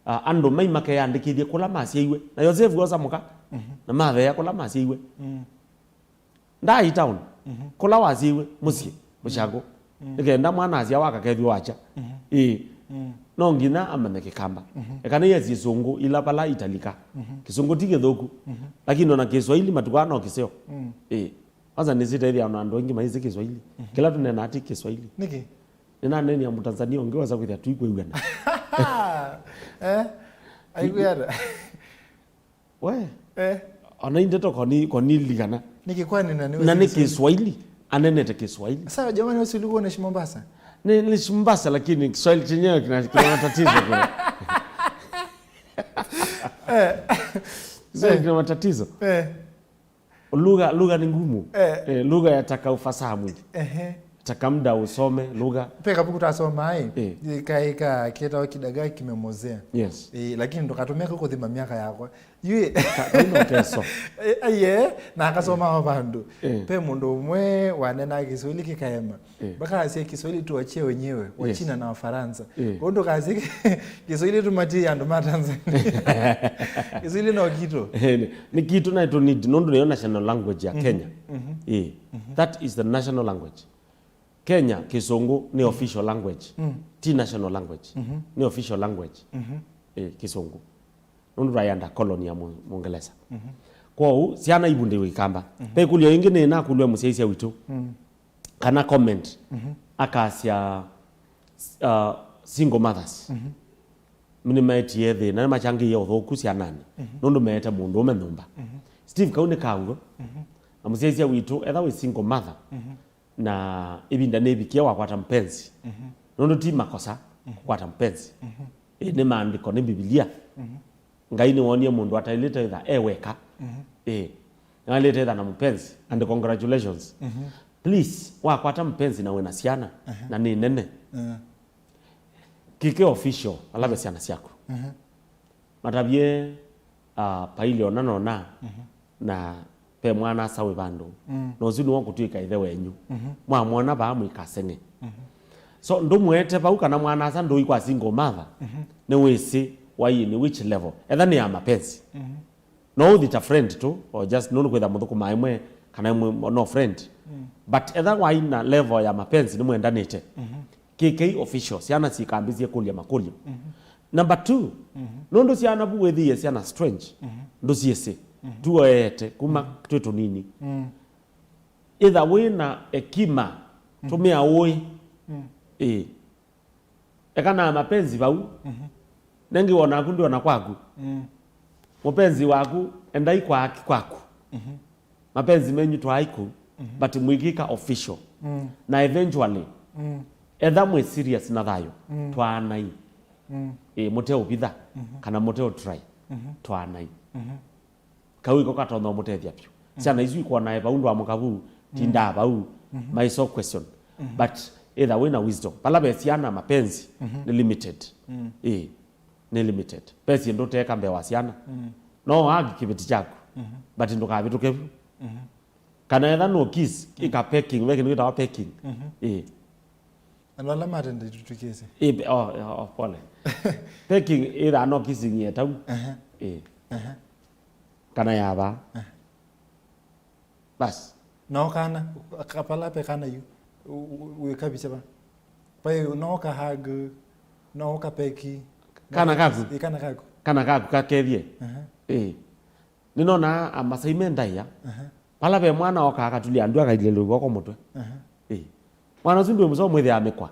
a, andũ mai makeyandĩkĩthye kũla masyaiwe. Na Yosevu osa mũka, mhm, na matheea kũla masyaiwe. Mm. Ndaai town, mhm, kũla wasyaiwe, mũsyĩ, mũshango. Mm. Nĩ kenda mwana asyawa akakethw'a wakya. Mhm. Ĩĩ. Mm. No nginya amanye Kĩkamba. Mhm. Eka nĩ yesi Kĩsũngũ ila vala italika. Mhm. Kĩsũngũ ti kĩthũku. Mhm. Lakini ona Kĩswahili matukũ aa no kĩseo. Mm. Ĩĩ. Kwanza nĩsĩtethya ona andũ aingĩ maisĩ Kĩswahili. Mhm. Kĩla tũneenaa ti Kĩswahili. Nĩkĩ? Nĩnaneenea Mũtanzania ũngĩ wasa kwĩthĩa tũikwĩw'ana. Eh? Aikwĩana? We. Eh. Ona indeto koni, koniligana. Nĩkĩ kwani na nĩ na nĩ Kiswahili? Kiswahili. Anenete Kiswahili. Sawa, jamani, wewe si ulikuwa unaishi Mombasa? Ni, niliishi Mombasa, lakini Kiswahili chenyewe kina, kina matatizo kuna. Eh. Kiswahili kina matatizo. Eh. Lugha, lugha ni ngumu. Eh. Eh, lugha yataka ufasaha mwingi. Ehe. Taka muda usome lugha. Pe kabuku tasoma ai. Eh. Ika, ika, kĩtawa kidagaa kimemozea. Yes. Eh, lakini ndũkatũmĩe kũthima myaka yakwa. Yui. Ka-, kaino keso. Eh, aye, na akasoma o vandũ. Eh. Pe mũndũ ũmwe wanenaa Kiswahili kĩkaema. Eh. Mpaka asie Kiswahili tuachie wenyewe, yes, Wachina na Wafaransa. Eh. Kwa ndũkasie Kiswahili tumatie andũ ma Tanzania. Kiswahili no kitu. Eh, ni, ni kitu na to need, nũndũ nĩyo national language ya, mhm, Kenya. Mhm. Eh. Mhm. That is the national language. Kenya, Kĩsũngũ nĩ official language. Mm. Ti national language. Mhm. Nĩ official language. Mhm. Eh, Kĩsũngũ. Nũndũ twayanda colony ya Mũ-, Mũngelesa. Mhm. Kwoou, syana ivundĩwe Ikamba. Mhm. Ve ĩkũlyo ĩngĩ nĩnakũlw'a mũsyaĩĩsya witũ. Mm. Kana comment, mhm, akasya, uh, single mothers. Mhm. Nĩmaetie thĩna, nĩmachangĩie ũthũku syananĩ. Mhm. Nũndũ meete mũndũũme nyũmba. Mhm. Steve, kau nĩ kaw'o. Mhm. Na mũsyaĩĩsya witũ, etha wĩ single mother. Mhm. Na ĩvinda nĩvikie wakwata mpenzi. Mhm. Nũndũ ti makosa, mhm, kũkwata mpenzi. Mhm. Ĩ, nĩ maandĩko, nĩ Mbivilia. Mhm. Ngai nĩwonie mũndũ ataĩlĩte ĩtha e weka. Mhm. Ĩ, nĩwaĩlĩte ĩtha na mpenzi. And congratulations. Mhm. Please, wakwata mpenzi na wĩna syana, aha, na nĩ nene. Mhm. Kĩke official, ala ve syana syaku. Mhm. Matavye, ah, paili ona nona, mhm, na ve mwana-a-asa wĩ vandũ. Mm. Na ũsu nĩwe ũkũtw'ĩka ĩthe wenyu. Mhm. Mwamwona vaa mũikaseng'e. Mhm. So, ndũmwete vau kana mwana-a-asa ndũi kwa single mother, mhm, nĩwĩsĩ wai in which level. Etha nĩ ya mapenzi. Mhm. No ũthi ta friend tu, or just nũndũ kwĩtha mũthũkũma ĩmwe, kana ĩmwe no friend. Mm. But etha wai na level ya mapenzi nĩmwendanĩte. Mhm. Kĩkei official, syana sikambĩsye kũlya makũlyo. Mhm. Number two, mhm, nũndũ syana vu wĩthĩie syana strange, mhm, ndũsyĩsĩ, mhm, tuoete kuma, mhm, twĩ tũnini. Mm. Ĩtha wĩ na ekima, mhm, tũmĩa ũĩ. Mm. Ĩĩ. Eka na mapenzi vau. Mhm. Nengi wona aku ndiona kwaku. Mm. Mũpenzi waku, endai kwa aki kwaku. Mhm. Mapenzi menyu twaai kũu, mhm, but mwĩkĩka official. Mm. Na eventually, mm, etha mwĩ serious na thayũ, mm, twaanai. Mm. Ĩ, mũte ũvitha, mhm, kana mũte ũtry, mhm, twaanai. Mhm. Kau iko katonya ũmũtethya vyũ. Mm. Syana isu ikwona e vau ndwamũka vu, mm, tindaa vau, mhm, my so question. Mhm. But either way na wisdom. Pala ve syana mapenzi, mhm, nĩ limited. Mm. Ĩ, nĩ limited. Ve syĩndũ ũteeka mbee wa syana. Mm. No hug kĩveti kyaku, mhm, but ndũkavĩtũke vu. Mhm. Kana etha no kiss, mm, ĩka pecking, ve kĩndũ kĩtawa pecking. Mhm. Ĩ. Andũ ala matenda itũtwĩkĩsye. Ĩ, pe-, oh, oh, oh, pole. Pecking ĩthaa no kissing yetau. Aha. Ĩ. Aha. Kana yava. Aha. Bas. No kana, ka-, pala pe kana yu, u-, u-, wĩkavisya va. Pai, no ka hug, no ka peki. Kana kaku. Ĩ, kana kaku. Kana kaku kakethie. Aha. Ĩ. Nĩnonaa Amasai me ndaĩa. Aha. Pala ve mwana okaa akatulia ndu akailĩlwe voko mũtwe. Aha. Ĩ. Mwana ũsu ndwĩ mũseo mwĩthĩaa mĩkwa.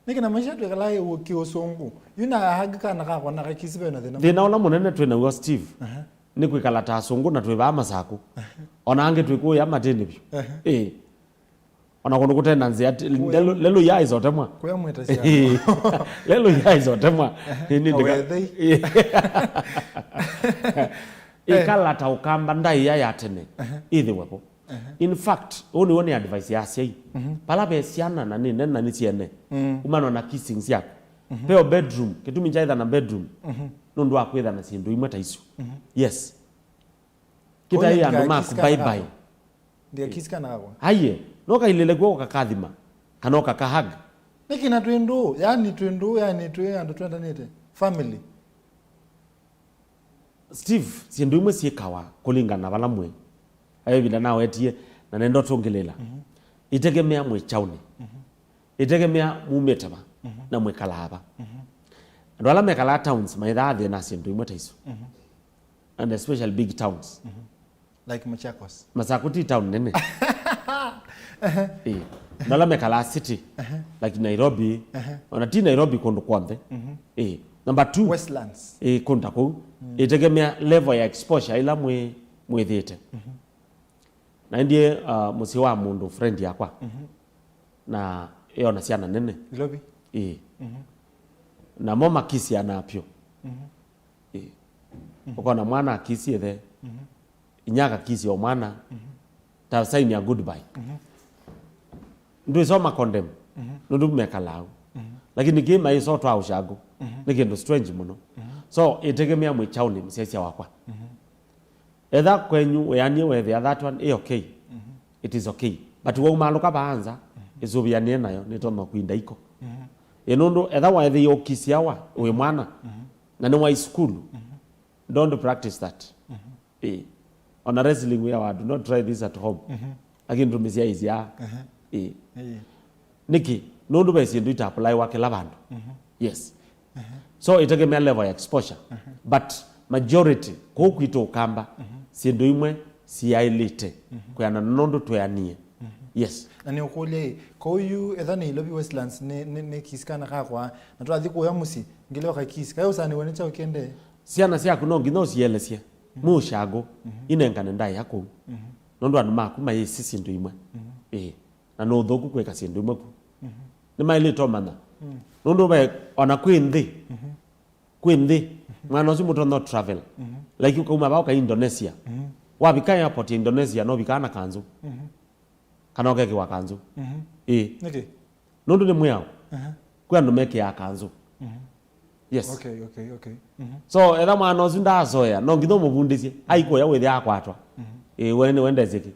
Nĩkĩ na maisha twĩkalaa kĩũsũngũ? Yu na hug kana kakwa na kakisi ve na thĩna. Thĩna ũla mũnene twĩ naw'o, Steve, Aha. nĩ kwĩkala ta asũngũ na twĩ vaa Masakũ. O na angĩ twĩ kũũya matĩnĩ vyũ. Aha. Ĩĩ. O na kũndũ kũte na nzĩa, ti- Kũũya- lelũ lelũ ya isotemwa. Kũya mwĩta cia. Lelũ ya isotemwa. Ĩĩ, nĩ ndĩka- Kawethei. Ĩĩ. Ĩkala ta ũkamba ndaĩa ya tene. Aha. Ĩthĩwe vo. In fact, ũũ nĩw'o nĩ advice ya asyai. Vala ve syana na nĩ nene na nĩ syene, umanwa na kissing syaku. Veo bedroom, kĩtumi kya ĩtha na bedroom, nũndũ wa kwĩtha na syĩndũ imwe ta isu. Yes. Kĩtaĩ andũ maku bye bye. Ndĩakisi kana kakwa. Aiye, no kailĩle kw'o ũkakathima, kana ũkakahug. Nĩkĩ na twĩ ndũũ, yani twĩ ndũũ, yani twĩ andũ twendanĩte. Family. Steve, syĩndũ imwe syĩkawa kũlingana na vala mwĩ. Ayo ĩvinda nawetie na nenda ũtũngĩlĩla. Itegemea mwĩ kyaũnĩ. Itegemea mumĩte va na mwĩkalaa va. Andũ ala mekalaa towns maithaa thĩna syĩndũ imwe ta isu. And especially big towns. Like Machakos. Masakũ ti town nene. Ĩĩ. Andũ ala mekalaa city, like Nairobi, ona ti Nairobi, kũndũ kw'onthe. Ĩĩ. Number two, Westlands. Ĩĩ, kũndũ ta kũu. Ĩtegemea level ya exposure ĩla mwĩ mwĩthĩte. Na ndiĩ, uh, mũsyĩ wa mũndũ friend yakwa. Na ĩona syana nene. Nairobi. Ĩĩ. Namo makisiana vyũ. Ĩĩ. Ũkona mwana akisi ĩthe, inya akakisi o mwana, ta sign ya goodbye. Ndwĩsoma condemn, nũndũ mekalaa au. Lakini kĩ maisotwa ũshago, nĩ kĩndũ strange mũno. So, ĩtegemea mwĩ kyaũnĩ, mũsyaisya wakwa. Etha kwenyu wĩanie wethĩa that one ĩ okay. It is okay. But waumaalũka vaa nza, ĩsũvĩanĩe nayo, nĩtonya kwinda iko. Ĩ nũndũ etha waethĩie ũkisiawa wĩ mwana, na nĩ wa sukulu, don't practice that. Ĩ. Ona wrestling wĩawa, do not try this at home. Lakini tũmĩsyaĩĩsya. Ĩ. Nĩkĩ? Nũndũ ve syĩndũ ita applywa kĩla vandũ. Yes. So itegemea level ya exposure. But majority, kũu kwitũ Ũkamba, syĩndũ imwe siaĩlĩte kwĩanana na nũndũ tweanie. Yes. Na nĩ ũkũlya ĩ, kũu yu etha nĩ Ilovi Westlands nĩ, nĩ, nĩ kisi kana kakwa, na twathi kũya mũsyĩ, ngĩlyoka kisi. Kaĩ ũsanĩwe nĩ kyaũ kĩendee? Syana syaku no nginya ũsielesye. Mwĩ ũshago, inengane ndaĩa kũu. Nũndũ andũ maku mayĩsĩ syĩndũ imwe. Ĩĩ. Na nĩ ũthũku kwĩka syĩndũ imwe ku. Nĩmaĩlĩte ũmanya. Nũndũ ve, ona kwĩ nthĩ, kwĩ nthĩ, mwana ũsu mũtonya travel. Like ũkauma vaa ũka Indonesia. Wavika airport ya Indonesia, no vikaa na kanzũ. Kana ũkekĩwa kanzũ. Ĩĩ. Nĩkĩ? Nũndũ nĩ mwĩao. Kwĩ andũ mekĩaa kanzũ. Yes. Okay, okay, okay. So, etha mwana ũsu ndaasoea, no nginya ũmũvundĩsye. Aikũya wĩthĩa akwatwa. Ĩĩ, we nĩwe ndesĩkĩ.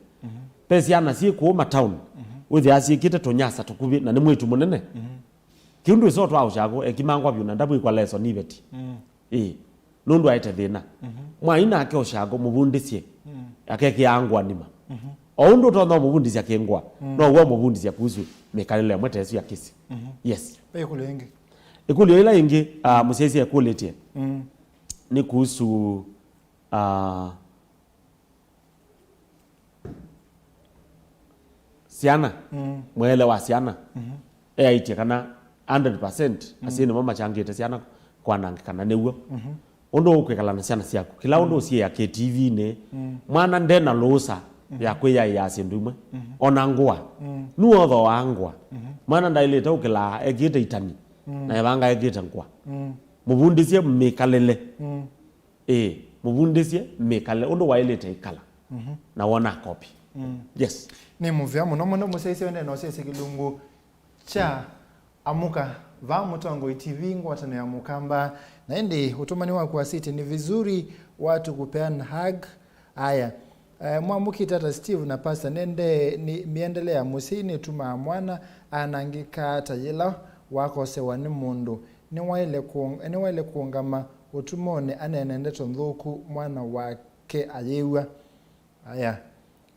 Ve syana syĩ kũũ matown. Wĩthĩa syĩkĩte tũnyasa tũkuvĩ, na nĩ mwĩĩtu mũnene. Kĩu ndwĩsa ũtwaa ũshago, ekimangwa vyũ na ndavwĩkwa lesson iveti. Ĩĩ. Nũndũ aete thĩna. Mwaĩ nake ũshago, mũvundĩsye. Akekĩaa ngũa nima. O ũndũ ũtonya ũmũvundĩsya kĩngũa, no w'o ũmũvundĩsya kuhusu mĩkalĩle ĩmwe ta ĩsu ya kĩsi. Yes. Ve ĩkũlyo ĩngĩ? Ĩkũlyo ĩla ĩngĩ, ah, mũsyaĩĩsya ekũlĩtye nĩ kuhusu, ah, syana, mwĩele wa syana. Eaĩtye kana hundred percent asyai nĩmo machangĩte syana kwanangĩka, na nĩw'o. Ũndũ ũkwĩkala na syana syaku, kĩla ũndũ ũsiĩĩa kĩ T V-inĩ, mwana nde na lũũsa ya kwĩyaĩaa syĩndũ imwe. Ona ngũa. Nũothooaa ngũa. Mwana ndaĩlĩte ũkĩlaa ekĩĩte itani, na evanga ekĩĩte ngũa. Mũvundĩsye mĩkalĩle. Ĩĩ, mũvundĩsye mĩkalĩle, ũndũ waĩlĩte ĩkala. Na wona kopi. Yes. Nĩ mũvea mũno mũno mũsyaĩĩsya wendee na ũsyaĩĩsya kĩlungu kya Amũka. Vaa Mũtongoi T V, ngwatanĩo ya Mũkamba. Na ĩndĩ ũtũmani waku wa siti ni vizuri watu kupeana hug. Aya. Eh, mwamũkĩte ata Steve na Pastor? Nende, ni, mĩendele ya mũsyai nĩtumaa mwana anangĩka ta yĩla wakosewa nĩ mũndũ. Nĩwaĩle kũũng-, nĩwaĩle kũũngama ũtumonĩ aneene ndeto nthũku mwana wake ayĩw'a. Aya.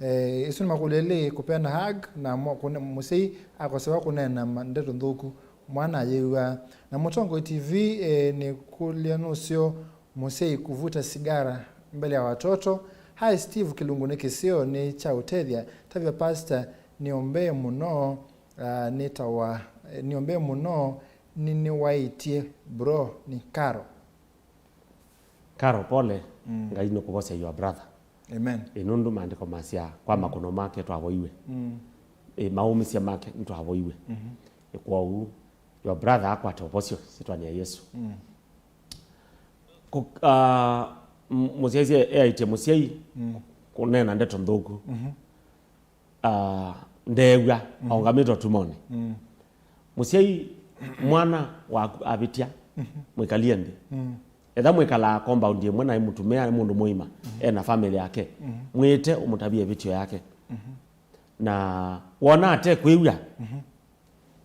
Eh, ĩsu nĩ makũlyo elĩ, kũpeana hug na mwa-, kũne-, mũsyai akosewa kũneena ma-, ndeto nthũku, mwana ayĩw'a. Na Mũtongoi T V, eh, nĩkũlya nũseo mũsyai kuvuta sigara mbele ya watoto. Hi Steve, kĩlungu nĩ kĩseo, nĩ kya ũtethya. Tavya Pastor nĩombee mũno. Ah, nĩtawa, eh, nĩombe mũno, nĩ, nĩwaĩtye bro, nĩ Karo. Karo, pole. Mm. Ngai nĩkũvosya your brother. Amen. Ĩ, nũndũ maandĩko masya, "Kwa makũno make twavoiwe." Mm. Ĩ, maũmĩsya make nĩtwavoiwe. Mhm. Ĩ, kwoou, your brother akwate ũvosyo, syĩtwanĩ ya Yesũ. Mm. Kũ-, ah, m-, mũsyaisye eaĩtye mũsyai, mm, kũneena ndeto nthũku. Mhm. Ah, ndeew'a, mhm, aũngamĩte ũtumonĩ. Mm. Mũsyai, mwana waku avĩtya, mhm, mwĩkalie nthĩ. Mm. Etha mwĩkalaa compound ĩmwe na mũtumĩa, nĩ mũndũ mũima, mhm, ena family yake, mhm, mwĩte ũmũtavye ĩvĩtyo yake. Mhm. Na wona ate kwĩw'a, mhm,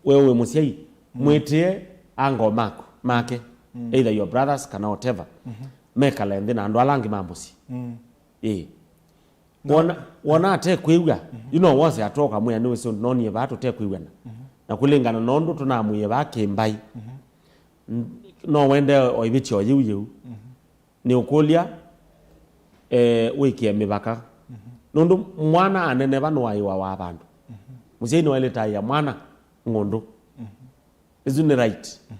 we wĩ mũsyai, mm, mwĩtĩe ango maku, make, mm, either your brothers kana whatever, mhm, mekale nthĩ na andũ ala angĩ ma mũsyĩ. Mm. Ĩĩ. No. Wona, wona ate kwĩw'a, mhm, you know, wose atwa ũkamwĩa, "Nĩwĩsĩ nonie vaa tũtekwĩw'ana." Mhm. Na kũlĩngana na ũndũ tũnamwĩie vaa kĩmbaĩ, mhm, n-, no wende o ĩvĩtyo yĩu yĩu. Mhm. Nĩũkũlya, eh, wĩkĩe mĩvaka. Mhm. Nũndũ mwana aneneva nũaĩwa wa vandũ. Mhm. Mũsyai nĩwaĩlĩte aĩa mwana ng'ũndũ. Mhm. Ĩsu nĩ right. Mhm.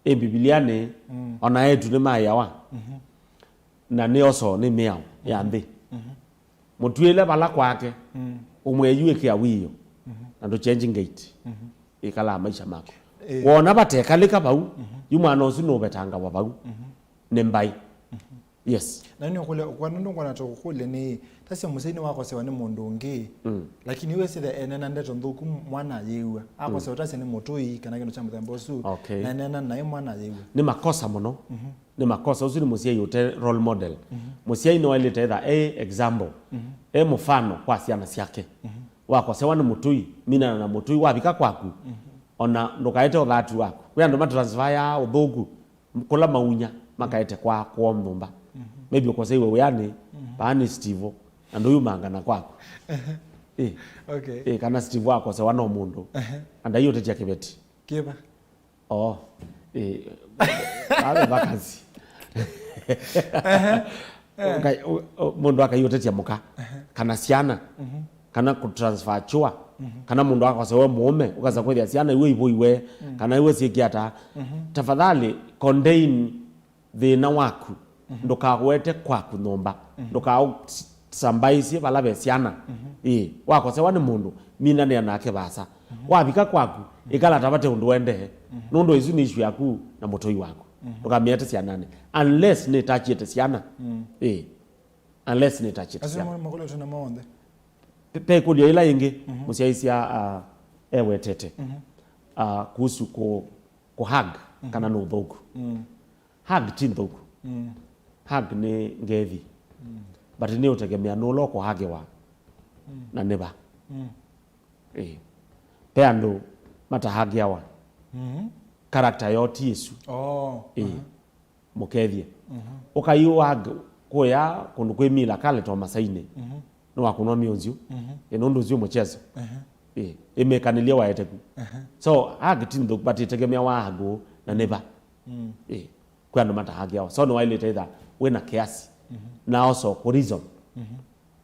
Ĩ Mbivilianĩ, mm, ona eĩtu nĩmaĩawa. Mhm. Na nĩ also nĩ mĩao ya, mhm, nthĩ. Mhm. Mũtw'ĩle vala kwake, mm, ũmwĩe yu ĩkĩa wiio, mhm, na ndũ change gate. Mhm. Ĩkalaa maisha maku. Ĩĩ. Wona vatekalĩka vau, mhm, yu mwana ũsu nũvetangawa vau. Mhm. Nĩ mbaĩ. Mhm. Yes. Na nĩ ũkũlya, kwa nũndũ ngwana ta kũkũlya nĩ, tasya mũsyai nĩwakosewa nĩ mũndũ ũngĩ, mm, lakini wĩsĩthe enena ndeto nthũku mwana ayĩw'a. Akosewa, mm, tasya nĩ mũtũi kana kĩndũ kya mũthemba ũsu, okay, na enena naĩ mwana ayĩw'a. Nĩ makosa mũno. Mhm. Nĩ makosa. Ũsu nĩ mũsyai ũte role model. Mhm. Mũsyai nĩwaĩlĩte etha e example, mhm, e mũfano kwa syana syake. Mhm. Wakosewa nĩ mũtũi, minana na mũtũi, wavika kwaku, mhm, ona ndũkaete ũthatu waku. Kwĩ andũ matransfaya ũthũku kũla maunya, makaete kwa kwoo nyũmba. Mhm. Maybe ũkoseiwe wĩanĩ, mhm, vaa nĩ Steve, na ndũyumangana kwaku. Ehe. Ĩ. Okay. Ĩ, kana Steve akosewa no mũndũ. Ehe. Andai ũtetya kĩveti. Kĩva? Oh, eh, vave vakazi. Ehe. Ehe. Ũkai-, ũ-, ũ-, mũndũ akaiũtetya mũka, ehe, kana syana, mhm, kana kũtransfer chore, mhm, kana mũndũ akosewe mũũme, ũkasa kwĩthĩa syana iwe ivoiwe, mm, kana iwe syĩkĩa ata. Mhm. Tafadhali contain thĩna waku, mhm, ndũkawete kwaku nyũmba, mhm, ndũkaũsambaĩsye vala ve syana. Mhm. Ĩĩ, wakosewa nĩ mũndũ, minanĩa nake vaasa. Mhm. Wavika kwaku, mhm, ĩkala ta vate ũndũ ũendee, mhm, nũndũ ĩsu nĩ issue yaku na mũtũi waku. Mhm. Ndũkamĩete syananĩ. Unless nĩtachĩte syana. Mm. Ĩĩ. Unless nĩtachĩte syana. Asu nĩ makũlyo tũna monthe. Pe-, pe ĩkũlyo ĩla ĩngĩ, mhm, mũsyaĩĩsya, ah, ewetete, mhm, ah, kuhusu kũ-, kũhug, mhm, kana nĩ ũthũku. Mm. Hug ti nthũku. Mm. Hug nĩ ngethi. Mm. But nĩ ũtegemea nũla ũkũhagĩwa, mm, na nĩ va. Mm. Ĩĩ. Pe andũ matahagiawa. Mm. Character yoo ti ĩsu. Oh, ĩĩ. Aha. Mũkethye. Mhm. Ũkaiũhug kũya kũndũ kwĩ mila kale to masainĩ. Mhm. Nĩwakũnwa mĩũnzyũ. Mhm. Ĩ, nũndũ ũsu mũchezo. Aha. Ĩ, ĩmĩkanĩlye waete ku. Aha. So, hug ti nthũku, but ĩtegemea wahagwo na nĩ va. Mm. Ĩ, kwĩ andũ matahagiawa. So, nĩwaĩlĩte ĩtha wĩna kiasi. Mhm. Na also kũ reason. Mhm.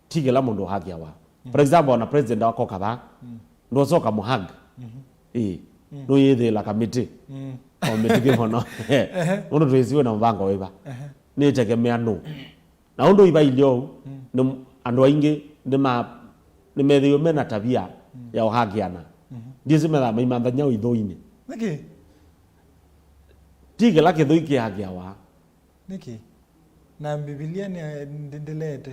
Ti kĩla mũndũ ũhagiawa. Mm. For example, ona president akoka vaa, mm, ndwosa ũkamũhug. Mhm. Ĩĩ. Mm. Nũyĩthĩĩla kamĩtĩ. Mm. O mĩtĩ kĩvono. Ehe. Nũndũ twĩsĩ wĩna mũvango wĩva. Ehe. Nĩtegemea nũ. Na ũndũ ivailye ũu, mm, nĩ m-, andũ aingĩ nĩma-, nĩmethĩiwe mena tavia, mm, ya ũhagiana. Mhm. Ndiĩsĩ methaa maimanthany'a ithũinĩ. Nĩkĩ? Ti kĩla kĩthũi kĩhagiawa. Nĩkĩ? Na Mbivilia nĩ, ndĩlete.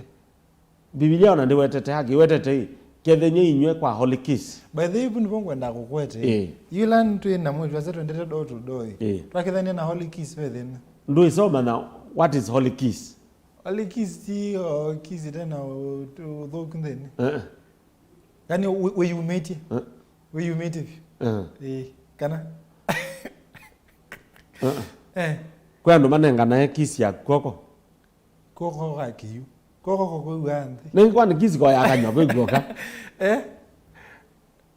Mbivilia ona ndĩwetete haki, ĩwetete ĩ, "Kethenye inyw'ĩ kwa Holy Kiss." By the way, vu nĩvo ngwenda kũkwete. Ĩĩ. Yĩla twĩ na mwĩĩtu ase twendete door to door ĩ. Ĩĩ. Twakethania na Holy Kiss ve thĩna. Ndũĩsoma na what is Holy Kiss? Holy Kiss ti, o, kiss tena ũ-, ũthũku nthĩnĩ. Eh, eh. Yaani wĩ-, wĩyumĩtye. Eh. Wĩyumĩtye vyũ. Eh. Ĩĩ. Kana? Eh, eh. Eh. Kwĩ andũ manenganae kiss ya kw'oko. Kw'oko kwa kĩu. Kw'oko kũkwĩw'a nthĩ. Nĩ kwani kiss ko ya kanywa kwĩ kw'oka? Eh?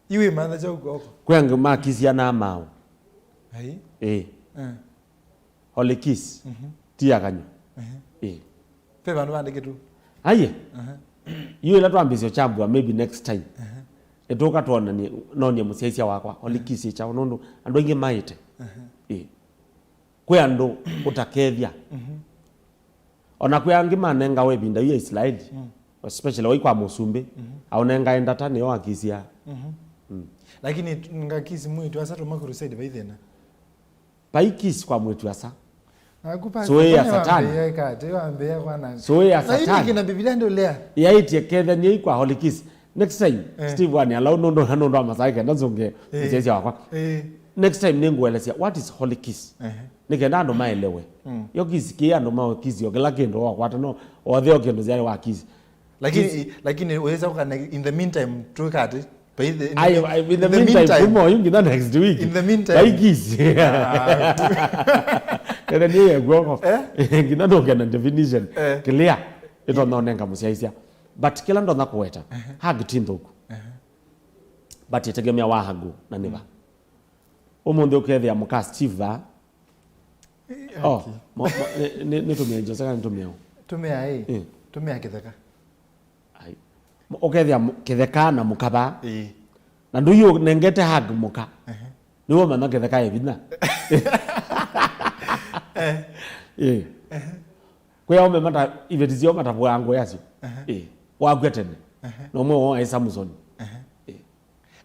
Iwe mantha chau kw'oko. Kwĩ angĩ makisianaa maũ. Ai. Ĩĩ. Eh. Holy kiss. Mhm. Ti ya kanywa. Ehe. Ĩĩ. Ve vandũ vandĩkĩtwe. Aiye. Aha. Yu ĩla twambĩĩsya ũchambua, maybe next time. Aha. Ĩtũka twonanie, nonie mũsyaĩĩsya wakwa, Holy Kiss ĩ kyaũ, nũndũ andũ aingĩ maĩte. Ĩĩ. Kwĩ andũ ũtakethya. Ona kwĩ angĩ manengawa ĩvinda yu ya Isilaeli, especially wai kwa mũsumbĩ, aũnengae ndata nĩyo akisya. Mm. Lakini t-, nga kiss mwĩĩtu asa tũma crusade vai thĩna. Vai kiss kwa mwĩĩtu asa. Naku pa-, Sũĩ ya Satani. Wambĩĩa ĩkatĩ, wambĩĩa kwana. Sũĩ ya Satani. Kina Biblia ndũlea. Yaĩtye kethaniai kwa Holy Kiss. Next time, Steve wanialau nũndũ, nũndũ wa masaa kenda nzũnge mũsyaĩĩsya wakwa. Next time nĩngũelesya what is Holy Kiss. Nĩ kenda andũ maelewe. Yo kiss kĩ andũ ma kiss o kĩla kĩndũ wakwata no othe o kĩndũ syaĩ wa kiss. Lakini, lakini weza kukana in the meantime, tuikati. Ayo, in the meantime, kuma oyu nginya next week. In the meantime. Vai kiss. Kenda niye guoko. Nginya ndũkena definition. Clear. Ĩtononenga mũsyaĩĩsya. But kĩla ndonya kũweta, hug ti nthũku. But ĩtegemea wa hug na nĩva. Ũmũnthĩ ũkethĩa mũka Steve va. Oh, mo-, mo-, nĩ, nĩ, nĩtũmĩa Jose kana nĩtũmĩa ũ? Tũmĩa ĩ. Tũmĩa kĩtheka. Ai. Mo-, ũkethĩa mũ-, kĩtheka na mũka va. Na ndũi ũnengete hug mũka. Nĩwe ũmanya kĩtheka ĩ vinya. Ĩ. Kwĩ aũme mata, iveti syao matavũaa ngũya syo. Ĩ. Wakw'a tene. Na ũmwe wao aĩ Samson. Ĩ.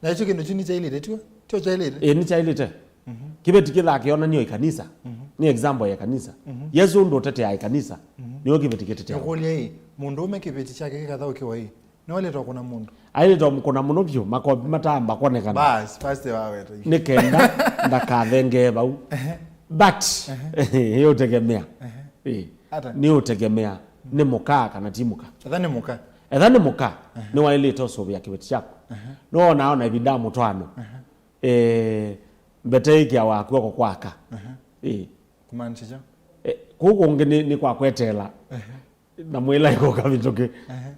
Na ĩkyo kĩndũ kyu nĩkyaĩlĩte, tyo? Tyo kyaĩlĩte? Ĩ, nĩkyaĩlĩte. Kĩveti kĩthaa kĩonanio ĩkanisa. Nĩ example ya ĩkanisa. Yesũ ũndũ ũteteaa ĩkanisa, nĩyo kĩveti kĩteteaa. Nĩkũlya ĩ, mũndũũme kĩveti kyake kĩkathaũkĩwa ĩ, nĩwaĩlĩte kũna mũndũ? Aĩlĩte kũna mũno vyũ, makovi mataamba kwonekana. Bas, pastor waweta. Nĩ kenda ndakathengee vau. But, ĩũtegemea. Ĩ, nĩũtegemea nĩ mũka kana ti mũka. Etha nĩ mũka. Etha nĩ mũka, nĩwaĩlĩte ũsũvĩa kĩveti kyaku. Nĩwonaa ona ĩvinda ya mũtwaano. Eh, mbete ĩkĩawa kw'oko kwaka. Ĩ. Kumaanisha kyaũ? Eh, kũu kũngĩ nĩ, nĩ kwa kweteela. Na mwĩla ĩkũka mĩtũkĩ.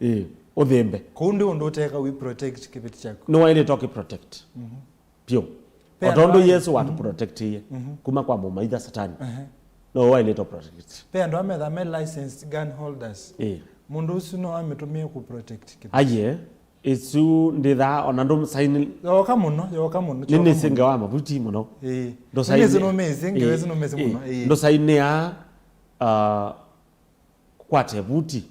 Ĩ, ũthĩmbe. Kũu nĩ ũndũ ũteka wĩ protect kĩveti kyaku. Nĩwaĩlĩte ũkĩ protect. Vyũ. O tondũ Yesũ watũprotectie kuma kwa mũmaitha Satani. No waĩlĩte protect. Ve andũ ametha me licensed gun holders. Ĩ. Mũndũ ũsu no amĩtũmĩe kũ protect kĩveti. Aye, ĩsu ndĩthaa ona ndũsaini. Yoka mũno, yoka mũno. Nĩ nĩsĩ ngewa mavuti mũno. Ĩ. Ndũsaini. Nĩsĩ nũmĩsĩ, ngewa ĩsu nũmĩsĩ mũno. Ĩ. Ndũsainĩa, uh, kwate vuti.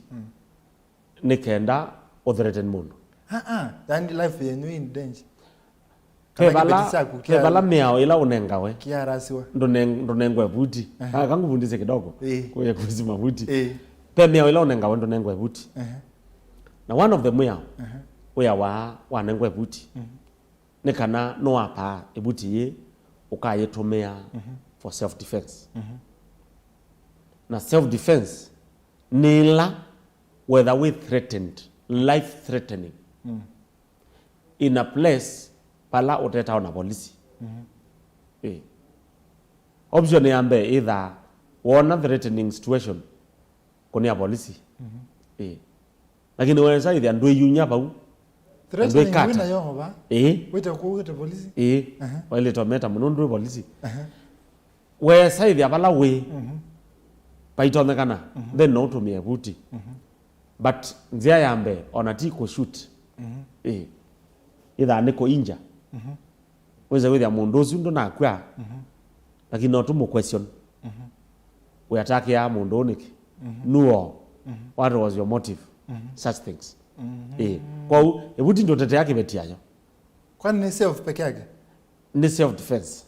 Nĩ kenda ũthreaten mũndũ. Ah, ah, yani life yenyu in danger. Ve vala, ve vala mĩao ĩla ũnengawe. Kiarasiwa. Ndũneng-, ndũnengwe vuti. Aka nguvundisye kidogo. Ĩ. Kuya kuhusu mavuti. Ĩ. Ve mĩao ĩla ũnengawe ndũnengwe vuti. Na one of the mĩao ũyawa wanengwe vuti. Nĩ kana nũwapaa ĩvuti yĩ ũkayĩtũmĩa for self defense. Na self defense nĩ ĩla whether wĩ threatened, life threatening, in a place vala ũtetawa na polisi. Ĩ. Option ya mbee, either wona threatening situation, kũnĩa polisi. Ĩ. Lakini wesa ĩthĩa ndwĩyunya vau. Threatening ndwĩkata. Wĩna yo va? Ĩ. Wĩte kũu wĩte polisi? Ĩ. Waĩlĩte ũmeta mũno ndwĩ polisi. Wesa ĩthĩa vala wĩ. Vaitonyekana. Then no ũtũmĩe vuti. But nzĩa ya mbee, ona ti kũ shoot. Ĩ. Ĩthaa nĩ kũ injure. Wĩse wĩthĩa mũndũ ũsu ndũnakw'a, lakini no tũmũ question. Wĩatakĩa mũndũ ũũ nĩkĩ? Nuo? What was your motive? Such things. Ĩ. Kwoou, ĩvuti ndũtetea kĩveti ayo. Kwani nĩ self peke yake? Nĩ self defense.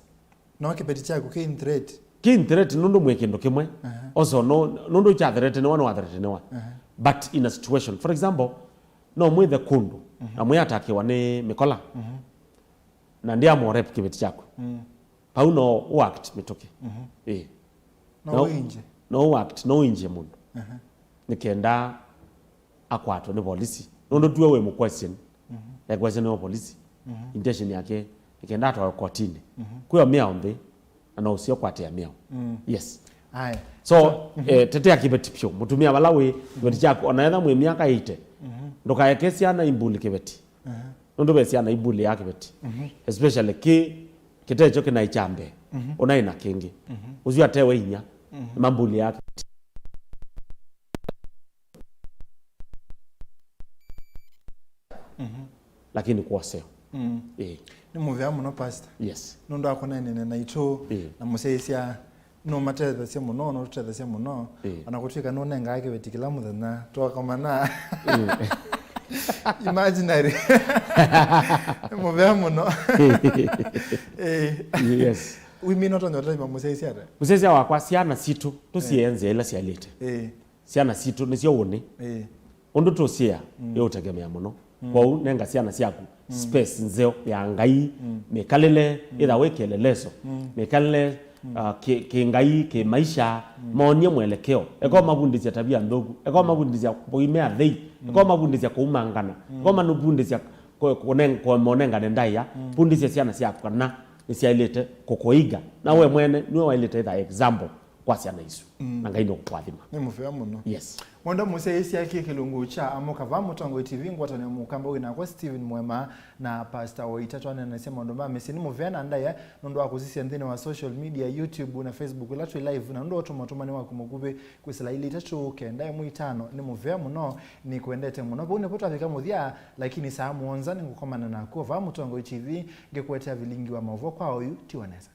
No kĩveti kyaku kĩ in threat? Kĩ in threat nũndũ mwĩ kĩndũ kĩmwe. Also, no, nũndũ kya threatenewa, nĩ wa threatenewa. But in a situation, for example, no mwĩthe kũndũ, na mwĩatakĩwa nĩ mĩkola. Na ndiamũ rep kĩveti kyaku. Vau no ũ act mĩtũkĩ. Ĩ. No ũinje. No ũ act, no ũinjie mũndũ. Nĩ kenda akwatwe nĩ polisi. Nũndũ tuwe wĩ mũ question. E question wa polisi. Intention yake nĩ kenda atwawe kotinĩ. Kwĩo mĩao nthĩ, na no ũsio kwatĩa mĩao. Yes. Aya. So, eh, tetea kĩveti vyũ. Mũtumĩa vala wĩ, kĩveti kyaku, ona etha mwĩ myaka ĩte, ndũkaeke syana imbuli kĩveti. Nũndũ ve syana ibulĩaa kĩveti. Especially kĩ, kĩtekyo kĩnaĩ kya mbee. Ũnaĩ na kĩngĩ. Ũsu atewe inya, mambulĩaa kĩveti. Lakini kwoseo. Mm. Ĩĩ. Nĩ mũvea mũno, Pastor. Yes. Nũndũ wa kũneenene naitũ, ĩĩ, na mũsyaĩĩsya, nũmatethasya mũno, nũtũtethasya mũno. Ĩĩ. Ona kũtw'ĩka nũnengaa kĩveti kĩla mũthenya twakomana. Ĩĩ. Imaginary. Nĩ mũvea mũno. Ĩĩ. Yes. Wĩmina ũtonya ũtethya mũsyaĩĩsya ata? Mũsyaĩĩsya wakwa, syana sitũ tũsiĩe nzĩa ĩla syaĩlĩte. Ĩĩ. Syana sitũ nĩsyo ũnĩ. Ĩĩ. Ũndũ tũsiĩa, mm, ĩũtegemea mũno. Mm. Kwoou nenga syana syaku, mm, space nzeo ya Ngai, mm, mĩkalĩle, mm, ĩtha wĩ kĩeleleso, mm, mĩkalĩle, mm, uh, kĩ, kĩ-Ngai, kĩ-maisha, mm, monie mwelekeo. Eko mavundĩsya tavia nthũku, eko mavundĩsya kũimea thei, eko mavundĩsya kũumangana, eko mavundĩsya kũ-, kũnen-, kũmonengane ndaĩa, mm, vundĩsya syana syaku kana nĩsyaĩlĩte kũkũiga. Na we mwene nĩwe waĩlĩte ĩtha example kwa syana isu. Mm. Na Ngai nũkũkũathima. Nĩ mũvea mũno. Yes. Mwendwa mũsyaĩĩsya, kĩ kĩlungu kya Amũka vaa Mũtongoi T V, ngwatanĩo mũkamba wĩ nakwa Steven Mwema na Pastor Waita. Twaneenanĩsya maũndũ ma mĩsyĩ. Nĩ mũvea na ndaĩa nũndũ wa kũsisya nthĩnĩ wa social media, YouTube na Facebook, ĩla twĩ live, na nũndũ wa ũtũma ũtũmani waku mũkuvĩ kwĩsĩla ilĩ itatũ kenda ĩmwe itano. Nĩ mũvea mũno, nĩkwendete mũno. Vau nĩvo twavika mũthya, lakini saa mũonza nĩngũkomana naku vaa Mũtongoi T V, ngĩkũetea vilingi wa maũvoo kwa oyu, tiwa nesa.